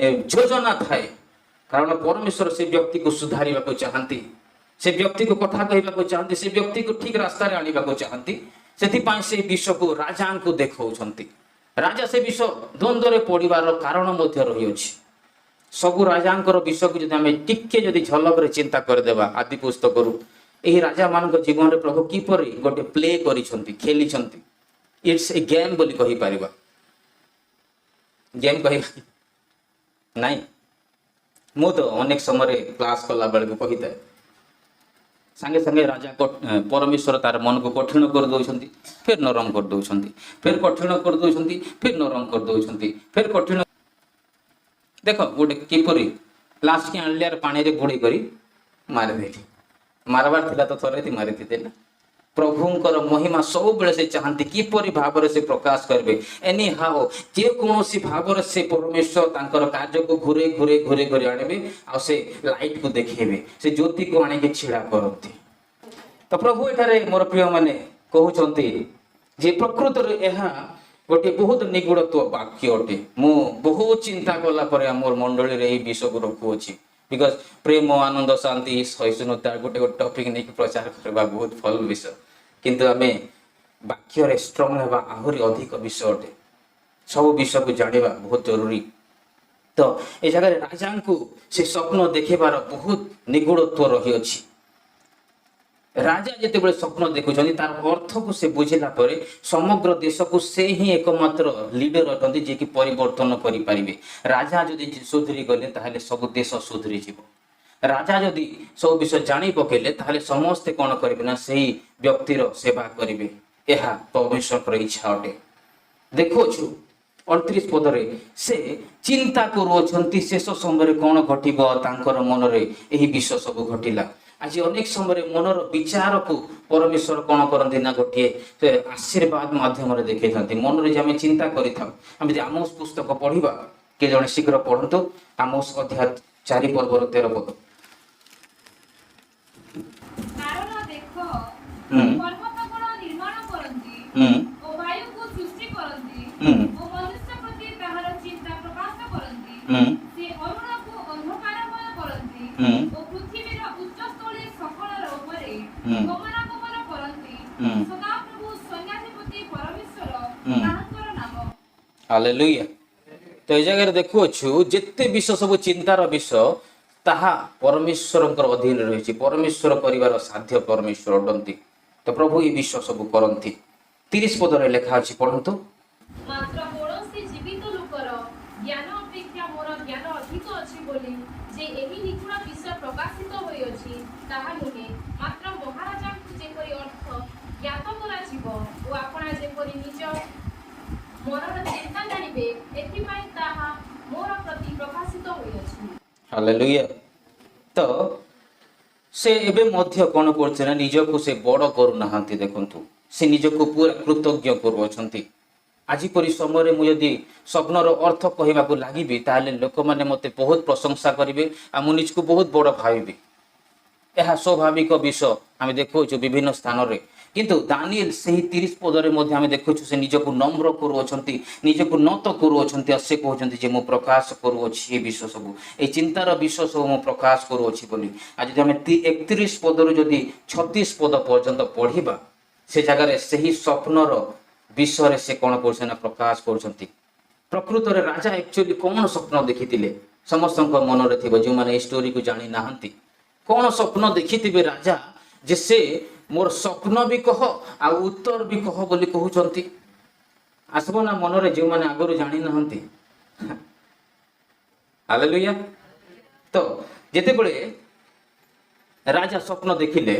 ଯୋଜନା ଥାଏ। କାରଣ ପରମେଶ୍ୱର ସେ ବ୍ୟକ୍ତିକୁ ସୁଧାରିବାକୁ ଚାହାନ୍ତି, ସେ ବ୍ୟକ୍ତିକୁ କଥା କହିବାକୁ ଚାହାନ୍ତି, ସେ ବ୍ୟକ୍ତିକୁ ଠିକ ରାସ୍ତାରେ ଆଣିବାକୁ ଚାହାନ୍ତି। ସେଥିପାଇଁ ସେ ବିଷୟକୁ ରାଜାଙ୍କୁ ଦେଖାଉଛନ୍ତି। ରାଜା ସେ ବିଷୟ ଦ୍ୱନ୍ଦ୍ୱରେ ପଡ଼ିବାର କାରଣ ମଧ୍ୟ ରହିଅଛି। ସବୁ ରାଜାଙ୍କର ବିଷୟକୁ ଯଦି ଆମେ ଟିକେ ଯଦି ଝଲକରେ ଚିନ୍ତା କରିଦେବା, ଆଦି ପୁସ୍ତକରୁ ଏହି ରାଜାମାନଙ୍କ ଜୀବନରେ ପ୍ରଭୁ କିପରି ଗୋଟେ ପ୍ଲେ କରିଛନ୍ତି, ଖେଳିଛନ୍ତି, it's a game ବୋଲି କହିପାରିବା। ଗେମ୍ କହିବା ନାଇଁ, ମୁଁ ତ ଅନେକ ସମୟରେ କ୍ଲାସ୍ କଲା ବେଳକୁ କହିଥାଏ, ସାଙ୍ଗେ ସାଙ୍ଗେ ରାଜା ପରମେଶ୍ୱର ତାର ମନକୁ କଠିନ କରିଦେଉଛନ୍ତି, ଫେର ନରମ କରିଦେଉଛନ୍ତି, ଫେର କଠିନ କରିଦେଉଛନ୍ତି, ଫେର ନରମ କରିଦେଉଛନ୍ତି, ଫେର କଠିନ। ଦେଖ, ଗୋଟେ କିପରି ଲାଷ୍ଟକି ଆଣିଲେ ଆର ପାଣିରେ ବୁଡ଼େଇ କରି ମାରିଦେଲି। ମାରବାର ଥିଲା ତ ଥରେ ମାରିଥିଲେ ନା। ପ୍ରଭୁଙ୍କର ମହିମା ସବୁବେଳେ ସେ ଚାହାନ୍ତି କିପରି ଭାବରେ ସେ ପ୍ରକାଶ କରିବେ। ଏନି ହାଓ, ଯେକୌଣସି ଭାବରେ ସେ ପରମେଶ୍ୱର ତାଙ୍କର କାର୍ଯ୍ୟକୁ ଘୁରେଇ ଘୁରେଇ ଘୁରେଇ ଘୁରେଇ ଆଣିବେ ଆଉ ସେ ଲାଇଟକୁ ଦେଖେଇବେ, ସେ ଜ୍ୟୋତିକୁ ଆଣିକି ଛିଡ଼ା କରନ୍ତି। ତ ପ୍ରଭୁ ଏଠାରେ, ମୋର ପ୍ରିୟମାନେ, କହୁଛନ୍ତି ଯେ ପ୍ରକୃତରେ ଏହା ଗୋଟିଏ ବହୁତ ନିଗୂଢ଼ତ୍ୱ ବାକ୍ୟ ଅଟେ। ମୁଁ ବହୁତ ଚିନ୍ତା କଲା ପରେ ଆମର ମଣ୍ଡଳୀରେ ଏହି ବିଷୟକୁ ରଖୁଅଛି, because ପ୍ରେମ, ଆନନ୍ଦ, ଶାନ୍ତି, ସହିଷ୍ଣୁତା ଗୋଟେ ଗୋଟେ ଟପିକ୍ ନେଇକି ପ୍ରଚାର କରିବା ବହୁତ ଭଲ ବିଷୟ, କିନ୍ତୁ ଆମେ ବାକ୍ୟରେ ଷ୍ଟ୍ରଙ୍ଗ ହେବା ଆହୁରି ଅଧିକ ବିଷୟ ଅଟେ। ସବୁ ବିଷୟକୁ ଜାଣିବା ବହୁତ ଜରୁରୀ। ତ ଏ ଜାଗାରେ ରାଜାଙ୍କୁ ସେ ସ୍ୱପ୍ନ ଦେଖିବାର ବହୁତ ନିଗୂଢ଼ତ୍ୱ ରହିଅଛି। ରାଜା ଯେତେବେଳେ ସ୍ୱପ୍ନ ଦେଖୁଛନ୍ତି, ତାର ଅର୍ଥକୁ ସେ ବୁଝିଲା ପରେ ସମଗ୍ର ଦେଶକୁ ସେ ହିଁ ଏକମାତ୍ର ଲିଡର ଅଟନ୍ତି, ଯିଏକି ପରିବର୍ତ୍ତନ କରିପାରିବେ। ରାଜା ଯଦି ସୁଧୁରି ଗଲେ, ତାହେଲେ ସବୁ ଦେଶ ସୁଧୁରିଯିବ। ରାଜା ଯଦି ସବୁ ବିଷୟ ଜାଣି ପକେଇଲେ, ତାହେଲେ ସମସ୍ତେ କ'ଣ କରିବେ ନା ସେଇ ବ୍ୟକ୍ତିର ସେବା କରିବେ। ଏହା ପରମେଶ୍ୱରଙ୍କର ଇଚ୍ଛା ଅଟେ। ଦେଖୁଅଛୁ 29 ପଦରେ ସେ ଚିନ୍ତା କରୁଅଛନ୍ତି ଶେଷ ସମୟରେ କ'ଣ ଘଟିବ। ତାଙ୍କର ମନରେ ଏହି ବିଷୟ ସବୁ ଘଟିଲା। ଆଜି ଅନେକ ସମୟରେ ମନର ବିଚାରକୁ ପରମେଶ୍ୱର କ'ଣ କରନ୍ତି ନା ଗୋଟିଏ ସେ ଆଶୀର୍ବାଦ ମାଧ୍ୟମରେ ଦେଖେଇଥାନ୍ତି। ମନରେ ଯେ ଆମେ ଚିନ୍ତା କରିଥାଉ, ଆମେ ଯଦି ଆମୋସ ପୁସ୍ତକ ପଢିବା, କିଏ ଜଣେ ଶୀଘ୍ର ପଢନ୍ତୁ, ଆମୋସ ଅଧ୍ୟାୟ 4 ପର୍ବର 13 ପଦ। କାରଣ ଦେଖ, ପର୍ବତଗଣ ନିର୍ମାଣ କରନ୍ତି ଓ ବାୟୁକୁ ସୃଷ୍ଟି କରନ୍ତି ଓ ମନୁଷ୍ୟ ପ୍ରତି ତାହାର ଚିନ୍ତା ପ୍ରକାଶ କରନ୍ତି। ସେ ଅରୁଣକୁ ଅନ୍ଧକାରମୟ କରନ୍ତି ଓ ପୃଥିବୀର ଉଚ୍ଚସ୍ଥଳୀ ସକଳର ଉପରେ ଗମନାଗମନ କରନ୍ତି। ସଦାପ୍ରଭୁ ସୈନ୍ୟାଧିପତି ପରମେଶ୍ୱର, ତାହାଙ୍କର ନାମ। ହାଲେଲୁୟା। ତ ଏ ଜାଗାରେ ଦେଖୁଅଛୁ, ଯେତେ ବିଷୟ ସବୁ ଚିନ୍ତାର ବିଷୟ, ତାହା ପରମେଶ୍ୱରଙ୍କର ଅଧୀନରେ ରହିଛି। ପରମେଶ୍ୱର କରିବାର ସାଧ୍ୟ ପରମେଶ୍ୱର ଅଟନ୍ତି। ତ ପ୍ରଭୁ ଏ ବିଷୟ ସବୁ କରନ୍ତି। 30 ପଦରେ ଲେଖା ଅଛି, ପଢନ୍ତୁ। ମାତ୍ର କୌଣସି ଜୀବିତ ଲୋକର ଜ୍ଞାନ ଅପେକ୍ଷା ମୋର ଜ୍ଞାନ ଅଧିକ ଅଛି ବୋଲି ଯେ ଏହି ନିଗୂଢ଼ ବିଷୟ ପ୍ରକାଶିତ ହୋଇଅଛି। ତାହା ନୁହେଁ, ମାତ୍ର ମହାରାଜାଙ୍କୁ ଯେପରି ଅର୍ଥ ଜ୍ଞାତ କରାଯିବ ଓ ଆପଣା ଯେପରି ନିଜ ମନର ଚିନ୍ତା ଜାଣିବେ, ଏଥିପାଇଁ ତାହା ମୋର ପ୍ରତି ପ୍ରକାଶିତ ହୋଇଅଛି। ହାଲେଲୁୟା। ତ ସେ ଏବେ ମଧ୍ୟ କ'ଣ କରୁছে ନା, ନିଜକୁ ସେ ବଡ଼ କରୁନାହାନ୍ତି। ଦେଖନ୍ତୁ, ସେ ନିଜକୁ ପୁରା କୃତଜ୍ଞ କରୁଅଛନ୍ତି। ଆଜି ପରି ସମୟରେ ମୁଁ ଯଦି ସ୍ୱପ୍ନର ଅର୍ଥ କହିବାକୁ ଲାଗିବି, ତାହେଲେ ଲୋକମାନେ ମୋତେ ବହୁତ ପ୍ରଶଂସା କରିବେ ଆଉ ମୁଁ ନିଜକୁ ବହୁତ ବଡ଼ ଭାବିବି। ଏହା ସ୍ୱାଭାବିକ ବିଷୟ, ଆମେ ଦେଖୁଅଛୁ ବିଭିନ୍ନ ସ୍ଥାନରେ। କିନ୍ତୁ ଦାନିଏଲ ସେହି 30 ପଦରେ ମଧ୍ୟ ଆମେ ଦେଖୁଛୁ, ସେ ନିଜକୁ ନମ୍ର କରୁଅଛନ୍ତି, ନିଜକୁ ନତ କରୁଅଛନ୍ତି। ଆଉ ସେ କହୁଛନ୍ତି ଯେ ମୁଁ ପ୍ରକାଶ କରୁଅଛି ଏ ବିଷୟ ସବୁ, ଏଇ ଚିନ୍ତାର ବିଷୟ ସବୁ ମୁଁ ପ୍ରକାଶ କରୁଅଛି ବୋଲି। ଆଉ ଯଦି ଆମେ 31 ପଦରୁ ଯଦି 36 ପଦ ପର୍ଯ୍ୟନ୍ତ ପଢ଼ିବା, ସେ ଜାଗାରେ ସେହି ସ୍ୱପ୍ନର ବିଷୟରେ ସେ କ'ଣ କରୁଛନ୍ତି ନା ପ୍ରକାଶ କରୁଛନ୍ତି। ପ୍ରକୃତରେ ରାଜା ଆକ୍ଚୁଆଲି କ'ଣ ସ୍ୱପ୍ନ ଦେଖିଥିଲେ, ସମସ୍ତଙ୍କ ମନରେ ଥିବ, ଯେଉଁମାନେ ଏଇ ଷ୍ଟୋରିକୁ ଜାଣି ନାହାନ୍ତି। କ'ଣ ସ୍ୱପ୍ନ ଦେଖିଥିବେ ରାଜା ଯେ ସେ ମୋର ସ୍ୱପ୍ନ ବି କହ ଆଉ ଉତ୍ତର ବି କହ ବୋଲି କହୁଛନ୍ତି? ଆସିବ ନା ମନରେ ଯେଉଁମାନେ ଆଗରୁ ଜାଣିନାହାନ୍ତି? ହାଲେଲୁୟା। ତ ଯେତେବେଳେ ରାଜା ସ୍ୱପ୍ନ ଦେଖିଲେ,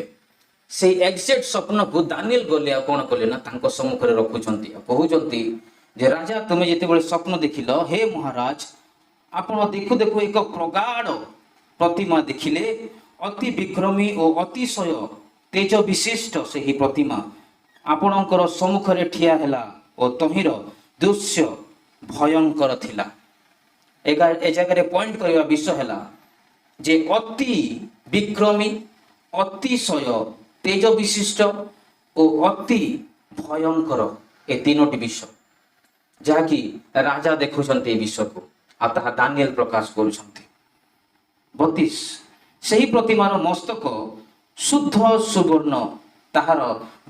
ସେଇ ଏକ୍ଜାକ୍ଟ ସ୍ୱପ୍ନକୁ ଦାନିଏଲ ଗଲେ ଆଉ କ'ଣ କଲେ ନା ତାଙ୍କ ସମ୍ମୁଖରେ ରଖୁଛନ୍ତି ଆଉ କହୁଛନ୍ତି ଯେ ରାଜା, ତୁମେ ଯେତେବେଳେ ସ୍ୱପ୍ନ ଦେଖିଲ, ହେ ମହାରାଜ, ଆପଣ ଦେଖୁ ଦେଖୁ ଏକ ପ୍ରଗାଢ଼ ପ୍ରତିମା ଦେଖିଲେ। ଅତି ବିକ୍ରମୀ ଓ ଅତିଶୟ ତେଜ ବିଶିଷ୍ଟ ସେହି ପ୍ରତିମା ଆପଣଙ୍କର ସମ୍ମୁଖରେ ଠିଆ ହେଲା ଓ ତହିଁର ଦୃଶ୍ୟ ଭୟଙ୍କର ଥିଲା। ଏ ଜାଗାରେ ପଏଣ୍ଟ କରିବା ବିଷୟ ହେଲା ଯେ ଅତି ବିକ୍ରମୀ, ଅତିଶୟ ତେଜ ବିଶିଷ୍ଟ ଓ ଅତି ଭୟଙ୍କର, ଏ ତିନୋଟି ବିଷୟ ଯାହାକି ରାଜା ଦେଖୁଛନ୍ତି ଏ ବିଷୟକୁ, ଆଉ ତାହା ଦାନିଏଲ ପ୍ରକାଶ କରୁଛନ୍ତି। 32, ସେହି ପ୍ରତିମାର ମସ୍ତକ ଶୁଦ୍ଧ ସୁବର୍ଣ୍ଣ, ତାହାର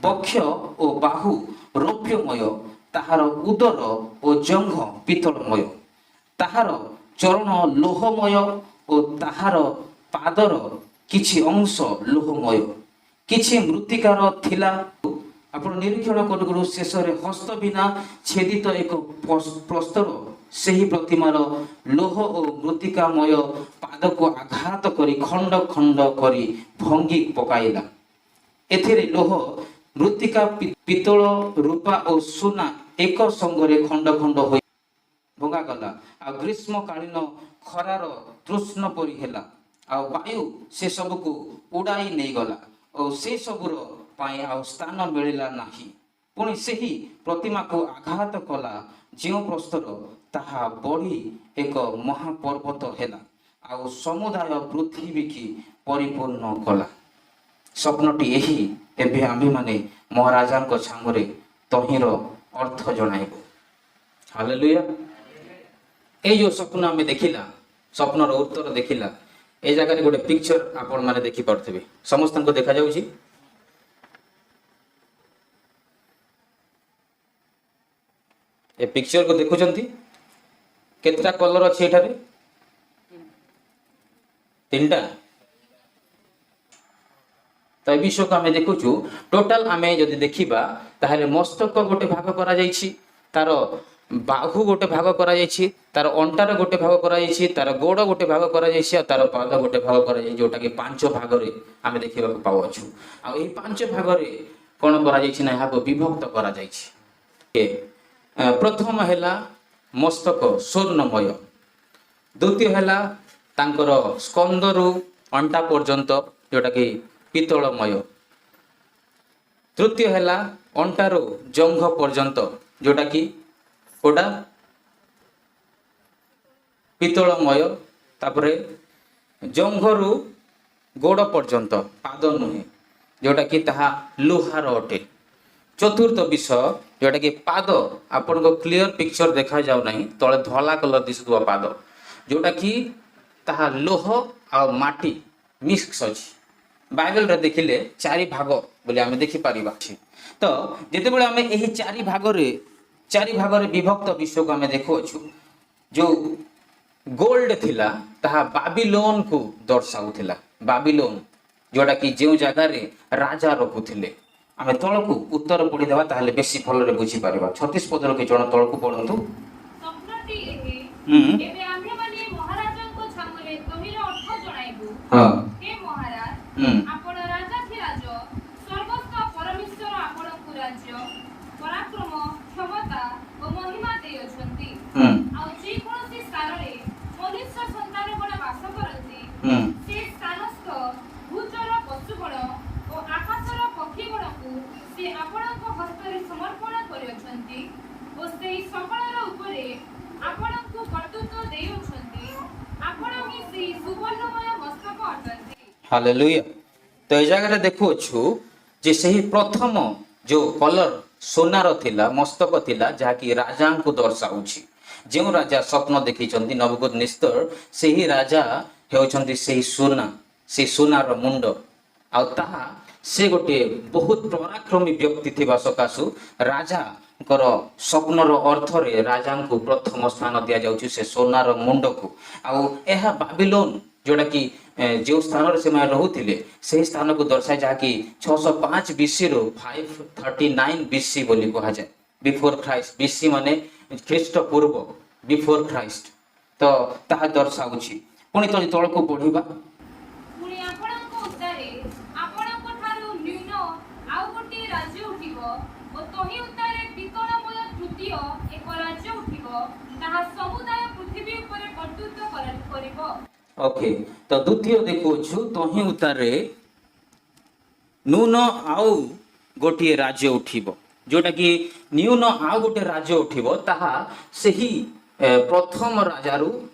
ବକ୍ଷ ଓ ବାହୁ ରୌପ୍ୟମୟ, ତାହାର ଉଦର ଓ ଜଙ୍ଘ ପିତ୍ତଳମୟ, ତାହାର ଚରଣ ଲୋହମୟ ଓ ତାହାର ପାଦର କିଛି ଅଂଶ ଲୋହମୟ, କିଛି ମୃତ୍ତିକାର ଥିଲା। ଆପଣ ନିରୀକ୍ଷଣ କରୁ କରୁ ଶେଷରେ ହସ୍ତ ବିନା ଛେଦିତ ଏକ ପ୍ରସ୍ତର ସେହି ପ୍ରତିମାର ଲୋହ ଓ ମୃତ୍ତିକାମୟ ପାଦକୁ ଆଘାତ କରି ଖଣ୍ଡ ଖଣ୍ଡ କରି ଭଙ୍ଗି ପକାଇଲା। ଏଥିରେ ଲୋହ, ମୃତ୍ତିକା, ପିତ୍ତଳ, ରୂପା ଓ ସୁନା ଏକ ସଙ୍ଗରେ ଖଣ୍ଡ ଖଣ୍ଡ ହୋଇ ଭଙ୍ଗାଗଲା। ଆଉ ଗ୍ରୀଷ୍ମକାଳୀନ ଖରାର ତୃଷ୍ଣ ପରି ହେଲା, ଆଉ ବାୟୁ ସେସବୁକୁ ଉଡ଼ାଇ ନେଇଗଲା ଓ ସେସବୁର ପାଇଁ ଆଉ ସ୍ଥାନ ମିଳିଲା ନାହିଁ। ପୁଣି ସେହି ପ୍ରତିମାକୁ ଆଘାତ କଲା ଯେଉଁ ପ୍ରସ୍ତର, ତାହା ବଢ଼ି ଏକ ମହାପର୍ବତ ହେଲା ଆଉ ସମୁଦାୟ ପୃଥିବୀକି ପରିପୂର୍ଣ୍ଣ କଲା। ସ୍ୱପ୍ନଟି ଏହି, ଏବେ ଆମ୍ଭେମାନେ ମହାରାଜାଙ୍କ ଛାମୁରେ ତହିଁର ଅର୍ଥ ଜଣାଇବୁ। ହାଲେଲୁୟା। ଏଇ ଯୋଉ ସ୍ୱପ୍ନ ଆମେ ଦେଖିଲା, ସ୍ୱପ୍ନର ଉତ୍ତର ଦେଖିଲା, ଏ ଜାଗାରେ ଗୋଟେ ପିକ୍ଚର ଆପଣମାନେ ଦେଖିପାରୁଥିବେ। ସମସ୍ତଙ୍କୁ ଦେଖାଯାଉଛି? ଏ ପିକ୍ଚରକୁ ଦେଖୁଛନ୍ତି? କେତେଟା କଲର ଅଛି ଏଠାରେ? ତିନିଟା। ତ ଏ ବିଷୟକୁ ଆମେ ଦେଖୁଛୁ। ଟୋଟାଲ ଆମେ ଯଦି ଦେଖିବା, ତାହେଲେ ମସ୍ତକ ଗୋଟେ ଭାଗ କରାଯାଇଛି, ତାର ବାହୁ ଗୋଟେ ଭାଗ କରାଯାଇଛି, ତାର ଅଣ୍ଟାର ଗୋଟେ ଭାଗ କରାଯାଇଛି, ତାର ଗୋଡ଼ ଗୋଟେ ଭାଗ କରାଯାଇଛି ଆଉ ତାର ପାଦ ଗୋଟେ ଭାଗ କରାଯାଇଛି, ଯୋଉଟାକି ପାଞ୍ଚ ଭାଗରେ ଆମେ ଦେଖିବାକୁ ପାଉଅଛୁ। ଆଉ ଏହି ପାଞ୍ଚ ଭାଗରେ କ'ଣ କରାଯାଇଛି ନା ଏହାକୁ ବିଭକ୍ତ କରାଯାଇଛି। ପ୍ରଥମ ହେଲା ମସ୍ତକ ସ୍ୱର୍ଣ୍ଣମୟ, ଦ୍ୱିତୀୟ ହେଲା ତାଙ୍କର ସ୍କନ୍ଧରୁ ଅଣ୍ଟା ପର୍ଯ୍ୟନ୍ତ ଯୋଉଟାକି ପିତ୍ତଳମୟ, ତୃତୀୟ ହେଲା ଅଣ୍ଟାରୁ ଜଙ୍ଘ ପର୍ଯ୍ୟନ୍ତ ଯୋଉଟାକି କୋଉଟା ପିତ୍ତଳମୟ, ତାପରେ ଜଙ୍ଘରୁ ଗୋଡ଼ ପର୍ଯ୍ୟନ୍ତ, ପାଦ ନୁହେଁ, ଯୋଉଟାକି ତାହା ଲୁହାର ଅଟେ। ଚତୁର୍ଥ ବିଷୟ ଯୋଉଟାକି ପାଦ, ଆପଣଙ୍କ କ୍ଲିଅର ପିକ୍ଚର ଦେଖାଯାଉ ନାହିଁ, ତଳେ ଧଳା କଲର ଦିଶୁଥିବା ପାଦ, ଯୋଉଟାକି ତାହା ଲୋହ ଆଉ ମାଟି ମିକ୍ସ ଅଛି। ବାଇବେଲରେ ଦେଖିଲେ ଚାରି ଭାଗ ବୋଲି ଆମେ ଦେଖିପାରିବା। ତ ଯେତେବେଳେ ଆମେ ଏହି ଚାରି ଭାଗରେ ବିଭକ୍ତ ବିଷୟକୁ ଆମେ ଦେଖୁଅଛୁ, ଯୋଉ ଗୋଲ୍ଡ ଥିଲା ତାହା ବାବିଲୋନକୁ ଦର୍ଶାଉଥିଲା। ବାବିଲୋନ ଯୋଉଟାକି ଯେଉଁ ଜାଗାରେ ରାଜା ରହୁଥିଲେ। ଆମେ ତଳକୁ ଉତ୍ତର ପଢିଦେବା, ତାହେଲେ ବେଶୀ ଭଲରେ ବୁଝିପାରିବା। 36 ପଦର କି ଜଣ ତଳକୁ ପଢନ୍ତୁ। ସ୍ୱପ୍ନଟି ଏହି, ଏବେ ଆମ୍ଭେମାନେ ମହାରାଜାଙ୍କ ଛାମୁରେ ତହିଁର ଅର୍ଥ ଜଣାଇବୁ। ହେ ମହାରାଜ, ଓ ସେହି ସକଳର ଉପରେ ଆପଣଙ୍କୁ କର୍ତ୍ତୃତ୍ୱ ଦେଇଅଛନ୍ତି। ଆପଣ ହିଁ ସେହି ସୁବର୍ଣ୍ଣମୟ ମସ୍ତକ ଅଟନ୍ତି। ହାଲେଲୁୟା। ତ ଏ ଜାଗାରେ ଦେଖୁଅଛୁ ଯେ ସେହି ପ୍ରଥମ ଯୋଉ କଲର ସୁନାର ଥିଲା, ମସ୍ତକ ଥିଲା, ଯାହାକି ରାଜାଙ୍କୁ ଦର୍ଶାଉଛି। ଯେଉଁ ରାଜା ସ୍ୱପ୍ନ ଦେଖିଛନ୍ତି ନବୂଖଦନିତ୍ସର, ସେହି ରାଜା ହେଉଛନ୍ତି ସେହି ସୁନା, ସେଇ ସୁନାର ମୁଣ୍ଡ। ଆଉ ତାହା ସେ ଗୋଟିଏ ବହୁତ ପରାକ୍ରମୀ ବ୍ୟକ୍ତି ଥିବା ସକାଶୁ ରାଜାଙ୍କର ସ୍ୱପ୍ନର ଅର୍ଥରେ ରାଜାଙ୍କୁ ପ୍ରଥମ ସ୍ଥାନ ଦିଆଯାଉଛି, ସେ ସୁନାର ମୁଣ୍ଡକୁ। ଆଉ ଏହା ବାବିଲୋନ, ଯୋଉଟାକି ଯେଉଁ ସ୍ଥାନରେ ସେମାନେ ରହୁଥିଲେ, ସେହି ସ୍ଥାନକୁ ଦର୍ଶାଏ, ଯାହାକି 605 ବିସିରୁ 539 ବିସି ବୋଲି କୁହାଯାଏ, ବିଫୋର ଖ୍ରାଇଷ୍ଟ। ବିସି ମାନେ ଖ୍ରୀଷ୍ଟ ପୂର୍ବ, ବିଫୋର ଖ୍ରାଇଷ୍ଟ। ତ ତାହା ଦର୍ଶାଉଛି। ପୁଣି ତଳେ ତଳକୁ ପଢିବା। ପୁଣି ଆପଣଙ୍କ ଉତ୍ତାରେ ଆପଣଙ୍କ ଠାରୁ ନ୍ୟୁନ ଆଉ ଗୋଟିଏ ରାଜ୍ୟ ଉଠିବ ଓ ତହିଁ ଉତ୍ତାରେ ପିତ୍ତଳମୟ ତୃତୀୟ ଏକ ରାଜ୍ୟ ଉଠିବ, ତାହା ସମୁଦାୟ ପୃଥିବୀ ଉପରେ କର୍ତ୍ତୃତ୍ୱ କରିବ। ଓକେ, ତ ଦ୍ୱିତୀୟ ଦେଖୁଅଛୁ, ତହିଁ ଉତ୍ତାରେ ନ୍ୟୁନ ଆଉ ଗୋଟିଏ ରାଜ୍ୟ ଉଠିବ। ଯୋଉଟା କି ନ୍ୟୁନ ଆଉ ଗୋଟେ ରାଜ୍ୟ ଉଠିବ, ତାହା ସେହି ପ୍ରଥମ ରାଜାରୁ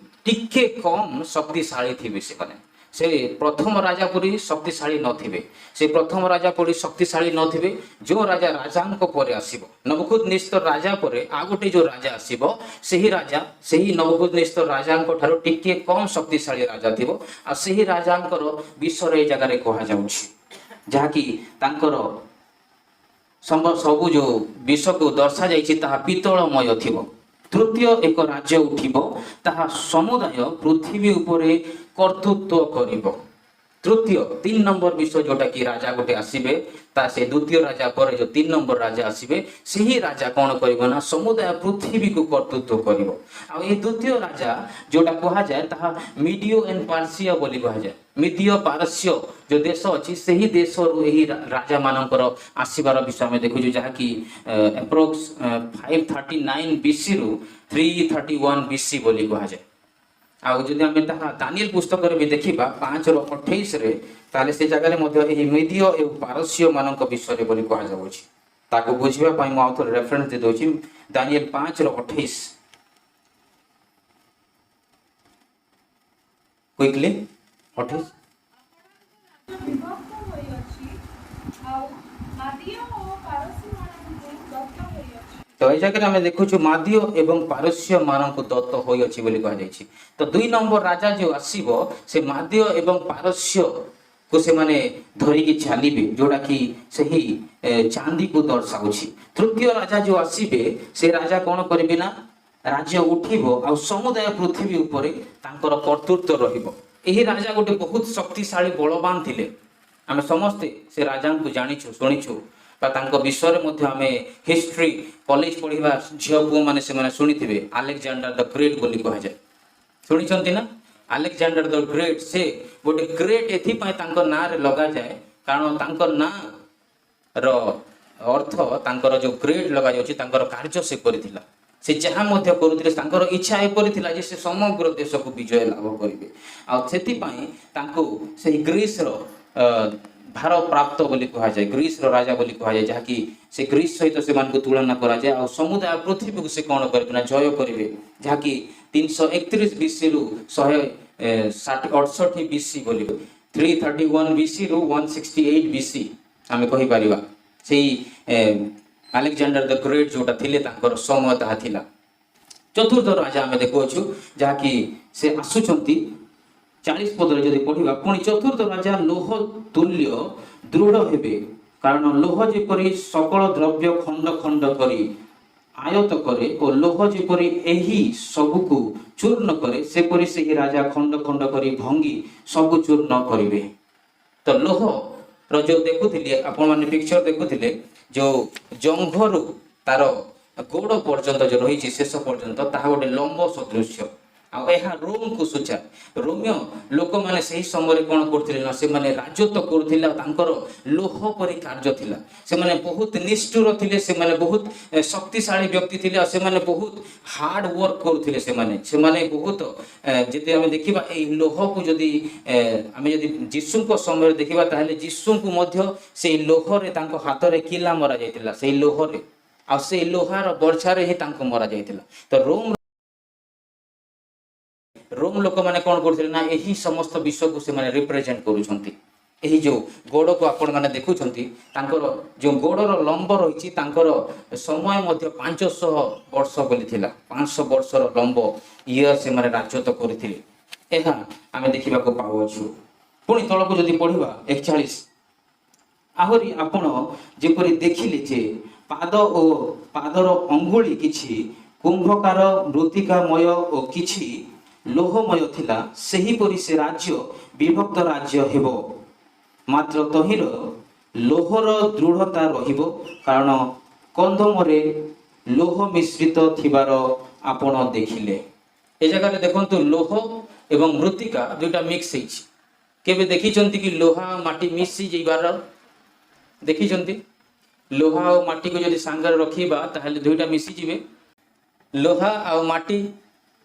ଟିକେ କମ ଶକ୍ତିଶାଳୀ ଥିବେ ସେମାନେ। ସେ ପ୍ରଥମ ରାଜା ପରି ଶକ୍ତିଶାଳୀ ନଥିବେ। ସେ ପ୍ରଥମ ରାଜା ପରି ଶକ୍ତିଶାଳୀ ନଥିବେ। ଯେଉଁ ରାଜା ରାଜାଙ୍କ ପରେ ଆସିବ, ନବୂଖଦନିତ୍ସର ରାଜା ପରେ ଆଉ ଗୋଟେ ଯୋଉ ରାଜା ଆସିବ, ସେହି ରାଜା ସେହି ନବୂଖଦନିତ୍ସର ରାଜାଙ୍କ ଠାରୁ ଟିକେ କମ ଶକ୍ତିଶାଳୀ ରାଜା ଥିବ। ଆଉ ସେହି ରାଜାଙ୍କର ବିଷୟରେ ଏ ଜାଗାରେ କୁହାଯାଉଛି, ଯାହାକି ତାଙ୍କର ସବୁ ଯୋଉ ବିଷକୁ ଦର୍ଶାଯାଇଛି ତାହା ପିତ୍ତଳମୟ ଥିବ। ତୃତୀୟ ଏକ ରାଜ୍ୟ ଉଠିବ, ତାହା ସମୁଦାୟ ପୃଥିବୀ ଉପରେ କର୍ତ୍ତୃତ୍ୱ କରିବ। ତୃତୀୟ, 3 ନମ୍ବର ବିଷୟ, ଯୋଉଟା କି ରାଜା ଗୋଟେ ଆସିବେ, ତା ସେ ଦ୍ୱିତୀୟ ରାଜା ପରେ ଯୋଉ 3 ନମ୍ବର ରାଜା ଆସିବେ, ସେହି ରାଜା କଣ କରିବ ନା ସମୁଦାୟ ପୃଥିବୀକୁ କର୍ତ୍ତୃତ୍ୱ କରିବ। ଆଉ ଏଇ ଦ୍ୱିତୀୟ ରାଜା ଯୋଉଟା କୁହାଯାଏ, ତାହା ମିଡିଓ ଆଣ୍ଡ ପାର୍ସିଆ ବୋଲି କୁହାଯାଏ। ମିଦିୟ ପାରସ୍ୟ ଯୋଉ ଦେଶ ଅଛି, ସେହି ଦେଶରୁ ଏହି ରାଜା ମାନଙ୍କର ଆସିବାର ବିଷୟ ଆମେ ଦେଖୁଛୁ, ଯାହାକି ଆପ୍ରୋକ୍ସ 539 ବିସିରୁ 331 ବିସି ବୋଲି କୁହାଯାଏ। ଆଉ ଯଦି ଆମେ ତାହା ଦାନିଏଲ ପୁସ୍ତକରେ ବି ଦେଖିବା 5ର 28ରେ, ତାହେଲେ ସେ ଜାଗାରେ ମଧ୍ୟ ଏହି ମିଦିୟ ଏବଂ ପାରସ୍ୟ ମାନଙ୍କ ବିଷୟରେ ବୋଲି କୁହାଯାଉଅଛି। ତାକୁ ବୁଝିବା ପାଇଁ ମୁଁ ଆଉ ଥରେ ରେଫରେନ୍ସ ଦେଇ ଦଉଛି, ଦାନିଏଲ 5ର 28, କୁଇକଲି, 28। ରାଜ୍ୟ ବିଭକ୍ତ ହୋଇଅଛି, ଆଉ ମାଦୀୟ ଓ ପାରସୀମାନଙ୍କୁ ଦତ୍ତ ହୋଇଅଛି। ତ ଏଇ ଜାଗାରେ ଆମେ ଦେଖୁଛୁ ମାଦୀୟ ଏବଂ ପାରସ୍ୟ ମାନଙ୍କୁ ଦତ୍ତ ହୋଇଅଛି ବୋଲି କୁହାଯାଇଛି। ତ 2 ନମ୍ବର ରାଜା ଯୋଉ ଆସିବ, ସେ ମାଦୀୟ ଏବଂ ପାରସ୍ୟକୁ ସେମାନେ ଧରିକି ଚାଲିବେ, ଯୋଉଟା କି ସେହି ଚାନ୍ଦିକୁ ଦର୍ଶାଉଛି। ତୃତୀୟ ରାଜା ଯୋଉ ଆସିବେ, ସେ ରାଜା କଣ କରିବେ ନା ରାଜ୍ୟ ଉଠିବ ଆଉ ସମୁଦାୟ ପୃଥିବୀ ଉପରେ ତାଙ୍କର କର୍ତ୍ତୃତ୍ୱ ରହିବ। ଏହି ରାଜା ଗୋଟେ ବହୁତ ଶକ୍ତିଶାଳୀ, ବଳବାନ ଥିଲେ। ଆମେ ସମସ୍ତେ ସେ ରାଜାଙ୍କୁ ଜାଣିଛୁ, ଶୁଣିଛୁ ବା ତାଙ୍କ ବିଷୟରେ ମଧ୍ୟ ଆମେ ହିଷ୍ଟ୍ରି କଲେଜ ପଢିବା ଝିଅ ପୁଅମାନେ ସେମାନେ ଶୁଣିଥିବେ। ଆଲେକ୍ଜାଣ୍ଡାର ଦ ଗ୍ରେଟ୍ ବୋଲି କୁହାଯାଏ, ଶୁଣିଛନ୍ତି ନା? ଆଲେକ୍ଜାଣ୍ଡାର ଦ ଗ୍ରେଟ୍, ସେ ଗୋଟେ ଗ୍ରେଟ୍ ଏଥିପାଇଁ ତାଙ୍କ ନାଁରେ ଲଗାଯାଏ, କାରଣ ତାଙ୍କ ନାଁ ର ଅର୍ଥ ତାଙ୍କର ଯୋଉ ଗ୍ରେଟ୍ ଲଗାଯାଉଛି, ତାଙ୍କର କାର୍ଯ୍ୟ ସେ କରିଥିଲା। ସେ ଯାହା ମଧ୍ୟ କରୁଥିଲେ, ତାଙ୍କର ଇଚ୍ଛା ଏପରି ଥିଲା ଯେ ସେ ସମଗ୍ର ଦେଶକୁ ବିଜୟ ଲାଭ କରିବେ। ଆଉ ସେଥିପାଇଁ ତାଙ୍କୁ ସେହି ଗ୍ରୀସର ଭାରପ୍ରାପ୍ତ ବୋଲି କୁହାଯାଏ, ଗ୍ରୀସର ରାଜା ବୋଲି କୁହାଯାଏ, ଯାହାକି ସେ ଗ୍ରୀସ ସହିତ ସେମାନଙ୍କୁ ତୁଳନା କରାଯାଏ। ଆଉ ସମୁଦାୟ ପୃଥିବୀକୁ ସେ କଣ କରିବେ ନା ଜୟ କରିବେ, ଯାହାକି 331 ବିସିରୁ 168 ବିସି ବୋଲି, 331 ବିସିରୁ 168 ବିସି ଆମେ କହିପାରିବା। ସେଇ ଆଲେକ୍ଜାଣ୍ଡାର ଦ ଗ୍ରେଟ୍ ଯୋଉଟା ଥିଲେ, ତାଙ୍କର ସମୟ ତାହା ଥିଲା। ଚତୁର୍ଥ ରାଜା ଆମେ ଦେଖୁଅଛୁ, ଯାହାକି ସେ ଆସୁଛନ୍ତି। 40 ପଦରେ ଯଦି ପଢିବା, ପୁଣି ଚତୁର୍ଥ ରାଜା ଲୌହ ତୁଲ୍ୟ ଦୃଢ ହେବେ, କାରଣ ଲୌହ ଯେପରି ସକଳ ଦ୍ରବ୍ୟ ଖଣ୍ଡ ଖଣ୍ଡ କରି ଆୟତ କରେ ଓ ଲୌହ ଯେପରି ଏହି ସବୁକୁ ଚୂର୍ଣ୍ଣ କରେ, ସେପରି ସେହି ରାଜା ଖଣ୍ଡ ଖଣ୍ଡ କରି ଭଙ୍ଗି ସବୁ ଚୂର୍ଣ୍ଣ କରିବେ। ତ ଲୌହର ଯୋଉ ଦେଖୁଥିଲି, ଆପଣମାନେ ପିକ୍ଚର ଦେଖୁଥିଲେ, ଯୋଉ ଜଙ୍ଘରୁ ତାର ଗୋଡ଼ ପର୍ଯ୍ୟନ୍ତ ଯୋଉ ରହିଛି ଶେଷ ପର୍ଯ୍ୟନ୍ତ, ତାହା ଗୋଟେ ଲମ୍ବ ସଦୃଶ୍ୟ। ଆଉ ଏହା ରୋମକୁ ସୂଚାଏ। ରୋମୀୟ ଲୋକମାନେ ସେହି ସମୟରେ କଣ କରୁଥିଲେ ନା ସେମାନେ ରାଜତ୍ୱ କରୁଥିଲେ ଆଉ ତାଙ୍କର ଲୌହ ପରି କାର୍ଯ୍ୟ ଥିଲା। ସେମାନେ ବହୁତ ନିଷ୍ଠୁର ଥିଲେ, ସେମାନେ ବହୁତ ଶକ୍ତିଶାଳୀ ବ୍ୟକ୍ତି ଥିଲେ ଆଉ ସେମାନେ ବହୁତ ହାର୍ଡ ୱାର୍କ କରୁଥିଲେ। ସେମାନେ ସେମାନେ ବହୁତ ଯଦି ଆମେ ଦେଖିବା ଏଇ ଲୌହକୁ, ଯଦି ଆମେ ଯଦି ଯୀଶୁଙ୍କ ସମୟରେ ଦେଖିବା, ତାହେଲେ ଯୀଶୁଙ୍କୁ ମଧ୍ୟ ସେଇ ଲୌହରେ ତାଙ୍କ ହାତରେ କିଲା ମରା ଯାଇଥିଲା ସେଇ ଲୌହରେ। ଆଉ ସେଇ ଲୋହାର ବର୍ଚ୍ଛାରେ ହିଁ ତାଙ୍କୁ ମରାଯାଇଥିଲା। ତ ରୋମ ଲୋକମାନେ କ'ଣ କରୁଥିଲେ ନା, ଏହି ସମସ୍ତ ବିଷୟକୁ ସେମାନେ ରିପ୍ରେଜେଣ୍ଟ କରୁଛନ୍ତି। ଏହି ଯେଉଁ ଗୋଡ଼କୁ ଆପଣମାନେ ଦେଖୁଛନ୍ତି, ତାଙ୍କର ଯେଉଁ ଗୋଡ଼ର ଲମ୍ବ ରହିଛି, ତାଙ୍କର ସମୟ ମଧ୍ୟ 500 ବର୍ଷ ବୋଲି ଥିଲା। 500 ବର୍ଷର ଲମ୍ବ ଇୟର ସେମାନେ ରାଜତ୍ୱ କରିଥିଲେ, ଏହା ଆମେ ଦେଖିବାକୁ ପାଉଅଛୁ। ପୁଣି ତଳକୁ ଯଦି ପଢ଼ିବା, 41, ଆହୁରି ଆପଣ ଯେପରି ଦେଖିଲେ ଯେ ପାଦ ଓ ପାଦର ଅଙ୍ଗୁଳି କିଛି କୁମ୍ଭକାର ମୃତ୍ତିକାମୟ ଓ କିଛି ଲୌହମୟ ଥିଲା, ସେହିପରି ସେ ରାଜ୍ୟ ବିଭକ୍ତ ରାଜ୍ୟ ହେବ। ମାତ୍ର ତହିଁର ଲୌହର ଦୃଢ଼ତା ରହିବ, କାରଣ କନ୍ଦମରେ ଲୌହ ମିଶ୍ରିତ ଥିବାର ଆପଣ ଦେଖିଲେ। ଏ ଜାଗାରେ ଦେଖନ୍ତୁ, ଲୌହ ଏବଂ ମୃତ୍ତିକା ଦୁଇଟା ମିକ୍ସ ହେଇଛି। କେବେ ଦେଖିଛନ୍ତି କି ଲୋହା ମାଟି ମିଶି ଯିବାର ଦେଖିଛନ୍ତି? ଲୋହା ଆଉ ମାଟିକୁ ଯଦି ସାଙ୍ଗରେ ରଖିବା, ତାହେଲେ ଦୁଇଟା ମିଶିଯିବେ। ଲୋହା ଆଉ ମାଟି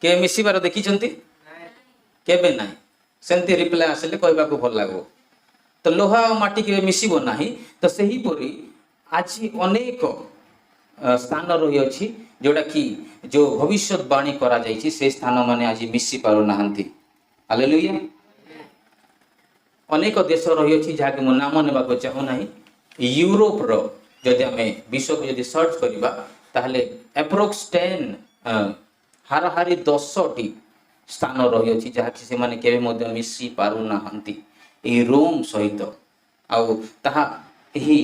କେବେ ମିଶିବାର ଦେଖିଛନ୍ତି? କେବେ ନାହିଁ। ସେମିତି ରିପ୍ଲାଏ ଆସିଲେ କହିବାକୁ ଭଲ ଲାଗିବ। ତ ଲୋହା ଆଉ ମାଟି କେବେ ମିଶିବ ନାହିଁ। ତ ସେହିପରି ଆଜି ଅନେକ ସ୍ଥାନ ରହିଅଛି, ଯୋଉଟାକି ଯୋଉ ଭବିଷ୍ୟତବାଣୀ କରାଯାଇଛି, ସେ ସ୍ଥାନ ମାନେ ଆଜି ମିଶି ପାରୁନାହାନ୍ତି। ହାଲେଲୁୟା। ଅନେକ ଦେଶ ରହିଅଛି, ଯାହାକି ମୁଁ ନାମ ନେବାକୁ ଚାହୁଁନାହିଁ। ୟୁରୋପର ଯଦି ଆମେ ବିଷୟକୁ ଯଦି ସର୍ଚ୍ଚ କରିବା, ତାହେଲେ ଆପ୍ରୋକ୍ସ 10, ହାରାହାରି 10ଟି ସ୍ଥାନ ରହିଅଛି, ଯାହାକି ସେମାନେ କେବେ ମଧ୍ୟ ମିଶି ପାରୁନାହାନ୍ତି ଏହି ରୋମ ସହିତ। ଆଉ ତାହା ଏହି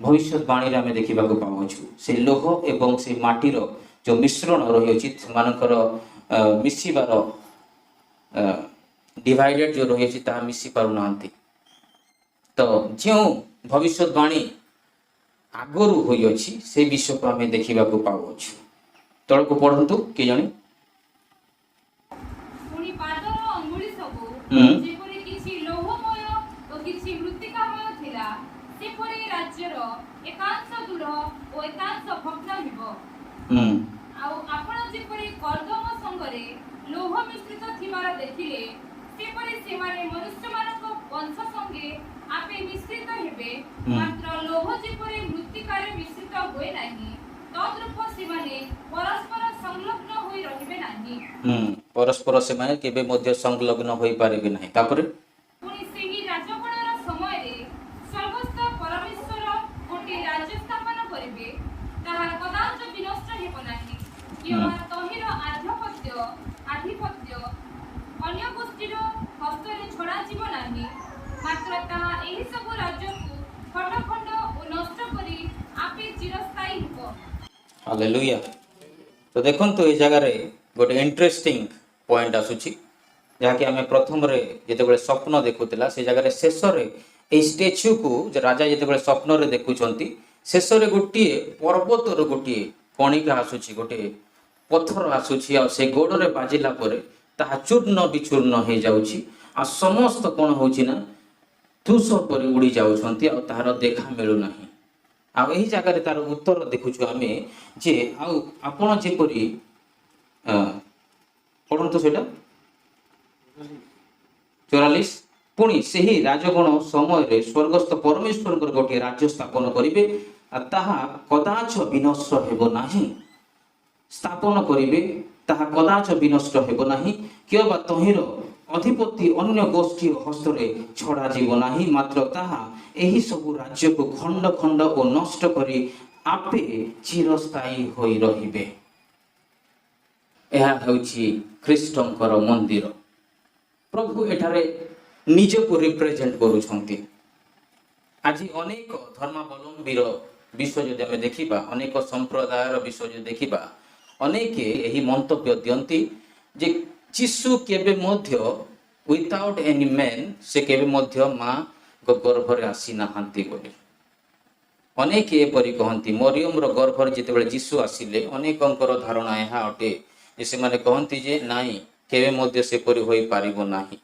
ଭବିଷ୍ୟତବାଣୀରେ ଆମେ ଦେଖିବାକୁ ପାଉଅଛୁ। ସେ ଲୌହ ଏବଂ ସେ ମାଟିର ଯେଉଁ ମିଶ୍ରଣ ରହିଅଛି, ସେମାନଙ୍କର ମିଶିବାର ଡିଭାଇଡେଡ୍ ଯେଉଁ ରହିଅଛି, ତାହା ମିଶି ପାରୁନାହାନ୍ତି। ତ ଯେଉଁ ଭବିଷ୍ୟତବାଣୀ ଆଗରୁ ହୋଇଅଛି, ସେ ବିଷୟକୁ ଆମେ ଦେଖିବାକୁ ପାଉଅଛୁ। ତଳକୁ ପଢ଼ନ୍ତୁ କିଏ ଜଣେ। ପୁଣି ପାଦର ଅଙ୍ଗୁଳି ସବୁ ଯେପରି କିଛି ଲୌହମୟ ଓ କିଛି ମୃତ୍ତିକାମୟ ଥିଲା, ସେପରି ରାଜ୍ୟର ଏକାଂଶ ଦୃଢ଼ ଓ ଏକାଂଶ ଭଗ୍ନ ହେବ। ଆଉ ଆପଣ ଯେପରି କର୍ଦ୍ଦମ ସଙ୍ଗରେ ଲୌହ ମିଶ୍ରିତ ଥିବାର ଦେଖିଲେ, ସେପରି ସେମାନେ ମନୁଷ୍ୟମାନଙ୍କ ବଂଶ ସଙ୍ଗେ ଆପେ ମିଶ୍ରିତ ହେବେ। ମାତ୍ର ଲୌହ ଯେପରି ମୃତ୍ତିକାରେ ମିଶ୍ରିତ ହୁଏ ନାହିଁ, ତଦ୍ରୂପ ସେମାନେ ପରସ୍ପର ସଂଲଗ୍ନ ହୋଇ ରହିବେ ନାହିଁ। ପରସ୍ପର ସେମାନେ କେବେ ମଧ୍ୟ ସଂଲଗ୍ନ ହୋଇପାରିବେ ନାହିଁ। ତାପରେ? ପୁଣି ସେହି ରାଜଗଣର ସମୟରେ ସ୍ୱର୍ଗସ୍ଥ ପରମେଶ୍ୱର ଗୋଟିଏ ରାଜ୍ୟ ସ୍ଥାପନ କରିବେ। ତାହା କଦାଚ ବିନଷ୍ଟ ହେବ ନାହିଁ କିମ୍ବା ତହିଁର ଆଧିପତ୍ୟ ଅନ୍ୟ ଗୋଷ୍ଠୀର ହସ୍ତରେ ଛଡ଼ାଯିବ ନାହିଁ। ମାତ୍ର ତାହା ଏହି ସବୁ ରାଜ୍ୟକୁ ଖଣ୍ଡ ଖଣ୍ଡ ଓ ନଷ୍ଟ କରି ଆପେ ଚିରସ୍ଥାୟୀ ହେବ। ହାଲେଲୁୟା। ତ ଦେଖନ୍ତୁ, ଏଇ ଜାଗାରେ ଗୋଟେ ଇଣ୍ଟରେଷ୍ଟିଂ ପଏଣ୍ଟ ଆସୁଛି, ଯାହାକି ଆମେ ପ୍ରଥମରେ ଯେତେବେଳେ ସ୍ୱପ୍ନ ଦେଖୁଥିଲା, ସେ ଜାଗାରେ ଶେଷରେ ଏଇ ଷ୍ଟାଚ୍ୟୁକୁ ରାଜା ଯେତେବେଳେ ସ୍ୱପ୍ନରେ ଦେଖୁଛନ୍ତି, ଶେଷରେ ଗୋଟିଏ ପର୍ବତର ଗୋଟିଏ କଣିକା ଆସୁଛି, ଗୋଟିଏ ପଥର ଆସୁଛି। ଆଉ ସେ ଗୋଡ଼ରେ ବାଜିଲା ପରେ ତାହା ଚୂର୍ଣ୍ଣ ବିଚୂର୍ଣ୍ଣ ହେଇଯାଉଛି। ଆଉ ସମସ୍ତ କ'ଣ ହେଉଛି ନା, ତୁଷ ପରି ଉଡ଼ି ଯାଉଛନ୍ତି ଆଉ ତାହାର ଦେଖା ମିଳୁନାହିଁ। ଆଉ ଏହି ଜାଗାରେ ତାର ଉତ୍ତର ଦେଖୁଛୁ ଆମେ ଯେ ଆଉ ଆପଣ ଯେପରି ପଢ଼ନ୍ତୁ ସେଇଟା, 44। ପୁଣି ସେହି ରାଜଗଣ ସମୟରେ ସ୍ୱର୍ଗସ୍ଥ ପରମେଶ୍ୱରଙ୍କର ଗୋଟିଏ ରାଜ୍ୟ ସ୍ଥାପନ କରିବେ, ଆଉ ତାହା କଦାଚ ବିନଷ୍ଟ ହେବ ନାହିଁ। ସ୍ଥାପନ କରିବେ, ତାହା କଦାଚ ବିନଷ୍ଟ ହେବ ନାହିଁ କିମ୍ବା ତହିଁର ଅଧିପତି ଅନ୍ୟ ଗୋଷ୍ଠୀ ହସ୍ତରେ ଛଡ଼ାଯିବ ନାହିଁ। ମାତ୍ର ତାହା ଏହି ସବୁ ରାଜ୍ୟକୁ ଖଣ୍ଡ ଖଣ୍ଡ ଓ ନଷ୍ଟ କରି ଆପେ ଚିରସ୍ଥାୟୀ ହୋଇ ରହିବେ। ଏହା ହେଉଛି ଖ୍ରୀଷ୍ଟଙ୍କର ମନ୍ଦିର। ପ୍ରଭୁ ଏଠାରେ ନିଜକୁ ରିପ୍ରେଜେଣ୍ଟ କରୁଛନ୍ତି। ଆଜି ଅନେକ ଧର୍ମାବଲମ୍ବୀର ବିଷୟ ଯଦି ଆମେ ଦେଖିବା, ଅନେକ ସମ୍ପ୍ରଦାୟର ବିଷୟ ଯଦି ଦେଖିବା, ଅନେକ ଏହି ମନ୍ତବ୍ୟ ଦିଅନ୍ତି ଯେ ଯୀଶୁ କେବେ ମଧ୍ୟ ୱିଥାଉଟ୍ ଏନି ମ୍ୟାନ୍ ସେ କେବେ ମଧ୍ୟ ମାଙ୍କ ଗର୍ଭରେ ଆସିନାହାନ୍ତି ବୋଲି ଅନେକ ଏପରି କହନ୍ତି। ମରିୟମର ଗର୍ଭରେ ଯେତେବେଳେ ଯୀଶୁ ଆସିଲେ, ଅନେକଙ୍କର ଧାରଣା ଏହା ଅଟେ ଯେ ସେମାନେ କହନ୍ତି ଯେ ନାଇଁ, କେବେ ମଧ୍ୟ ସେପରି ହୋଇପାରିବ ନାହିଁ।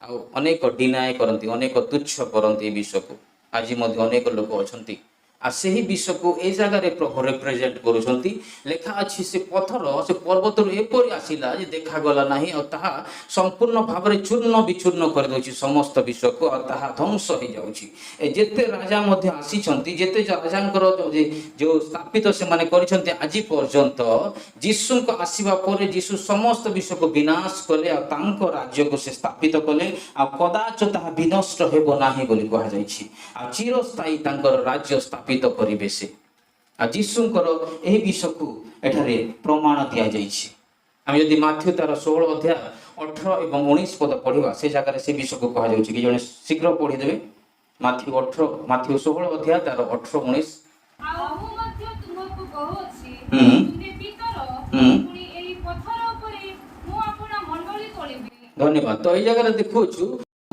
ଆଉ ଅନେକ ଡିନାଏ କରନ୍ତି, ଅନେକ ତୁଚ୍ଛ କରନ୍ତି ଏ ବିଷୟକୁ। ଆଜି ମଧ୍ୟ ଅନେକ ଲୋକ ଅଛନ୍ତି ଆଉ ସେହି ବିଷୟକୁ ଏଇ ଜାଗାରେ ପ୍ରଭୁ ରିପ୍ରେଜେଣ୍ଟ କରୁଛନ୍ତି। ଲେଖା ଅଛି, ସେ ପଥର ସେ ପର୍ବତରୁ ଏପରି ଆସିଲା ଯେ ଦେଖାଗଲା ନାହିଁ, ଆଉ ତାହା ସମ୍ପୂର୍ଣ୍ଣ ଭାବରେ ଚୂର୍ଣ୍ଣ ବିଚୂର୍ଣ୍ଣ କରିଦେଉଛି ସମସ୍ତ ବିଷୟକୁ, ଆଉ ତାହା ଧ୍ୱଂସ ହେଇଯାଉଛି। ଏ ଯେତେ ରାଜା ମଧ୍ୟ ଆସିଛନ୍ତି, ଯେତେ ରାଜାଙ୍କର ଯୋଉ ସ୍ଥାପିତ ସେମାନେ କରିଛନ୍ତି ଆଜି ପର୍ଯ୍ୟନ୍ତ, ଯୀଶୁଙ୍କ ଆସିବା ପରେ ଯୀଶୁ ସମସ୍ତ ବିଷୟକୁ ବିନାଶ କଲେ ଆଉ ତାଙ୍କ ରାଜ୍ୟକୁ ସେ ସ୍ଥାପିତ କଲେ, ଆଉ କଦାଚ ତାହା ବିନଷ୍ଟ ହେବ ନାହିଁ ବୋଲି କୁହାଯାଇଛି। ଆଉ ଚିରସ୍ଥାୟୀ ତାଙ୍କର ରାଜ୍ୟ ସ୍ଥାପିତ କରିବେ ସେ। ଆଉ ଯୀଶୁଙ୍କର ଏହି ବିଷୟକୁ ଏଠାରେ ପ୍ରମାଣ ଦିଆଯାଇଛି। ଆମେ ଯଦି ମାଥ୍ୟୁ ତାର 16 ଅଧ୍ୟାୟ 18 ଏବଂ 19 ପଦ ପଢିବା, ସେ ଜାଗାରେ ସେ ବିଷୟକୁ କୁହାଯାଉଛି କି ଜଣେ ଶୀଘ୍ର ପଢିଦେବେ। ମାଥ୍ୟୁ 18, ମାଥ୍ୟୁ 16 ଅଧ୍ୟାୟ ତାର 18 19। ଆଉ ମୁଁ ମଧ୍ୟ ତୁମକୁ କହୁଅଛି, ତୁମେ ପିତର, ପୁଣି ଏହି ପଥର ଉପରେ ମୁଁ ଆପଣା ମଣ୍ଡଳୀ ତୋଳିବି। ଧନ୍ୟବାଦ। ତ ଏଇ ଜାଗାରେ ଦେଖୁଅଛୁ,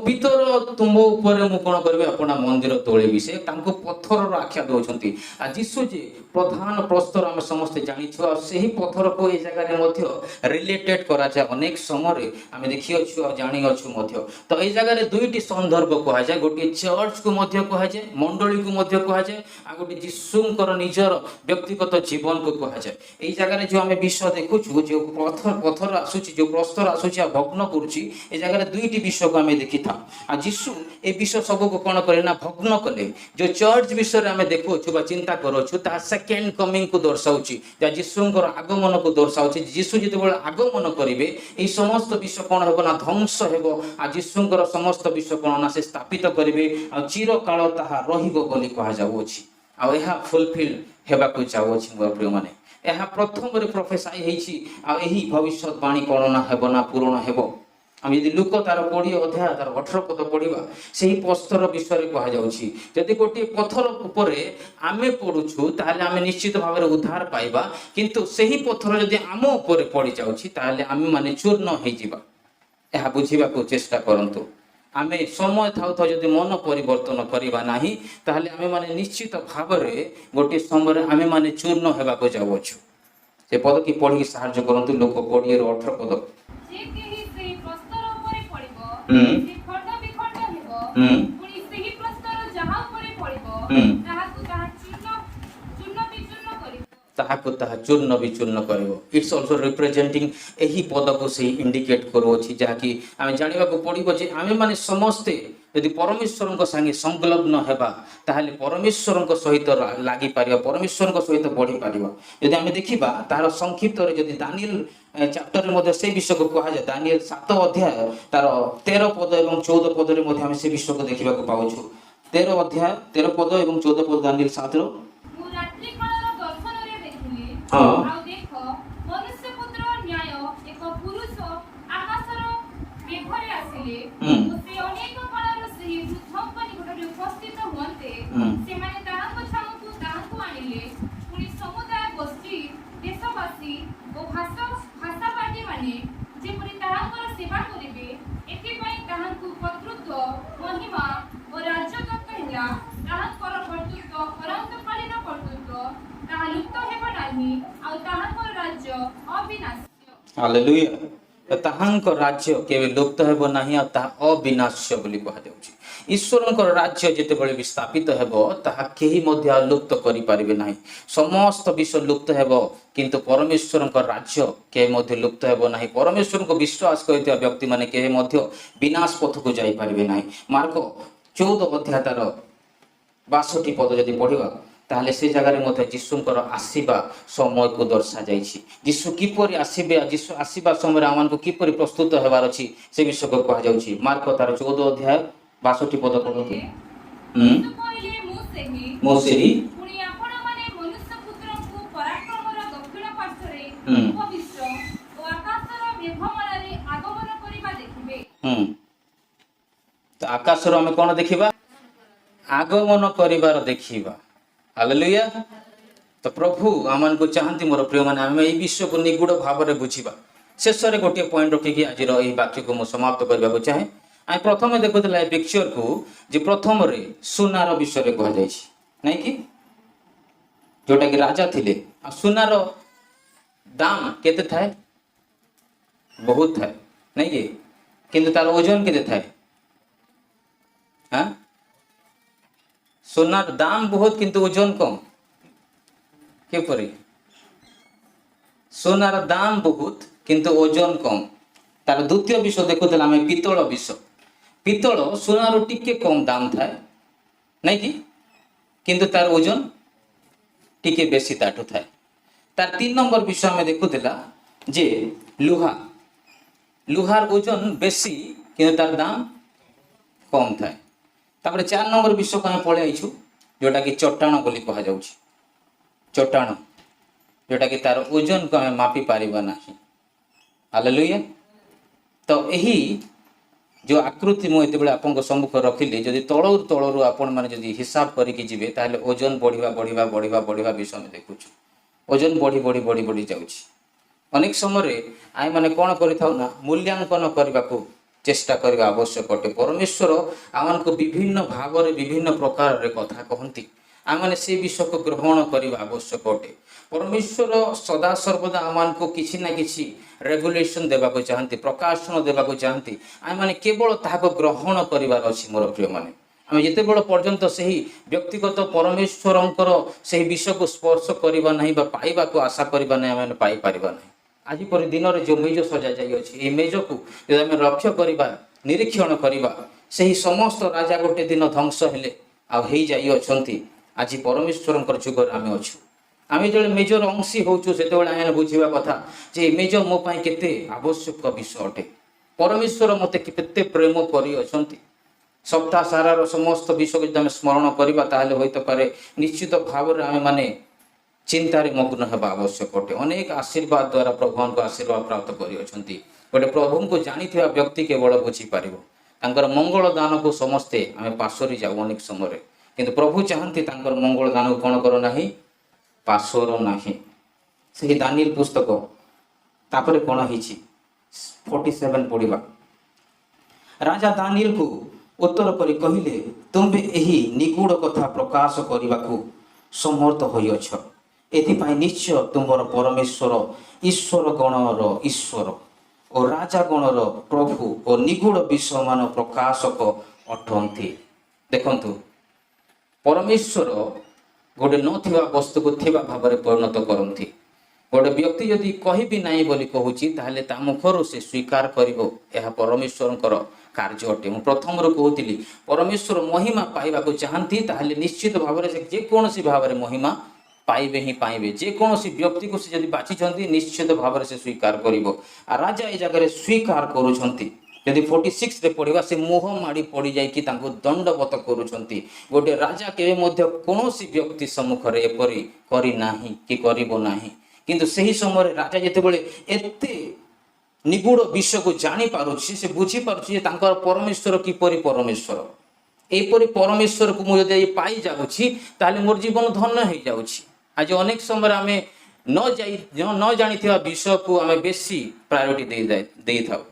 ପିତର, ତୁମ ଉପରେ ମୁଁ କଣ କରିବି? ଆପଣା ମନ୍ଦିର ତୋଳିବି। ସେ ତାଙ୍କୁ ପଥରର ଆଖ୍ୟା ଦଉଛନ୍ତି। ଆଉ ଯୀଶୁ ଯେ ପ୍ରଧାନ ପ୍ରସ୍ତର ଆମେ ସମସ୍ତେ ଜାଣିଛୁ। ଆଉ ସେହି ପଥରକୁ ଏଇ ଜାଗାରେ ମଧ୍ୟ ରିଲେଟେଡ୍ କରାଯାଏ ଅନେକ ସମୟରେ, ଆମେ ଦେଖିଅଛୁ ଆଉ ଜାଣିଅଛୁ ମଧ୍ୟ। ତ ଏଇ ଜାଗାରେ ଦୁଇଟି ସନ୍ଦର୍ଭ କୁହାଯାଏ। ଗୋଟିଏ ଚର୍ଚ୍ଚକୁ ମଧ୍ୟ କୁହାଯାଏ, ମଣ୍ଡଳୀକୁ ମଧ୍ୟ କୁହାଯାଏ, ଆଉ ଗୋଟିଏ ଯୀଶୁଙ୍କର ନିଜର ବ୍ୟକ୍ତିଗତ ଜୀବନକୁ କୁହାଯାଏ। ଏଇ ଜାଗାରେ ଯୋଉ ଆମେ ବିଷୟ ଦେଖୁଛୁ, ଯୋଉ ପଥର ଆସୁଛି, ଯୋଉ ପ୍ରସ୍ତର ଆସୁଛି ଆଉ ଭଗ୍ନ କରୁଛି, ଏ ଜାଗାରେ ଦୁଇଟି ବିଷୟକୁ ଆମେ ଦେଖିଥାଉ। ଆଉ ଯୀଶୁ ଏ ବିଷୟ ସବୁକୁ କଣ କଲେ ନା ଭଗ୍ନ କଲେ। ଯୋଉ ଚର୍ଚ୍ଚ ବିଷୟରେ ଆମେ ଦେଖୁଅଛୁ ବା ଚିନ୍ତା କରୁଅଛୁ, ତାହା ସେକେଣ୍ଡ କମିଂକୁ ଦର୍ଶାଉଛି, ଯାହା ଯୀଶୁଙ୍କର ଆଗମନକୁ ଦର୍ଶାଉଛି। ଯୀଶୁ ଯେତେବେଳେ ଆଗମନ କରିବେ, ଏଇ ସମସ୍ତ ବିଷୟ କଣ ହେବ ନା ଧ୍ୱଂସ ହେବ। ଆଉ ଯୀଶୁଙ୍କର ସମସ୍ତ ବିଷୟ କଣ ନା ସେ ସ୍ଥାପିତ କରିବେ, ଆଉ ଚିରକାଳ ତାହା ରହିବ ବୋଲି କୁହାଯାଉଅଛି। ଆଉ ଏହା ଫୁଲଫିଲ୍ ହେବାକୁ ଯାଉଅଛି ମୋର ପ୍ରିୟମାନେ। ଏହା ପ୍ରଥମରେ ପ୍ରଫେସାଇ ହେଇଛି, ଆଉ ଏହି ଭବିଷ୍ୟତବାଣୀ କଣ ନା ହେବ ନା ପୂରଣ ହେବ। ଆମେ ଯଦି ଲୂକ ତାର 20 ଅଧ୍ୟାୟ ତାର 18 ପଦ ପଢିବା, ସେହି ପ୍ରସ୍ତର ବିଷୟରେ କୁହାଯାଉଛି। ଯଦି ଗୋଟିଏ ପଥର ଉପରେ ଆମେ ପଡୁଛୁ, ତାହେଲେ ଆମେ ନିଶ୍ଚିତ ଭାବରେ ଉଦ୍ଧାର ପାଇବା। କିନ୍ତୁ ସେହି ପଥର ଯଦି ଆମ ଉପରେ ପଡ଼ିଯାଉଛି, ତାହେଲେ ଆମେମାନେ ଚୂର୍ଣ୍ଣ ହେଇଯିବା। ଏହା ବୁଝିବାକୁ ଚେଷ୍ଟା କରନ୍ତୁ। ଆମେ ସମୟ ଥାଉ ଥାଉ ଯଦି ମନ ପରିବର୍ତ୍ତନ କରିବା ନାହିଁ, ତାହେଲେ ଆମେମାନେ ନିଶ୍ଚିତ ଭାବରେ ଗୋଟିଏ ସମୟରେ ଆମେମାନେ ଚୂର୍ଣ୍ଣ ହେବାକୁ ଯାଉଅଛୁ। ସେ ପଦ କି ପଢିକି ସାହାଯ୍ୟ କରନ୍ତୁ, ଲୂକ 20ର 18 ପଦ। ଯେ କେହି ସେହି ପ୍ରସ୍ତର ଉପରେ ପଡ଼ିବ, ସେ ଖଣ୍ଡ ବିଖଣ୍ଡ ହେବ। ପୁଣି ସେହି ପ୍ରସ୍ତର ଯାହା ଉପରେ ପଡ଼ିବ, ତାହାକୁ ତାହା ଚୂର୍ଣ୍ଣ ଚୂର୍ଣ୍ଣ ବିଚୂର୍ଣ୍ଣ କରିବ। ତାହାକୁ ତାହା ଚୂର୍ଣ୍ଣ ବିଚୂର୍ଣ୍ଣ କରିବ। It's also representing, ଏହି ପଦକୁ ସେଇ ଇଣ୍ଡିକେଟ୍ କରୁଅଛି, ଯାହାକି ଆମେ ଜାଣିବାକୁ ପଡ଼ିବ ଯେ ଆମେମାନେ ସମସ୍ତେ ଯଦି ପରମେଶ୍ୱରଙ୍କ ସାଙ୍ଗେ ସଂଲଗ୍ନ ହେବା, ତାହେଲେ ପରମେଶ୍ୱରଙ୍କ ସହିତ ଲାଗିପାରିବା, ପରମେଶ୍ୱରଙ୍କ ସହିତ ବଢ଼ିପାରିବା। ଯଦି ଆମେ ଦେଖିବା ତାହାର ସଂକ୍ଷିପ୍ତରେ, ଯଦି ଦାନିଏଲ ଚାପ୍ଟରରେ ମଧ୍ୟ ସେ ବିଷୟକୁ କୁହାଯାଏ। ଦାନିଏଲ 7 ଅଧ୍ୟାୟ ତାର 13 ପଦ ଏବଂ 14 ପଦରେ ମଧ୍ୟ ଆମେ ସେ ବିଷୟକୁ ଦେଖିବାକୁ ପାଉଛୁ। 13 ଅଧ୍ୟାୟ 13 ପଦ ଏବଂ 14 ପଦ, ଦାନିଏଲ 7ର। ମୁଁ ରାତ୍ରିକାଳର ଦର୍ଶନରେ ଦେଖିଲି, ଆଉ ଦେଖ, ମନୁଷ୍ୟପୁତ୍ର ନ୍ୟାୟ ଏକ ପୁରୁଷ ଆକାଶର ମେଘରେ ଆସିଲେ ଓ ସେ ଅନେକ କାଳର ସେହି ବୃଦ୍ଧଙ୍କ ନିକଟରେ ଉପସ୍ଥିତ ହୁଅନ୍ତେ, ସେମାନେ ତାହାଙ୍କ ଛାମୁକୁ ତାହାଙ୍କୁ ଆଣିଲେ। ପୁଣି ସମୁଦାୟ ଗୋଷ୍ଠୀ, ଦେଶବାସୀ ଓ ଭାଷାବାଦୀମାନେ ଯେପରି ତାହାଙ୍କର ସେବା କରିବେ, ଏଥିପାଇଁ ତାହାଙ୍କୁ କର୍ତ୍ତୃତ୍ୱ, ମହିମା ଓ ରାଜ୍ୟ ଦତ୍ତ ହେଲା। ତାହାଙ୍କର କର୍ତ୍ତୃତ୍ୱ ଅନନ୍ତକାଳୀନ କର୍ତ୍ତୃତ୍ୱ, ତାହା ଲୁପ୍ତ ହେବ ନାହିଁ, ଆଉ ତାହାଙ୍କର ରାଜ୍ୟ ଅବିନାଶ୍ୟ। ହାଲେଲୁୟା। ତ ତାହାଙ୍କ ରାଜ୍ୟ କେବେ ଲୁପ୍ତ ହେବ ନାହିଁ ଆଉ ତାହା ଅବିନାଶ୍ୟ ବୋଲି କୁହାଯାଉଛି। ଈଶ୍ୱରଙ୍କର ରାଜ୍ୟ ଯେତେବେଳେ ବି ସ୍ଥାପିତ ହେବ, ତାହା କେହି ମଧ୍ୟ ଆଉ ଲୁପ୍ତ କରିପାରିବେ ନାହିଁ। ସମସ୍ତ ବିଷୟ ଲୁପ୍ତ ହେବ, କିନ୍ତୁ ପରମେଶ୍ୱରଙ୍କ ରାଜ୍ୟ କେହି ମଧ୍ୟ ଲୁପ୍ତ ହେବ ନାହିଁ। ପରମେଶ୍ୱରଙ୍କୁ ବିଶ୍ୱାସ କରିଥିବା ବ୍ୟକ୍ତିମାନେ କେହି ମଧ୍ୟ ବିନାଶ ପଥକୁ ଯାଇପାରିବେ ନାହିଁ। ମାର୍କ 14 ଅଧ୍ୟାୟ ତାର 62 ପଦ ଯଦି ପଢିବା, ତାହେଲେ ସେ ଜାଗାରେ ମଧ୍ୟ ଯୀଶୁଙ୍କର ଆସିବା ସମୟକୁ ଦର୍ଶାଯାଇଛି। ଯୀଶୁ କିପରି ଆସିବେ ଆଉ ଯୀଶୁ ଆସିବା ସମୟରେ ଆମମାନଙ୍କୁ କିପରି ପ୍ରସ୍ତୁତ ହେବାର ଅଛି, ସେ ବିଷୟକୁ କୁହାଯାଉଛି। ମାର୍କ ତାର 14 ଅଧ୍ୟାୟ 62 ପଦ ପଢନ୍ତୁ। ଯୀଶୁ କହିଲେ, ମୁଁ ସେହି। ମୁଁ ସେହି। ପୁଣି ଆପଣମାନେ ମନୁଷ୍ୟପୁତ୍ରଙ୍କୁ ପରାକ୍ରମର ଦକ୍ଷିଣ ପାର୍ଶ୍ୱରେ ଉପବିଷ୍ଟ ଓ ଆକାଶର ମେଘମାଳାରେ ଆଗମନ କରିବା ଦେଖିବେ। ତ ଆକାଶରୁ ଆମେ କଣ ଦେଖିବା? ଆଗମନ କରିବାର ଦେଖିବା। ହାଲେଲୁୟା। ତ ପ୍ରଭୁ ଆମମାନଙ୍କୁ ଚାହାନ୍ତି ମୋର ପ୍ରିୟମାନେ, ଆମେ ଏଇ ବିଷୟକୁ ନିଗୂଢ଼ ଭାବରେ ବୁଝିବା। ଶେଷରେ ଗୋଟିଏ ପଏଣ୍ଟ ରଖିକି ଆଜିର ଏହି ବାକ୍ୟକୁ ମୁଁ ସମାପ୍ତ କରିବାକୁ ଚାହେଁ। ଆମେ ପ୍ରଥମେ ଦେଖୁଥିଲେ ଏ ପିକ୍ଚରକୁ ଯେ ପ୍ରଥମରେ ସୁନାର ବିଷୟରେ କୁହାଯାଇଛି, ନାଇଁ କି? ଯୋଉଟାକି ରାଜା ଥିଲେ। ଆଉ ସୁନାର ଦାମ କେତେ ଥାଏ? ବହୁତ ଥାଏ, ନାଇଁ କି? କିନ୍ତୁ ତାର ଓଜନ କେତେ ଥାଏ? ହଁ, ସୁନାର ଓଜନ ସୁନାର ଦାମ ବହୁତ କିନ୍ତୁ ଓଜନ କମ। କିପରି? ସୁନାର ଦାମ ବହୁତ କିନ୍ତୁ ଓଜନ କମ। ତାର ଦ୍ୱିତୀୟ ବିଷୟ ଦେଖୁଥିଲେ ଆମେ ପିତ୍ତଳ ବିଷୟ। ପିତ୍ତଳ ସୁନାରୁ ଟିକେ କମ ଦାମ ଥାଏ, ନାଇଁ କି? କିନ୍ତୁ ତାର ଓଜନ ଟିକେ ବେଶୀ ତାଠୁ ଥାଏ। ତାର 3 ନମ୍ବର ବିଷୟ ଆମେ ଦେଖୁଥିଲା ଯେ ଲୁହା। ଲୁହାର ଓଜନ ବେଶୀ କିନ୍ତୁ ତାର ଦାମ କମ ଥାଏ। ତାପରେ 4 ନମ୍ବର ବିଷୟକୁ ଆମେ ପଳେଇ ଆଇଛୁ, ଯୋଉଟାକି ଚଟାଣ ବୋଲି କୁହାଯାଉଛି। ଚଟାଣ, ଯୋଉଟାକି ତାର ଓଜନକୁ ଆମେ ମାପି ପାରିବା ନାହିଁ। ହାଲେଲୁୟା। ତ ଏହି ଯେଉଁ ଆକୃତି ମୁଁ ଏତେବେଳେ ଆପଣଙ୍କ ସମ୍ମୁଖରେ ରଖିଲି, ଯଦି ତଳରୁ ତଳରୁ ଆପଣମାନେ ଯଦି ହିସାବ କରିକି ଯିବେ, ତାହେଲେ ଓଜନ ବଢ଼ିବା ବଢ଼ିବା ବଢ଼ିବା ବଢ଼ିବା ବିଷୟ ଆମେ ଦେଖୁଛୁ। ଓଜନ ବଢ଼ି ବଢ଼ି ବଢ଼ି ବଢ଼ି ଯାଉଛି। ଅନେକ ସମୟରେ ଆମେମାନେ କ'ଣ କରିଥାଉ ନା, ମୂଲ୍ୟାଙ୍କନ କରିବାକୁ ଚେଷ୍ଟା କରିବା ଆବଶ୍ୟକ ଅଟେ। ପରମେଶ୍ୱର ଆମମାନଙ୍କୁ ବିଭିନ୍ନ ଭାବରେ, ବିଭିନ୍ନ ପ୍ରକାରରେ କଥା କହନ୍ତି। ଆମେମାନେ ସେ ବିଷୟକୁ ଗ୍ରହଣ କରିବା ଆବଶ୍ୟକ ଅଟେ। ପରମେଶ୍ୱର ସଦାସର୍ବଦା ଆମମାନଙ୍କୁ କିଛି ନା କିଛି ରେଭେଲେସନ୍ ଦେବାକୁ ଚାହାନ୍ତି, ପ୍ରକାଶନ ଦେବାକୁ ଚାହାନ୍ତି। ଆମେମାନେ କେବଳ ତାହାକୁ ଗ୍ରହଣ କରିବାର ଅଛି, ମୋର ପ୍ରିୟମାନେ। ଆମେ ଯେତେବେଳେ ପର୍ଯ୍ୟନ୍ତ ସେହି ବ୍ୟକ୍ତିଗତ ପରମେଶ୍ୱରଙ୍କର ସେହି ବିଷୟକୁ ସ୍ପର୍ଶ କରିବା ନାହିଁ ବା ପାଇବାକୁ ଆଶା କରିବା ନାହିଁ, ଆମେ ପାଇପାରିବା ନାହିଁ। ଆଜି ପରି ଦିନରେ ଯେଉଁ ମେଜ ସଜା ଯାଇଅଛି, ଏହି ମେଜକୁ ଯଦି ଆମେ ଲକ୍ଷ୍ୟ କରିବା, ନିରୀକ୍ଷଣ କରିବା, ସେହି ସମସ୍ତ ରାଜା ଗୋଟେ ଦିନ ଧ୍ୱଂସ ହେଲେ ଆଉ ହେଇଯାଇଅଛନ୍ତି। ଆଜି ପରମେଶ୍ୱରଙ୍କର ଯୁଗରେ ଆମେ ଅଛୁ। ଆମେ ଯେତେବେଳେ ମେଜର ଅଂଶୀ ହେଉଛୁ, ସେତେବେଳେ ଆମେ ବୁଝିବା କଥା ଯେ ଏ ମେଜ ମୋ ପାଇଁ କେତେ ଆବଶ୍ୟକ ବିଷୟ ଅଟେ। ପରମେଶ୍ୱର ମୋତେ କେତେ ପ୍ରେମ କରିଅଛନ୍ତି। ସପ୍ତାହ ସାରାର ସମସ୍ତ ବିଷୟକୁ ଯଦି ଆମେ ସ୍ମରଣ କରିବା, ତାହେଲେ ହୁଏତ ପାରେ ନିଶ୍ଚିତ ଭାବରେ ଆମେମାନେ ଚିନ୍ତାରେ ମଗ୍ନ ହେବା ଆବଶ୍ୟକ ଅଟେ। ଅନେକ ଆଶୀର୍ବାଦ ଦ୍ୱାରା ପ୍ରଭୁଙ୍କ ଆଶୀର୍ବାଦ ପ୍ରାପ୍ତ କରିଅଛନ୍ତି। ଗୋଟେ ପ୍ରଭୁଙ୍କୁ ଜାଣିଥିବା ବ୍ୟକ୍ତି କେବଳ ବୁଝିପାରିବ। ତାଙ୍କର ମଙ୍ଗଳ ଦାନକୁ ସମସ୍ତେ ଆମେ ପାଶୋରି ଯାଉ ଅନେକ ସମୟରେ, କିନ୍ତୁ ପ୍ରଭୁ ଚାହାନ୍ତି ତାଙ୍କର ମଙ୍ଗଳ ଦାନକୁ କ'ଣ କର ନାହିଁ? ପାଶୋର ନାହିଁ। ସେହି ଦାନିଏଲ ପୁସ୍ତକ ତାପରେ କ'ଣ ହେଇଛି, 47 ପଢ଼ିବା। ରାଜା ଦାନିଏଲକୁ ଉତ୍ତର କରି କହିଲେ, ତୁମ୍ଭେ ଏହି ନିଗୂଢ଼ କଥା ପ୍ରକାଶ କରିବାକୁ ସମର୍ଥ ହୋଇଅଛ। ଏଥିପାଇଁ ନିଶ୍ଚୟ ତୁମ୍ଭର ପରମେଶ୍ୱର ଈଶ୍ୱର ଗଣର ଈଶ୍ୱର ଓ ରାଜା ଗଣର ପ୍ରଭୁ ଓ ନିଗୂଢ଼ ବିଷୟମାନ ପ୍ରକାଶକ ଅଟନ୍ତି। ଦେଖନ୍ତୁ, ପରମେଶ୍ୱର ଗୋଟେ ନଥିବା ବସ୍ତୁକୁ ଥିବା ଭାବରେ ପରିଣତ କରନ୍ତି। ଗୋଟେ ବ୍ୟକ୍ତି ଯଦି କହିବି ନାହିଁ ବୋଲି କହୁଛି, ତାହେଲେ ତା ମୁଖରୁ ସେ ସ୍ୱୀକାର କରିବ। ଏହା ପରମେଶ୍ୱରଙ୍କର କାର୍ଯ୍ୟ ଅଟେ। ମୁଁ ପ୍ରଥମରୁ କହୁଥିଲି, ପରମେଶ୍ୱର ମହିମା ପାଇବାକୁ ଚାହାନ୍ତି, ତାହେଲେ ନିଶ୍ଚିତ ଭାବରେ ସେ ଯେକୌଣସି ଭାବରେ ମହିମା ପାଇବେ ହିଁ ପାଇବେ। ଯେକୌଣସି ବ୍ୟକ୍ତିକୁ ସେ ଯଦି ବାଛିଛନ୍ତି, ନିଶ୍ଚିତ ଭାବରେ ସେ ସ୍ୱୀକାର କରିବ। ଆଉ ରାଜା ଏ ଜାଗାରେ ସ୍ୱୀକାର କରୁଛନ୍ତି। ଯଦି 46ରେ ପଢ଼ିବା, ସେ ମୁହଁ ମାଡ଼ି ପଡ଼ିଯାଇକି ତାଙ୍କୁ ଦଣ୍ଡବତ କରୁଛନ୍ତି। ଗୋଟେ ରାଜା କେବେ ମଧ୍ୟ କୌଣସି ବ୍ୟକ୍ତି ସମ୍ମୁଖରେ ଏପରି କରିନାହିଁ କି କରିବ ନାହିଁ। କିନ୍ତୁ ସେହି ସମୟରେ ରାଜା ଯେତେବେଳେ ଏତେ ନିଗୂଢ଼ ବିଷୟକୁ ଜାଣିପାରୁଛି, ସେ ବୁଝିପାରୁଛି ଯେ ତାଙ୍କର ପରମେଶ୍ୱର କିପରି ପରମେଶ୍ୱର। ଏପରି ପରମେଶ୍ୱରକୁ ମୁଁ ଯଦି ପାଇଯାଉଛି, ତାହେଲେ ମୋର ଜୀବନ ଧନ୍ୟ ହେଇଯାଉଛି। ଆଜି ଅନେକ ସମୟରେ ଆମେ ନ ଜାଣିଥିବା ବିଷୟକୁ ଆମେ ବେଶୀ ପ୍ରାୟୋରିଟି ଦେଇଥାଉ।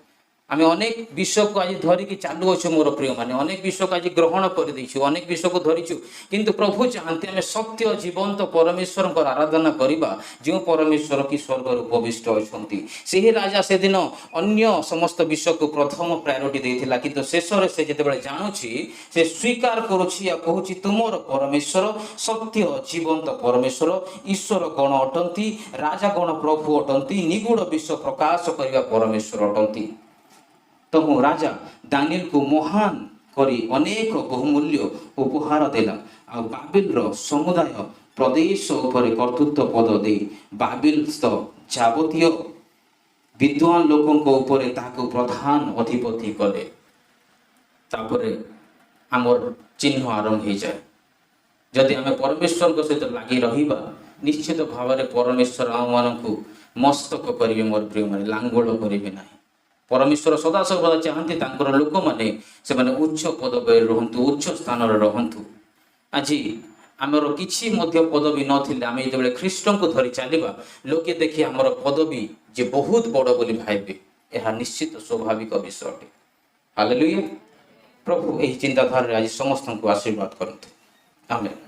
ଆମେ ଅନେକ ବିଷୟକୁ ଆଜି ଧରିକି ଚାଲୁଅଛୁ, ମୋର ପ୍ରିୟମାନେ। ଅନେକ ବିଷୟକୁ ଆଜି ଗ୍ରହଣ କରିଦେଇଛୁ, ଅନେକ ବିଷୟକୁ ଧରିଛୁ। କିନ୍ତୁ ପ୍ରଭୁ ଚାହାନ୍ତି ଆମେ ସତ୍ୟ ଜୀବନ୍ତ ପରମେଶ୍ୱରଙ୍କର ଆରାଧନା କରିବା, ଯେଉଁ ପରମେଶ୍ୱର କି ସ୍ୱର୍ଗରେ ଉପବିଷ୍ଟ ଅଛନ୍ତି। ସେହି ରାଜା ସେଦିନ ଅନ୍ୟ ସମସ୍ତ ବିଷୟକୁ ପ୍ରଥମ ପ୍ରାୟୋରିଟି ଦେଇଥିଲା, କିନ୍ତୁ ଶେଷରେ ସେ ଯେତେବେଳେ ଜାଣୁଛି, ସେ ସ୍ୱୀକାର କରୁଛି ଆଉ କହୁଛି, ତୁମର ପରମେଶ୍ୱର ସତ୍ୟ ଜୀବନ୍ତ ପରମେଶ୍ୱର, ଈଶ୍ୱର ଗଣ ଅଟନ୍ତି, ରାଜା ଗଣ ପ୍ରଭୁ ଅଟନ୍ତି, ନିଗୂଢ଼ ବିଷୟ ପ୍ରକାଶ କରିବା ପରମେଶ୍ୱର ଅଟନ୍ତି। ତହୁଁ ରାଜା ଦାନିଏଲକୁ ମହାନ କରି ଅନେକ ବହୁମୂଲ୍ୟ ଉପହାର ଦେଲା ଆଉ ବାବିଲର ସମୁଦାୟ ପ୍ରଦେଶ ଉପରେ କର୍ତ୍ତୃତ୍ୱ ପଦ ଦେଇ ବାବିଲସ୍ଥ ଯାବତୀୟ ବିଦ୍ୱାନ ଲୋକଙ୍କ ଉପରେ ତାହାକୁ ପ୍ରଧାନ ଅଧିପତି କଲେ। ତାପରେ ଆମର ଚିହ୍ନ ଆରମ୍ଭ ହେଇଯାଏ। ଯଦି ଆମେ ପରମେଶ୍ୱରଙ୍କ ସହିତ ଲାଗି ରହିବା, ନିଶ୍ଚିତ ଭାବରେ ପରମେଶ୍ୱର ଆମମାନଙ୍କୁ ମସ୍ତକ କରିବେ, ମୋର ପ୍ରିୟମାନେ, ଲାଙ୍ଗୁଳ କରିବେ ନାହିଁ। ପରମେଶ୍ୱର ସଦାସର୍ବଦା ଚାହାନ୍ତି ତାଙ୍କର ଲୋକମାନେ ସେମାନେ ଉଚ୍ଚ ପଦବୀରେ ରୁହନ୍ତୁ, ଉଚ୍ଚ ସ୍ଥାନରେ ରହନ୍ତୁ। ଆଜି ଆମର କିଛି ମଧ୍ୟ ପଦବୀ ନଥିଲେ ଆମେ ଯେତେବେଳେ ଖ୍ରୀଷ୍ଟଙ୍କୁ ଧରି ଚାଲିବା, ଲୋକେ ଦେଖି ଆମର ପଦବୀ ଯେ ବହୁତ ବଡ଼ ବୋଲି ଭାବିବେ। ଏହା ନିଶ୍ଚିତ ସ୍ୱାଭାବିକ ବିଷୟ ଅଟେ। ହାଲେଲୁୟା। ପ୍ରଭୁ ଏହି ଚିନ୍ତାଧାରାରେ ଆଜି ସମସ୍ତଙ୍କୁ ଆଶୀର୍ବାଦ କରନ୍ତୁ। ଆମେନ୍।